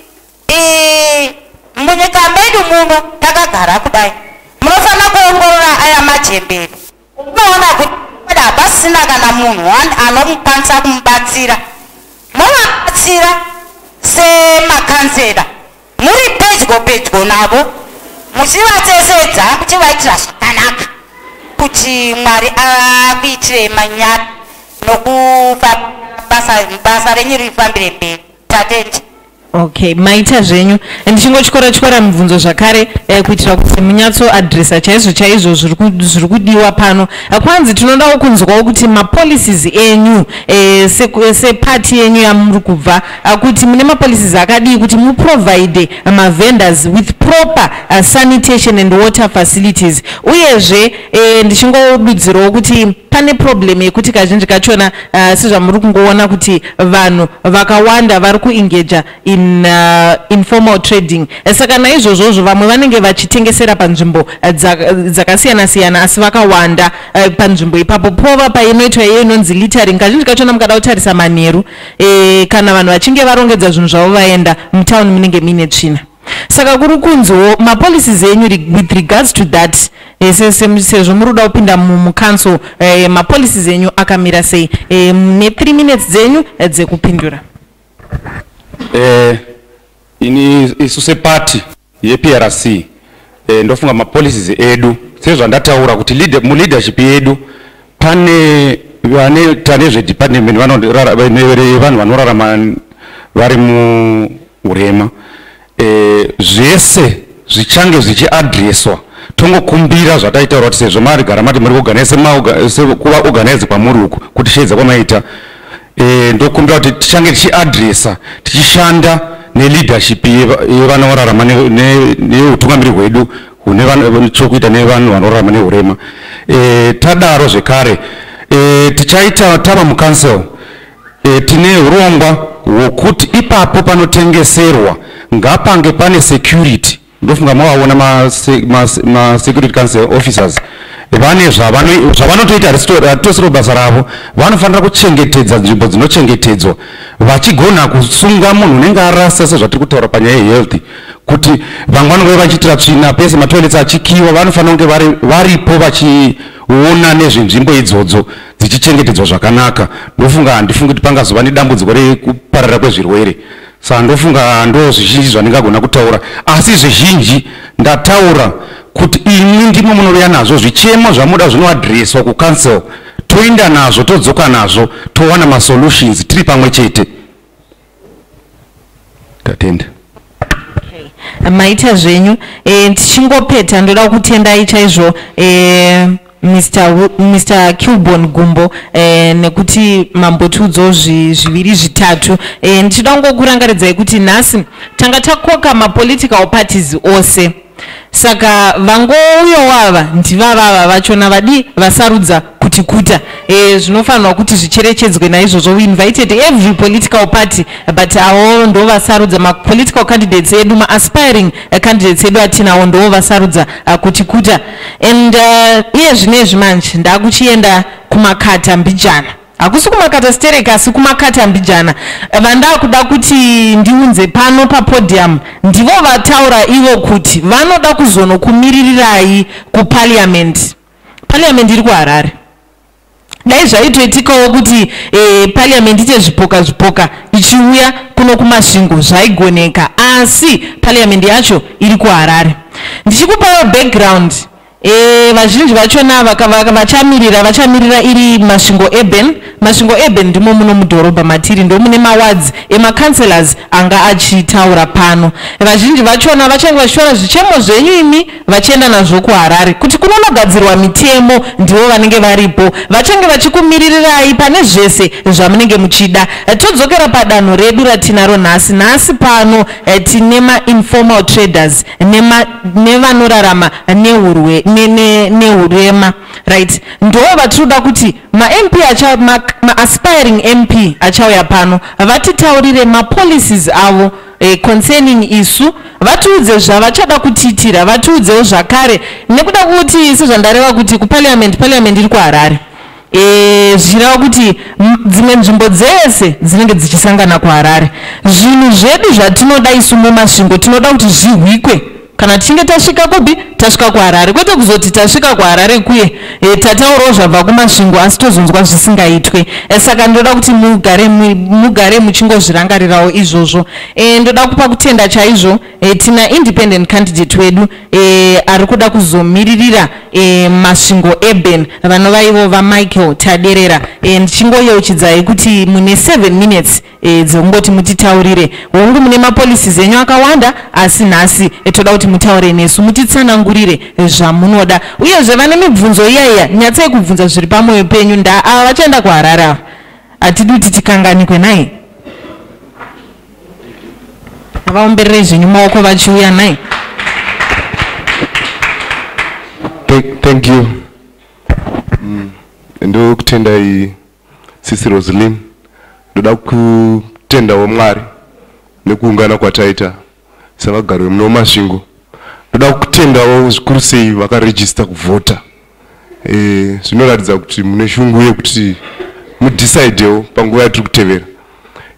munyika medu muno takagara kudai munofanira kuongorora aya majembere. Unoona kuti hapasina kana munhu anomukwanisa kumubatsira. Muvabatsira semakanzera muri pedyo pedyo navo muchivatsesedza muchivaitira zvakanaka kuti Mwari akuitire manyara nokupa basa renyu rifambire mberi. Tatende. Okay, maita zvenyu. Ndichingotyora mubvunzo zvakare kuitira kuti munyatsoadresa chaizvo chaizvo zviri kudiwa pano. Kwanzi tinodawo kunzwawo kuti mapolicies enyu sepati yenyu yamuri kubva kuti mune mapolicies akadii kuti muprovide mavendors with proper sanitation and water facilities. Uyezve ndichingodudzirawo kuti pane problem yekuti kazhinji kachona sezvamuri kungoona kuti vanhu vakawanda vari kuengager in informal trading. Saka naizvozvozvo vamwe vanenge vachitengesera panzvimbo dzakasiyana siyana asi vakawanda panzvimbo ipapo pova painoitwa iyo inonzi littering. Kazhinji kachona mukada kutarisa manheru kana vanhu vachinge varongedza zvinhu zvavo vaenda mutauni munenge muine tsvina. Saka kuri kunziwo mapolicies enyu with regards to that sezvo muri kuda kupinda mucouncil mapolicies enyu akamira sei? Ne 3 minutes dzenyu dzekupindura. Ini isu sepati yePRC ndofunga mapolicies edu sezvandataura kuti muleadership yedu pane vanoita nezvedepartment vanhu vanorarama vari muurema. Zvese zvichange zvichiadreswa tongokumbira zvataitaura kuti sezvo marigara mati muri kuorganize kuva organize kwamuri uku kuti shedza kwamaita Ndokumbira kuti tichange tichiadresa, tichishanda neleadership yevanorarama neutungamiri hwedu hune chokuita nevanhu vanorarama neurema. Tadaro zvekare, tichaita tava mucouncil, tine urongwa hwokuti ipapo panotengeserwa ngapange pane security. Ndofunga mavaona ma-security council officers vane zvavanotoita, haritosiro basa ravo. Vanofanira kuchengetedza nzvimbo dzinochengetedzwa, vachigona kusunga munhu unenge arasa, sezvatiri kutaura panyaya yehealth, kuti vamwe vanonge vachiitira tsvina pese, matoilets achikiwa. Vanofanira kunge varipo vachiona nezvenzvimbo idzodzo dzichichengetedzwa zvakanaka. Ndofunga, handifungi kuti pangazova nedambudziko rekuparara kwezvirwere. Saka ndofunga ndo zvizhinji zvandingagona kutaura, asi zvizhinji ndataura kuti imi ndimo munouya nazvo zvichemo zvamuda, zvinoadhireswa kucouncil, toenda nazvo, todzoka nazvo, towana masolutions tiri pamwe chete. Tatenda. Maita zvenyu. Tichingopeta, ndoda kutendai chaizvo, Mr Kilbon Gumbo, nekuti mambotiudzawo zviviri zvitatu. Ndichida kungokurangaridzai kuti nhasi tanga takoka mapolitical parties ose, saka vangouyawo ava ndivavava vachona vadi vasarudza kuti kuta zvinofanirwa kuti zvicherechedzwe. Naizvozvo we invited every political party, but avo ndo vasarudza, mapolitical candidates edu, maaspiring candidates edu atinawo, ndo vasarudza kuti kuta. And iye zvinezvi manje ndakuchienda kumakata mbijana. Hakusi kumakata stereka, asi kumakata mbijana. Vandakuda kuti ndiunze pano papodium ndivo vataura ivo kuti vanoda kuzonokumiririrai kuparliament. Parliament iri kuHarare. Dai zvaitoitikawo kuti parliament ite zvipoka zvipoka ichiuya kuno kuMasvingo, zvaigoneka, asi parliament yacho iri kuHarare. Ndichikupawo background, vazhinji vachona vachamirira iri Masvingo Urban. Masvingo Urban ndimo muno mudhorobha matiri, ndo mune mawards emacouncillors anga achitaura pano. Vazhinji vachona vachange vachitora zvichemo zvenyu imi vachienda nazvo kuHarare kuti kunonogadzirwa mitemo. Ndivo vanenge varipo, vachange vachikumirirai pane zvese zvamunenge muchida. Todzokera padanho redu ratinaro nhasi. Nhasi pano tine mainformal traders nevanorarama neurema, right? Ndo vatinoda kuti maMP, maaspiring MP achauya pano vatitaurire mapolicies avo concerning isu, vatiudze zvavachada kutiitira, vatiudzewo zvakare nekuda kuti, sezvandareva, kuti kuparliament, parliament iri kuHarare, zvichireva kuti dzimwe nzvimbo dzese dzinenge dzichisangana kuHarare. Zvinhu zvedu zvatinoda isu muMasvingo, tinoda kuti zvihwikwe kana tichinge tasvika kupi? Tasvika kuHarare, kwete kuzoti tasvika kuHarare kuye, tataurawo zvabva kuMasvingo, asi tozonzwa zvisingaitwe. Saka ndoda kuti mugare muchingozvirangarirawo izvozvo. Ndoda kupa kutenda chaizvo. Tina independent candidate wedu ari kuda kuzomiririra Masvingo Urban, vanova ivo vaMichael Taderera. Ndichingoyeuchidzai kuti mune 7 minutes dzekungoti mutitaurire. Hongu, mune mapolicies enyu akawanda, asi nhasi toda kuti mutaure nesu, mutitsanangurire zvamunoda. Uyezve vane mibvunzo iya iya, nyatsai kubvunza zviri pamwoyo penyu. Nda ava vachaenda kuHarare ava, hatidi kuti tikanganikwe nai. Vaombererei zvenyu maoko vachiuya nai. Thank you. Ndokutendai, Sisi Roslyn. Ndoda kutendawo Mwari nekuungana kwataita sevagari vemuno Masvingo. Ndoda kutendawo zvikuru sei vakarejista kuvhota. Zvinoratidza kuti mune shungu yekuti mudecidewo panguva yatiri kutevera.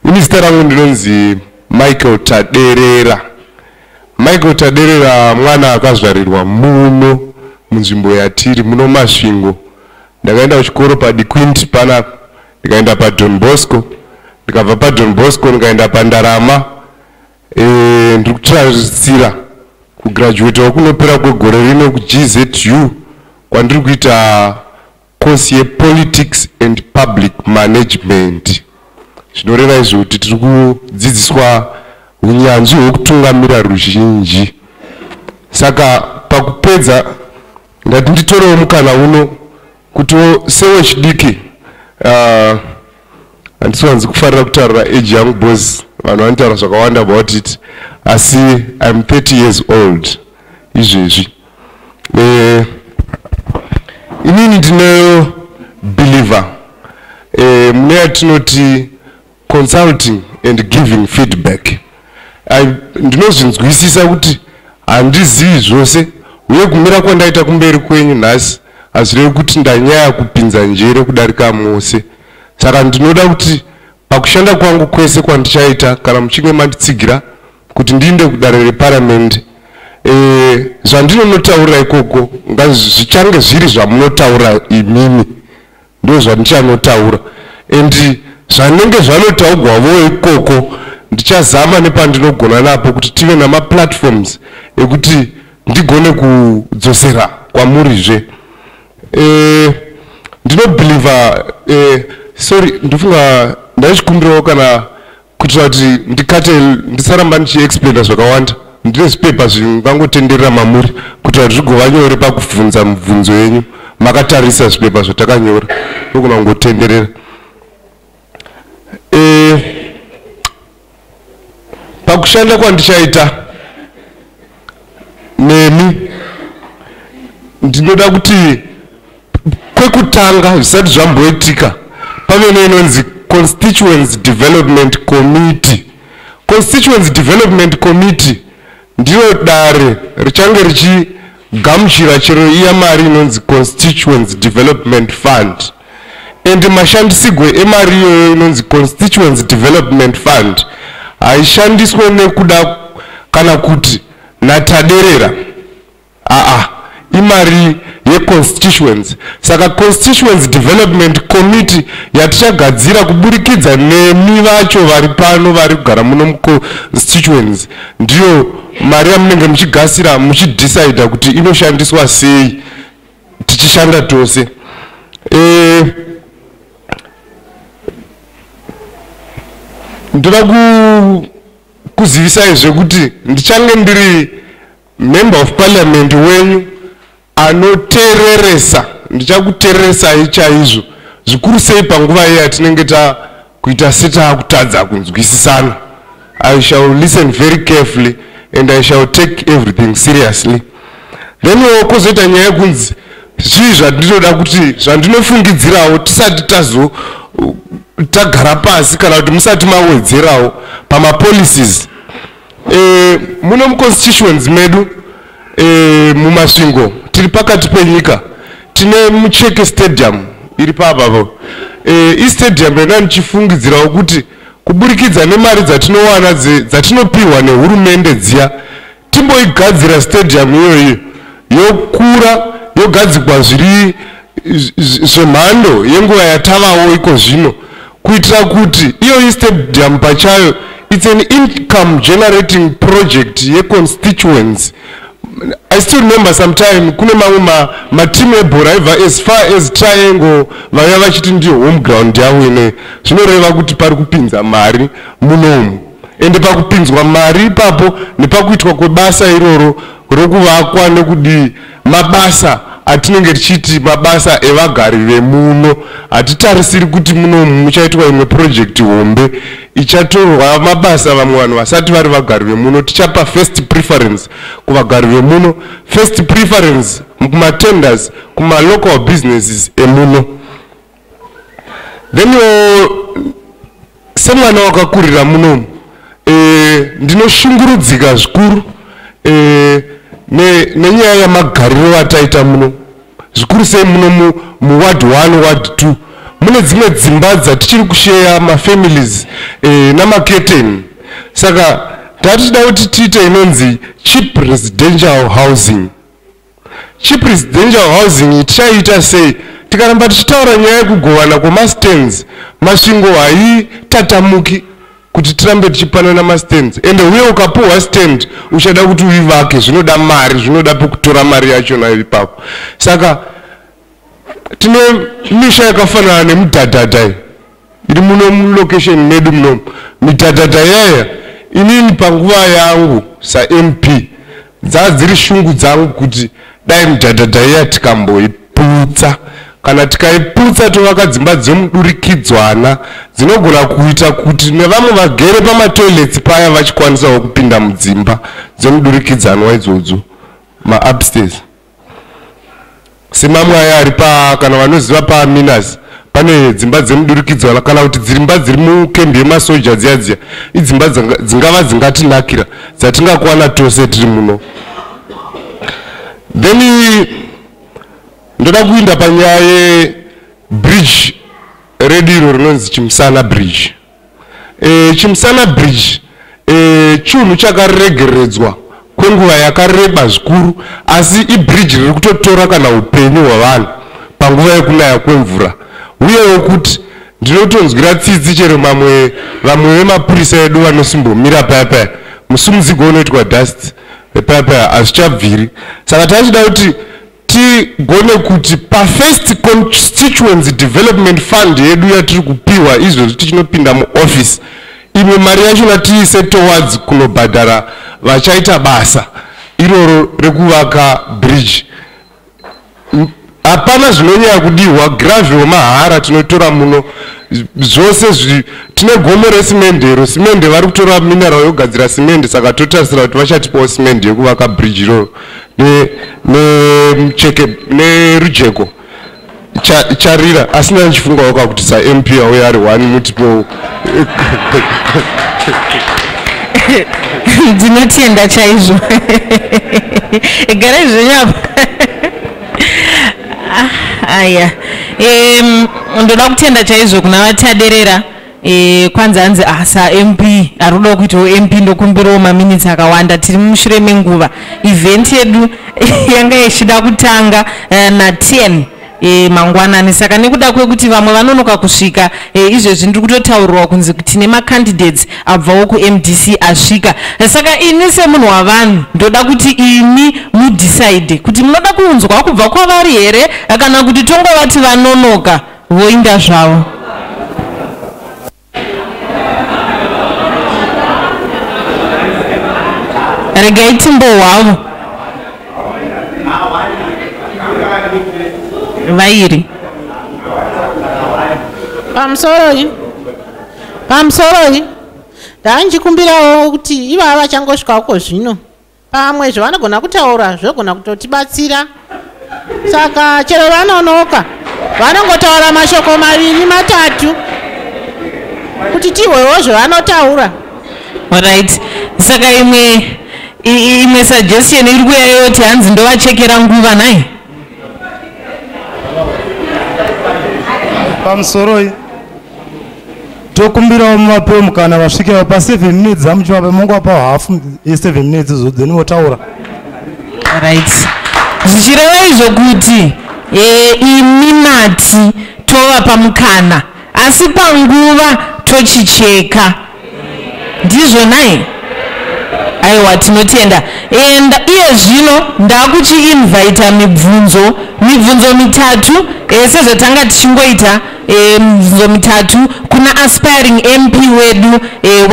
Ini zita rangu ndinonzi Michael Taderera. Michael Taderera mwana akazvarirwa muno munzvimbo yatiri muno Masvingo. Ndakaenda kuchikoro paDiquint panapa, ndikaenda paDon Bosco, ndikabva paDon Bosco ndikaenda paNdarama. Ndiri kutarisira kugraduatawo kunopera kwegore rino kuGZU, kwandiri kuita kosi yepolitics and public management, zvinoreva izvo kuti tiri kudzidziswa unyanzvi hwekutungamira ruzhinji. Saka pakupedza, ndati nditorewo mukana uno kuti sewechidiki, Handisi wanzi kufarira kutaurira age yangu because vanhu vanotaura zvakawanda about it, asi I'm 30 years old izvezvi. Inini ndino believer mune yatinoti consulting and giving feedback. Ndinozvinzwisisa kuti handizivi zvose, uye kumira kwandaita kumberi kwenyu nhasi hazvirevi kuti ndanyaya kupinza njere kudarika mose. Saka ndinoda kuti pakushanda kwangu kwese kwandichaita, kana muchinge manditsigira kuti ndiinde kudare reparamende, zvandinonotaura ikoko ngazvichange zviri zvamunotaura imimi, ndo zvandichanotaura, and zvanenge zvanotaurwavo ikoko ndichazama nepandinogona napo kuti tive namaplatforms ekuti ndigone kudzosera kwamurizve. Ndinobhelievha, sorry, ndofunga ndaichikumbirawo kana kuitira kuti ndikate, ndisaramba ndichiexplaina zvakawanda. Ndine zvipepa zvingangotenderera mamuri kuitira kuti zvigova nyore pakubvunza mibvunzo yenyu makatarisa zvipepa zvatakanyora, nogona kungotenderera. Pakushanda kwandichaita nemi, ndinoda kuti kwekutanga, zvisati zvamboitika, pave neinonzi Constituency Development Committee. Constituency Development Committee ndiro dare richange richigamuchira chero iya mari inonzi Constituency Development Fund, and mashandisigwe emari iyoyo inonzi Constituency Development Fund haishandiswe nekuda kana kuti nataderera. Aa, imari yeconstituency. Saka Constituency Development Committee yatichagadzira kuburikidza nemi vacho vari pano, vari kugara muno muconstituency, ndiyo mari yamunenge muchigasira, muchidecida kuti inoshandiswa sei, tichishanda tose. Ndoda kuzivisai zvekuti ndichange ndiri member of parliament wenyu anoteereresa. Ndichakuteereresai chaizvo, zvikuru sei panguva iyi yatinenge takuita setaakutadza kunzwisisana. I shall listen very carefully and I shall take everything seriously. Then kwozoita nyaya yekunzi zvii zvandinoda kuti, zvandinofungidzirawo tisati tazo tagara pasi kana kuti musati mawedzerawo pamapolicies. Muno muconstituency medu, muMasvingo, tiri pakati penyika, tine Mucheke Stadium iri papapo. Istadium yona ndichifungidzirawo kuti kuburikidza nemari dzatinowana, dzatinopiwa nehurumende dziya, timboigadzira stadium iyoyo, yokura, yogadzikwa zviri zvemhando yenguva yatavawo iko zvino, kuitira kuti iyoyi stadium pachayo, it's an income generating project yeconstituency. I still remember sometime kune mamwe matimu ebhora aibva as far as Triangle, vaiva vachiti ndiyo home ground yavo inoyi. Zvinoreva kuti pari kupinza mari munomu, ende pakupinzwa mari ipapo nepakuitwa kwebasa iroro rokuvakwa nekudii, mabasa atinenge tichiti mabasa evagari vemuno. Hatitarisiri kuti munomu muchaitwa imwe project hombe ichatorwa mabasa vamwe vanhu vasati vari vagari vemuno. Tichapa first preference kuvagari vemuno, first preference kumatenders, kumalocal businesses emuno. Then semwana wakakurira munomu, ndinoshungurudzika zvikuru nenyaya yamagariro ataita muno, zvikuru sei muno muward 1, ward 2. Mune dzimwe dzimba dzatichiri kusheya mafamilies namaketeni. Saka tatichida kuti tiite inonzi cheap residential housing. Cheap residential housing tichaiita sei? Tikaramba tichitaura nyaya yekugovana kwemastands, Masvingo haitatamuki kuti tirambe tichipanana mastands. Ende uye ukapuhwa stand, uchada kuti uivake, zvinoda mari, zvinoda pekutora mari yachona ipapo. Saka tine misha yakafanana nemudhadhadha iri muno mulocation medu munomu. Midhadhadha yaya, inini panguva yangu saMP dzaa dziri shungu dzangu kuti dai midhadhadha iya tikamboiputsa. Kana Kana tikaiputsa tovaka dzimba dzemudurikidzwana dzinogona kuita kuti nevamwe vagere pamatoilets paya vachikwanisawo kupinda mudzimba dzemudurikidzanwa idzodzo, maupstairs, semamwe aya ari pa, kana vanoziva paMinas pane dzimba dzemudurikidzwana, kana kuti dzimba dziri mukembi yemasoja dziya dziya, idzimba dzingava dzingatinakira dzatingakwana tose tiri muno. Then ndoda kuinda panyaya yebridge redu iro rinonzi Chimusana Bridge. Chimusana Bridge chinhu chakaregeredzwa kwenguva yakareba zvikuru, asi ibridge riri kutotora kana upenyu hwavanhu panguva yekunaya kwemvura. Uyewo kuti ndinotonzwira tsitsi chero mamwe vamwe vemapurisa edu vanosimbomira paya paya, musumudzigo unoitwa dust paya paya hazvichabviri. Saka tachida kuti tigone kuti pafirst constituency development fund yedu yatiri kupiwa izvozvi tichinopinda muoffice, imwe mari yachona tiise towards kunobhadhara vachaita basa iroro rekuvaka bridge. Hapana zvinonyanya kudiwa, gravel mahara tinotora muno, zvose tine gomo resimende ro, simende vari kutora mineral yogadzira simende, saka totarisira kuti vachatipawo simende yekuvaka bridge iroro nemucheke nerujeko charira. Asina ndichifungawo kakuti saMP auya ari one mutipowo. Ndinotenda chaizvo, garai zvenyu apa. Ah, aya. Ndoda kutenda chaizvo kuna vaTaderera. Kwanza hanzi saMP ari kuda kuitawo MP, ndokumbirawo maminitsi akawanda, tiri mushure menguva. Event yedu yanga ichida kutanga na10 mangwanani, saka nekuda kwekuti vamwe vanonoka kusvika, izvezvi ndiri kutotaurirwa kunzi tine macandidates abvawo kuMDC asvika. Saka ini semunhu wavanhu ndoda kuti imi mudecide kuti munoda kunzwa kubva kwavari here kana kuti tongovati vanonoka voinda zvavo. Regai timbohwavo vairi. Pamusoroi, pamusoroi. Ndanjikumbirawo kuti ivava vachangosvikako zvino, pamwe zvavanogona kutaura zvogona kutotibatsira, saka chero vanonoka vanongotaura mashoko maviri matatu kuti tihwewo zvavanotaura. Alright, saka imwe suggestion iri kuuya yoti hanzi ndovachekera nguva nhai. Pamusoroi, tokumbirawo muvapewo mukana vasvikewo pa7 minutes amuchivapa, mungwapa hafu ye7 minutes izo, then votaura. Right, zvichireva izvo kuti imi mati tovapa mukana, asi panguva tochicheka, ndizvo nai? Aiwa, tinotenda. And iye zvino ndakuchiinvita mibvunzo mitatu, sezvatanga tichingoita, mibvunzo mitatu kuna aspiring MP wedu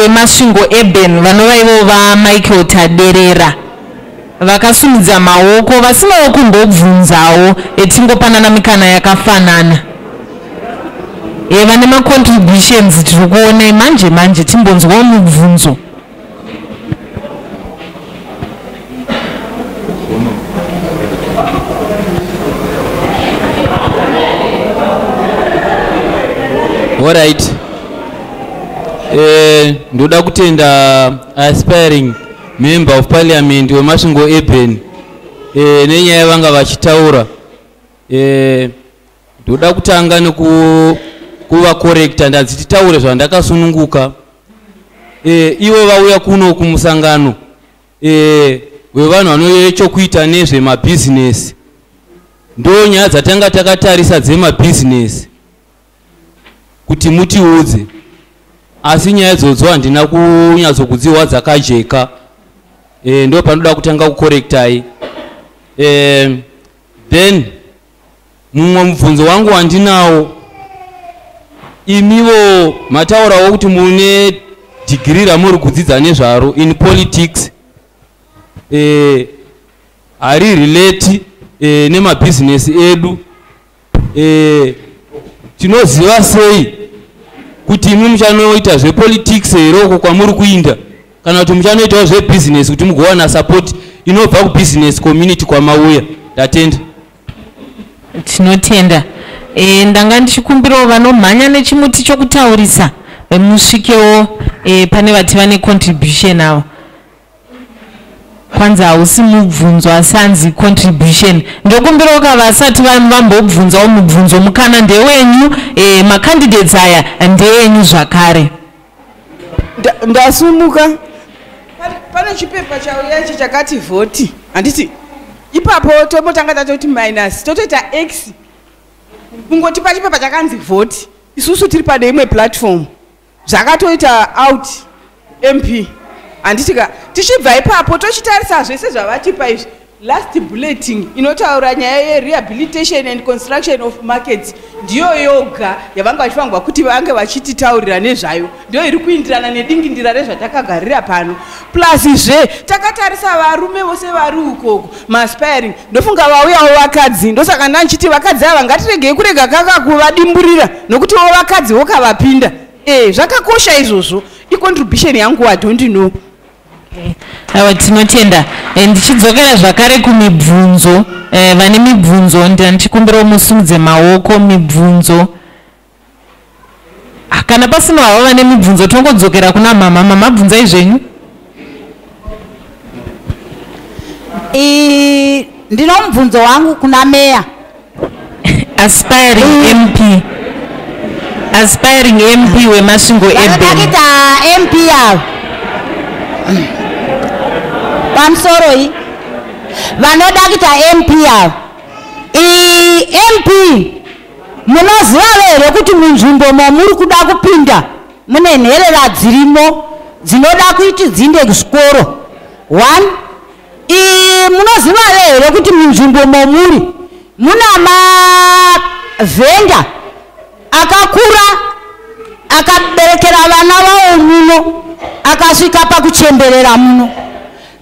weMasvingo Urban, vanova ivo vaMichael Taderera. Vakasumudza maoko vasinawo kumbobvunzawo, tingopanana mikana yakafanana. Vane macontributions tiri kuonai manje manje, timbonzwawo mubvunzo. Alright, ndoda kutenda aspiring member of parliament weMasvingo Urban nenyaya yavanga vachitaura. Ndoda kutanga nekuvakorekta, ndanzi titaure zvandakasununguka. Ivo vauya kuno kumusangano wevanhu vane chokuita nezvemabhizinesi, ndo nyaya dzatanga takatarisa dzemabhizinesi kuti mutiudze, asi nyaya idzodzo handina kunyatsokudziwa dzakajeka. Ndo panoda kutanga kukorektai. Then mumwe mubvunzo wangu wandinawo, imivo mataurawo kuti mune dhigiri ramuri kudzidza nezvaro in politics, hari relate nemabhizinesi edu. Eh, tinoziva sei kuti imi muchanoita zvepolitics here uko kwamuri kuinda kana kuti muchanoitawo zvebhizinesi kuti mugowana support inobva kubusiness community kwamauya? Ndatenda. Tinotenda. Ndanga ndichikumbirawo vanomhanya nechimuti chokutaurisa, musvikewo pane vati vane contribution avo. Kwanza hausi mubvunzo, asi anzi contribution. Ndokumbirawo ka vasati vambobvunzawo mubvunzo, mukana ndewenyu. Macandidates aya ndeyenyu zvakare. Ndasumuka. Pane chipepa chauya ichi chakati vhoti, handiti? Ipapo tombotanga tatoti minus, totoita x. Kungotipa chipepa chakanzi vhoti, isusu tiri pane imwe platform, zvakatoita out MP, handiti ka? Tichibva ipapo tochitarisa zvese zvavatipa izvi, last bulletin inotaura nyaya yerehabilitation and construction of markets ndiyo yoga yavanga vachifanirwa kuti vange vachititaurira nezvayo, ndiyo iri kuindirana nedingindira rezvatakagarira pano. Plus zve takatarisa varume vose vari ukoko maaspiring, ndofunga vauyawo vakadzi. Ndosaka ndandichiti vakadzi ava ngatiregei kurega kaka kuvadimburira, nokutiwo vakadzi vokavapinda. Zvakakosha izvozvo. Icontribution yangu, I don't know. Aiwa, tinotenda. Ndichidzokera zvakare kumibvunzo, vane mibvunzo ndichikumbirawo musumudze maoko. Mibvunzo. Ah, kana pasina havo vane mibvunzo, tongodzokera kuna mama. Mama, bvunzai zvenyu. Ndino mubvunzo wangu kuna meya. Aspiring MP, aspiring MP weMasvingo Vanoda Urban. Kuita MP avo, pamusoroi, vanoda kuita MP avo, MP, munoziva here kuti munzvimbo mamuri kuda kupinda mune nherera dzirimo dzinoda kuti dziinde kuzvikoro? One. Munoziva here kuti munzvimbo momuri muna mavhenda akakura, akaberekera vana vavo muno, akasvika pakuchemberera muno?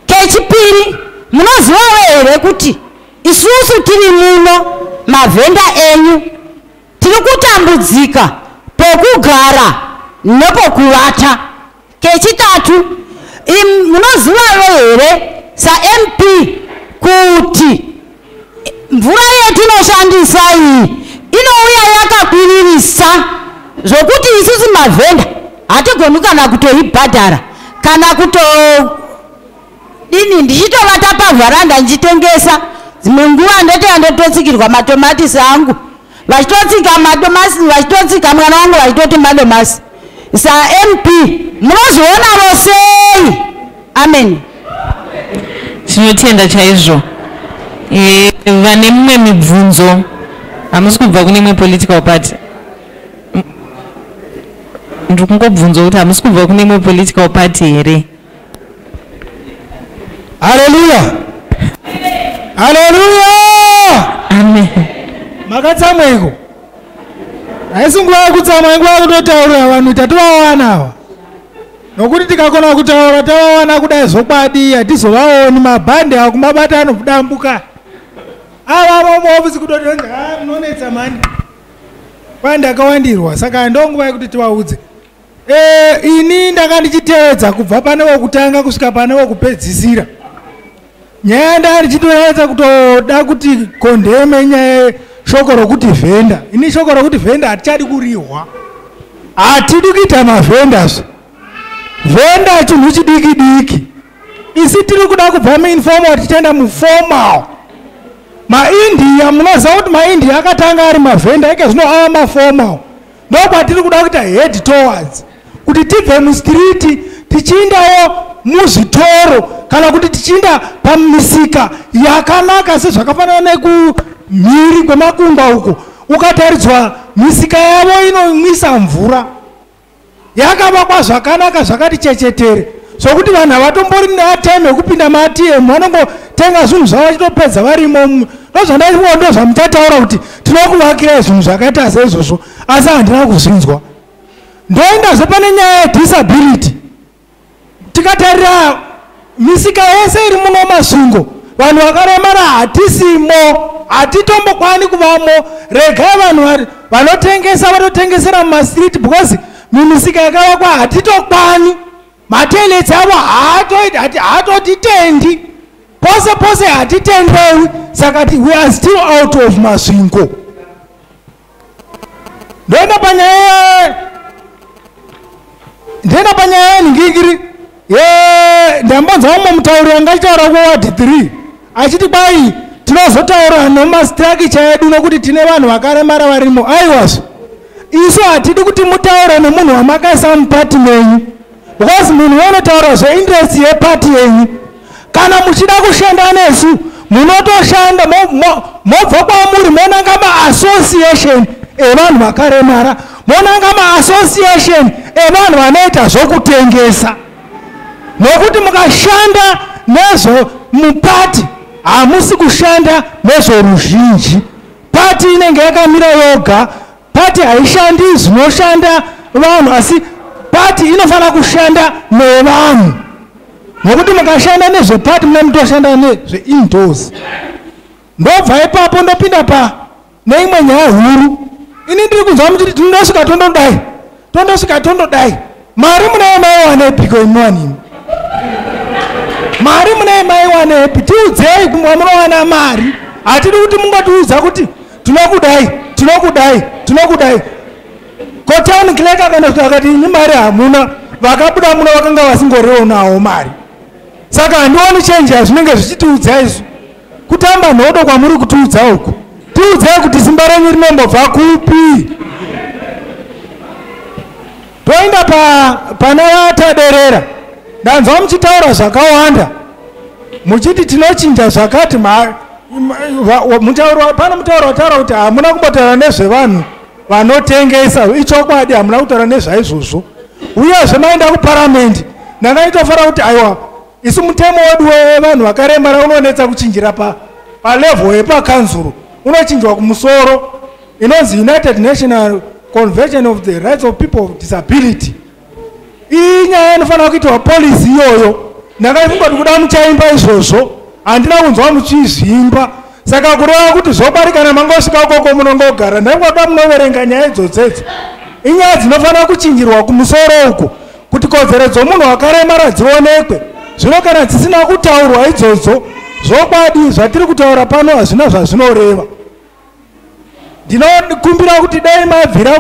Kechipiri, munozivawo here kuti isusu tiri muno mavhenda enyu tiri kutambudzika pokugara nepokuvata? Kechitatu, munozivawo here saMP kuti mvura yetinoshandisa iyi inouya yakakwiririsa zvokuti isusu mavhenda hatigoni kana kutoibhadhara kana kutodini? Ndichitovata pavharanda ndichitengesa, dzimwe nguva ndotoya ndototsikirwa matomatisi angu, vachitotsika madomasi, vachitotsika mwana wangu, vachitoti madomasi. SaMP munozvionavo sei? Amen. Tinotenda chaizvo. Vane mumwe mibvunzo? Hamusi kubva kune imwe political party? Ndiri kungobvunzwa kuti hamusi kubva kune imwe political party here? Haleluya, haleluya! Amen. Makatsamweiko? Haisi nguva yekutsamwa, inguva yekutotaurira vanhu. Tatovawana ava, nokuti tikakona kutaura tavawana kudai, zvokwadi hatizovaoni. Mabhandi akumabata anodambuka ava muofisi kutoti ha, munonetsa mani, kwandakawandirwa. Saka ndonguva yekuti tivaudze. Ini ndanga ndichitevedza kubva pane wokutanga kusvika pane wokupedzisira. Nyaya ndaa ndichitoedza kutoda kuti condemn nyaya yeshoko rokuti vhenda. Ini shoko rokuti vhenda hatichadi kurihwa, hatidi kuita mavhendazve. Vhenda chinhu chidiki diki. Isi tiri kuda kubva muinformal tichienda muformal. MaIndia, munoziva kuti maIndia akatanga ari mavhenda, ike zvino ava maformal. Ndokwatiri kuda kuita head towards, kuti tibve mustreet tichiindawo muzvitoro, kana kuti tichiinda pamisika yakanaka, sezvakafanana nekumhiri kwemakungwa uko. Ukataridzwa misika yavo inomwisa mvura, yakavakwa zvakanaka, zvakati chechetere, zvokuti vanhu havatombori netime yekupinda maATM, vanongotenga zvinhu zvavo vachitopedza varimo. Ndozvandaifunga, ndo zvamuchataura kuti tinokuvakirai zvinhu zvakaita seizvozvo, asi handina kuzvinzwa. Ndoendazve pane nyaya yedisability. Tikatarira misika yese iri muno Masvingo, vanhu vakaremara hatisimo. Hatitombokwanisi kuvamo. Regai vanhu vanotengesa vatotengesera mumastreet, because mumisika yakavakwa hatitokwani. Matoilets avo haatotitendi pose pose, hatitendewi. Saka we are still out of Masvingo. Ndoenda panyaya yenhingikiri. Ndambonzwa mumwe mutauri anga achitaura kuward 3 achiti kwai tinozotaura nemastructure edu nokuti tine vanhu vakaremara varimo. Aiwazvo, isu hatidi kuti mutaure nemunhu wamakaisa mupati menyu, because munhu unotaura zveinterest yepati yenyu. Kana muchida kushanda nesu, munotoshanda mobva kwamuri, monanga maassociation evanhu vakaremara, monanga maassociation evanhu vanoita zvokutengesa, nokuti mukashanda nezvo mupati, hamusi kushanda nezvoruzhinji. Pati inenge yakamira yoga. Pati haishandi zvinoshanda vanhu, asi pati inofanira kushanda nevanhu, nokuti mukashanda nezvepati, mune mutoshanda nezveindoors. Ndobva ipapo ndopinda pa neimwe nyaya huru. Ini ndiri kunzwa muchiti tindosvika tondodai, tondosvika tondodai. Mari munayo maiwanepiko imiwanimi? Mari munayo maiwanepi? Tiudzei kwamunowana mari. Hatidi kuti mungotiudza kuti tinokudai, tinokudai, tinokudai. Ko town clerk akandosvika akati ini mari hamuna, vakabuda muno vakanga vasingorionawo mari. Saka handioni chenji yazvinenge zvichitiudza isu. Kutamba nhodo kwamuri kutiudza uku. Tiudzai kuti simba renyu rinombobva kupi. Toenda pana vaTaderera. Ndanzwa muchitaura zvakawanda, muchiti tinochinja zvakati. Pane mutauro wataura kuti hamuna kumbotaura nezvevanhu vanotengesa. Ichokwadi, hamuna kutaura nezvaizvozvo. Uyezve maenda kuparamendi, ndanga kuti aiwa, isu mutemo wedu wevanhu vakaremara unonetsa kuchinjira palevel yepakanzuro, unochinjwa kumusoro, inonzi United National Convention of the Rights of People of Disability. Iyi nyaya inofanira kuitwa policy iyoyo. Ndakaifunga kuti kuda muchaimba izvozvo, handina kunzwa muchizvimba. Saka kureva kuti zvokwadi kana mangosvika ukoko munongogara. Ndaingoda munoverenga nyaya idzodzedzo. Inyaya dzinofanira kuchinjirwa kumusoro uko kuti kodzero dzomunhu wakaremara dzionekwe. Zvino kana dzisina kutaurwa idzodzo, zvokwadi zvatiri kutaura pano hazvina zvazvinoreva. Ndinokumbira kuti dai mabvira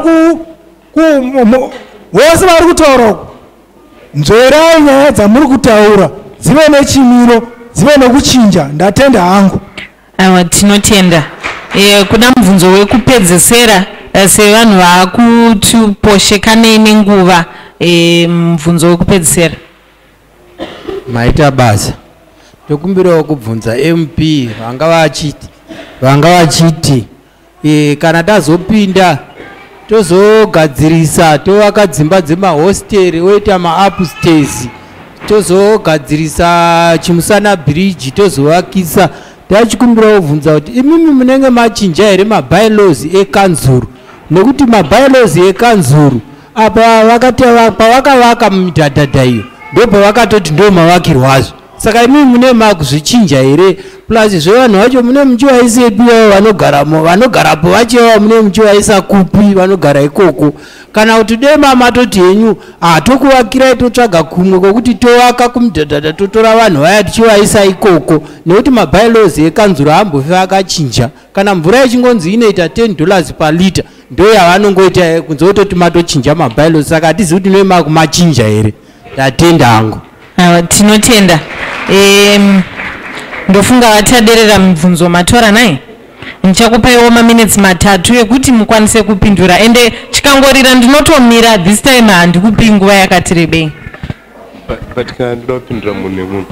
vose vari kutaura uku, nzverai nyaya dzamuri kutaura dzive nechimiro, dzive nekuchinja. Ndatenda hangu. Aiwa, tinotenda. Kuda mubvunzo wekupedzesera, sevanhu vaakutiposhekanei nenguva, mubvunzo wekupedzesera. Maita basa. Tokumbirawo kubvunza MP vanga vachiti kana tazopinda tozogadzirisa, tovaka dzimba dzemahosteri, oita maupstairs, tozogadzirisa Chimusana Bridge, tozovakisa. Tachikumbirawo kubvunza kuti imimi munenge machinja here mabylaws ekanzuru? Nekuti mabylaws ekanzuru apa vakati pavakavaka mumidhadhadha iyo, ndo pavakatoti ndo mavakirwazvo. Saka imimi mune makuzvichinja here? Plus zvevanhu vacho mune muchivaisepi vavo vanogaramo, vanogarapo vacho mune muchivaisa kupi vanogara ikoko? Kana kuti dema matoti henyu hatokuvakirai, totsvaga kumwe kwokuti tovaka kumudhadhadha, totora vanhu vaya tichivaisa ikoko? Nekuti mabylaws ekanzuro haambofi akachinja. Kana mvura ichingonzi inoita $10 palita, ndo yavanongoita, kunze kutoti matochinja mabylaws. Saka hatizivi kuti noe makumachinja here. Ndatenda hangu. Aiwa, tinotenda. Ndofunga vaTaderera mibvunzo matora nai. Ndichakupaiwo maminitsi 3 ekuti mukwanise kupindura, ende chikangorira ndinotomira. This time handikupi nguva yakati rebei. But kana ndoda kupindura munhu nemunhu,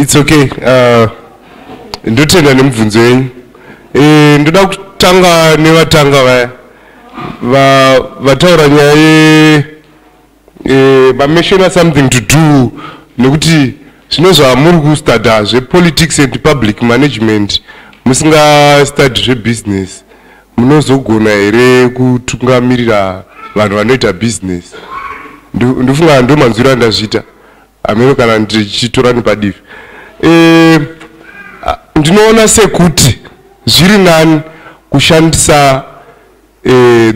it's okay. Ndotenda nemubvunzo yenyu. Ndoda kutanga nevatanga vaya vataura nyaya ye vamentiona something to do nekuti zvino zvamuri kustadha zvepolitics and public management, musingastadhi zvebusiness, munozogona here kutungamirira vanhu vanoita business? Ndofunga ndo manzwiro andazviita, hameno kana ndichitora nepadivi. Ndinoona sekuti zviri nani kushandisa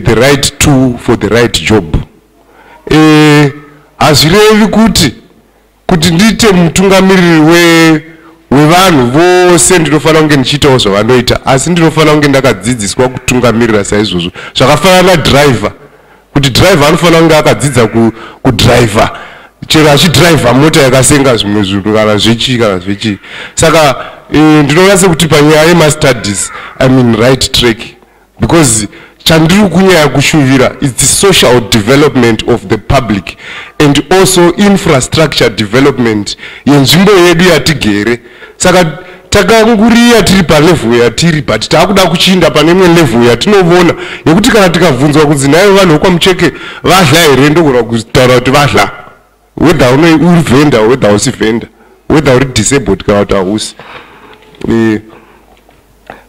the right tool for the right job. Hazvirevi kuti ndiite mutungamiriri wevanhu vose ndinofanira kunge ndichiitawo zvavanoita, asi ndinofanira kunge ndakadzidziswa kutungamirira saizvozvo. Zvakafanana nadriver, kuti driver anofanira kunge akadzidza kudriver, chero achidriver mota yakasenga zvimwe zvinhu kana zvechii kana zvechii. Saka ndinoona sekuti panyaya yemastudies I'm in right track, because chandiri kunyanya kushuvira is the social development of the public and also infrastructure development yenzvimbo yedu yatigere. Saka takanguriya tiri palevel yatiri, but taakuda kuchinda pane imwe level yatinovona yekuti kana tikabvunzwa kunzi, "Naivo vanhu vekwaMucheke vadla here?" ndogona kutaura kuti vadla, whether uri vendor, whether usi vendor, whether uri disabled kana kuti hausi.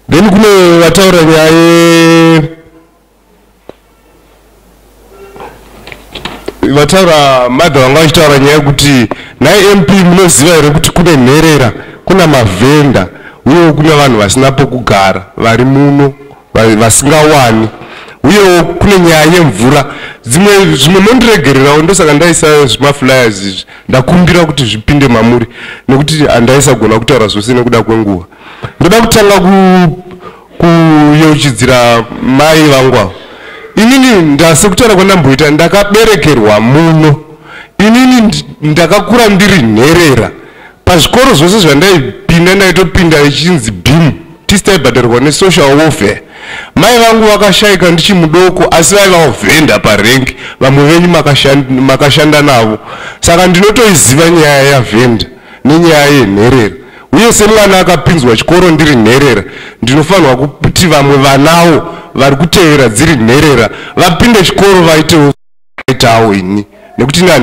Then kune vataura nyaya, vataura madha vanga vachitaura nyaya yekuti, "Nhai MP, munoziva here kuti kune nherera, kuna mavhenda, uyewo kuna vanhu vasina pokugara vari muno vasingawani, uyewo kune nyaya yemvura?" Dzimwe zvimwe mondiregererawo, ndosaka ndaisa zvimaflyers izvi, ndakumbira kuti zvipinde mamuri, nekuti handaisagona kutaura zvose nekuda kwenguva. Ndoda kutanga kuyeuchidzira mai vangu avo. Inini ndasekutaura kwandamboita, ndakaberekerwa muno. Inini ndakakura ndiri nherera. Pazvikoro zvose zvandaipinda, ndaitopinda ichinzi BEAM, tisi taibhadharwa nesocial welfare. Mai vangu vakashayika ndichimudoko, asi vaivawo vhenda parengi. Vamwe venyu makashanda navo, saka ndinotoiziva nyaya yavhenda nenyaya yenherera. Uye semwana akapinzwa chikoro ndiri nherera, ndinofanirwa kuti vamwe vanawo vari kutevera dziri nherera vapinde chikoro, vaitewo itawo ini nekuti nani.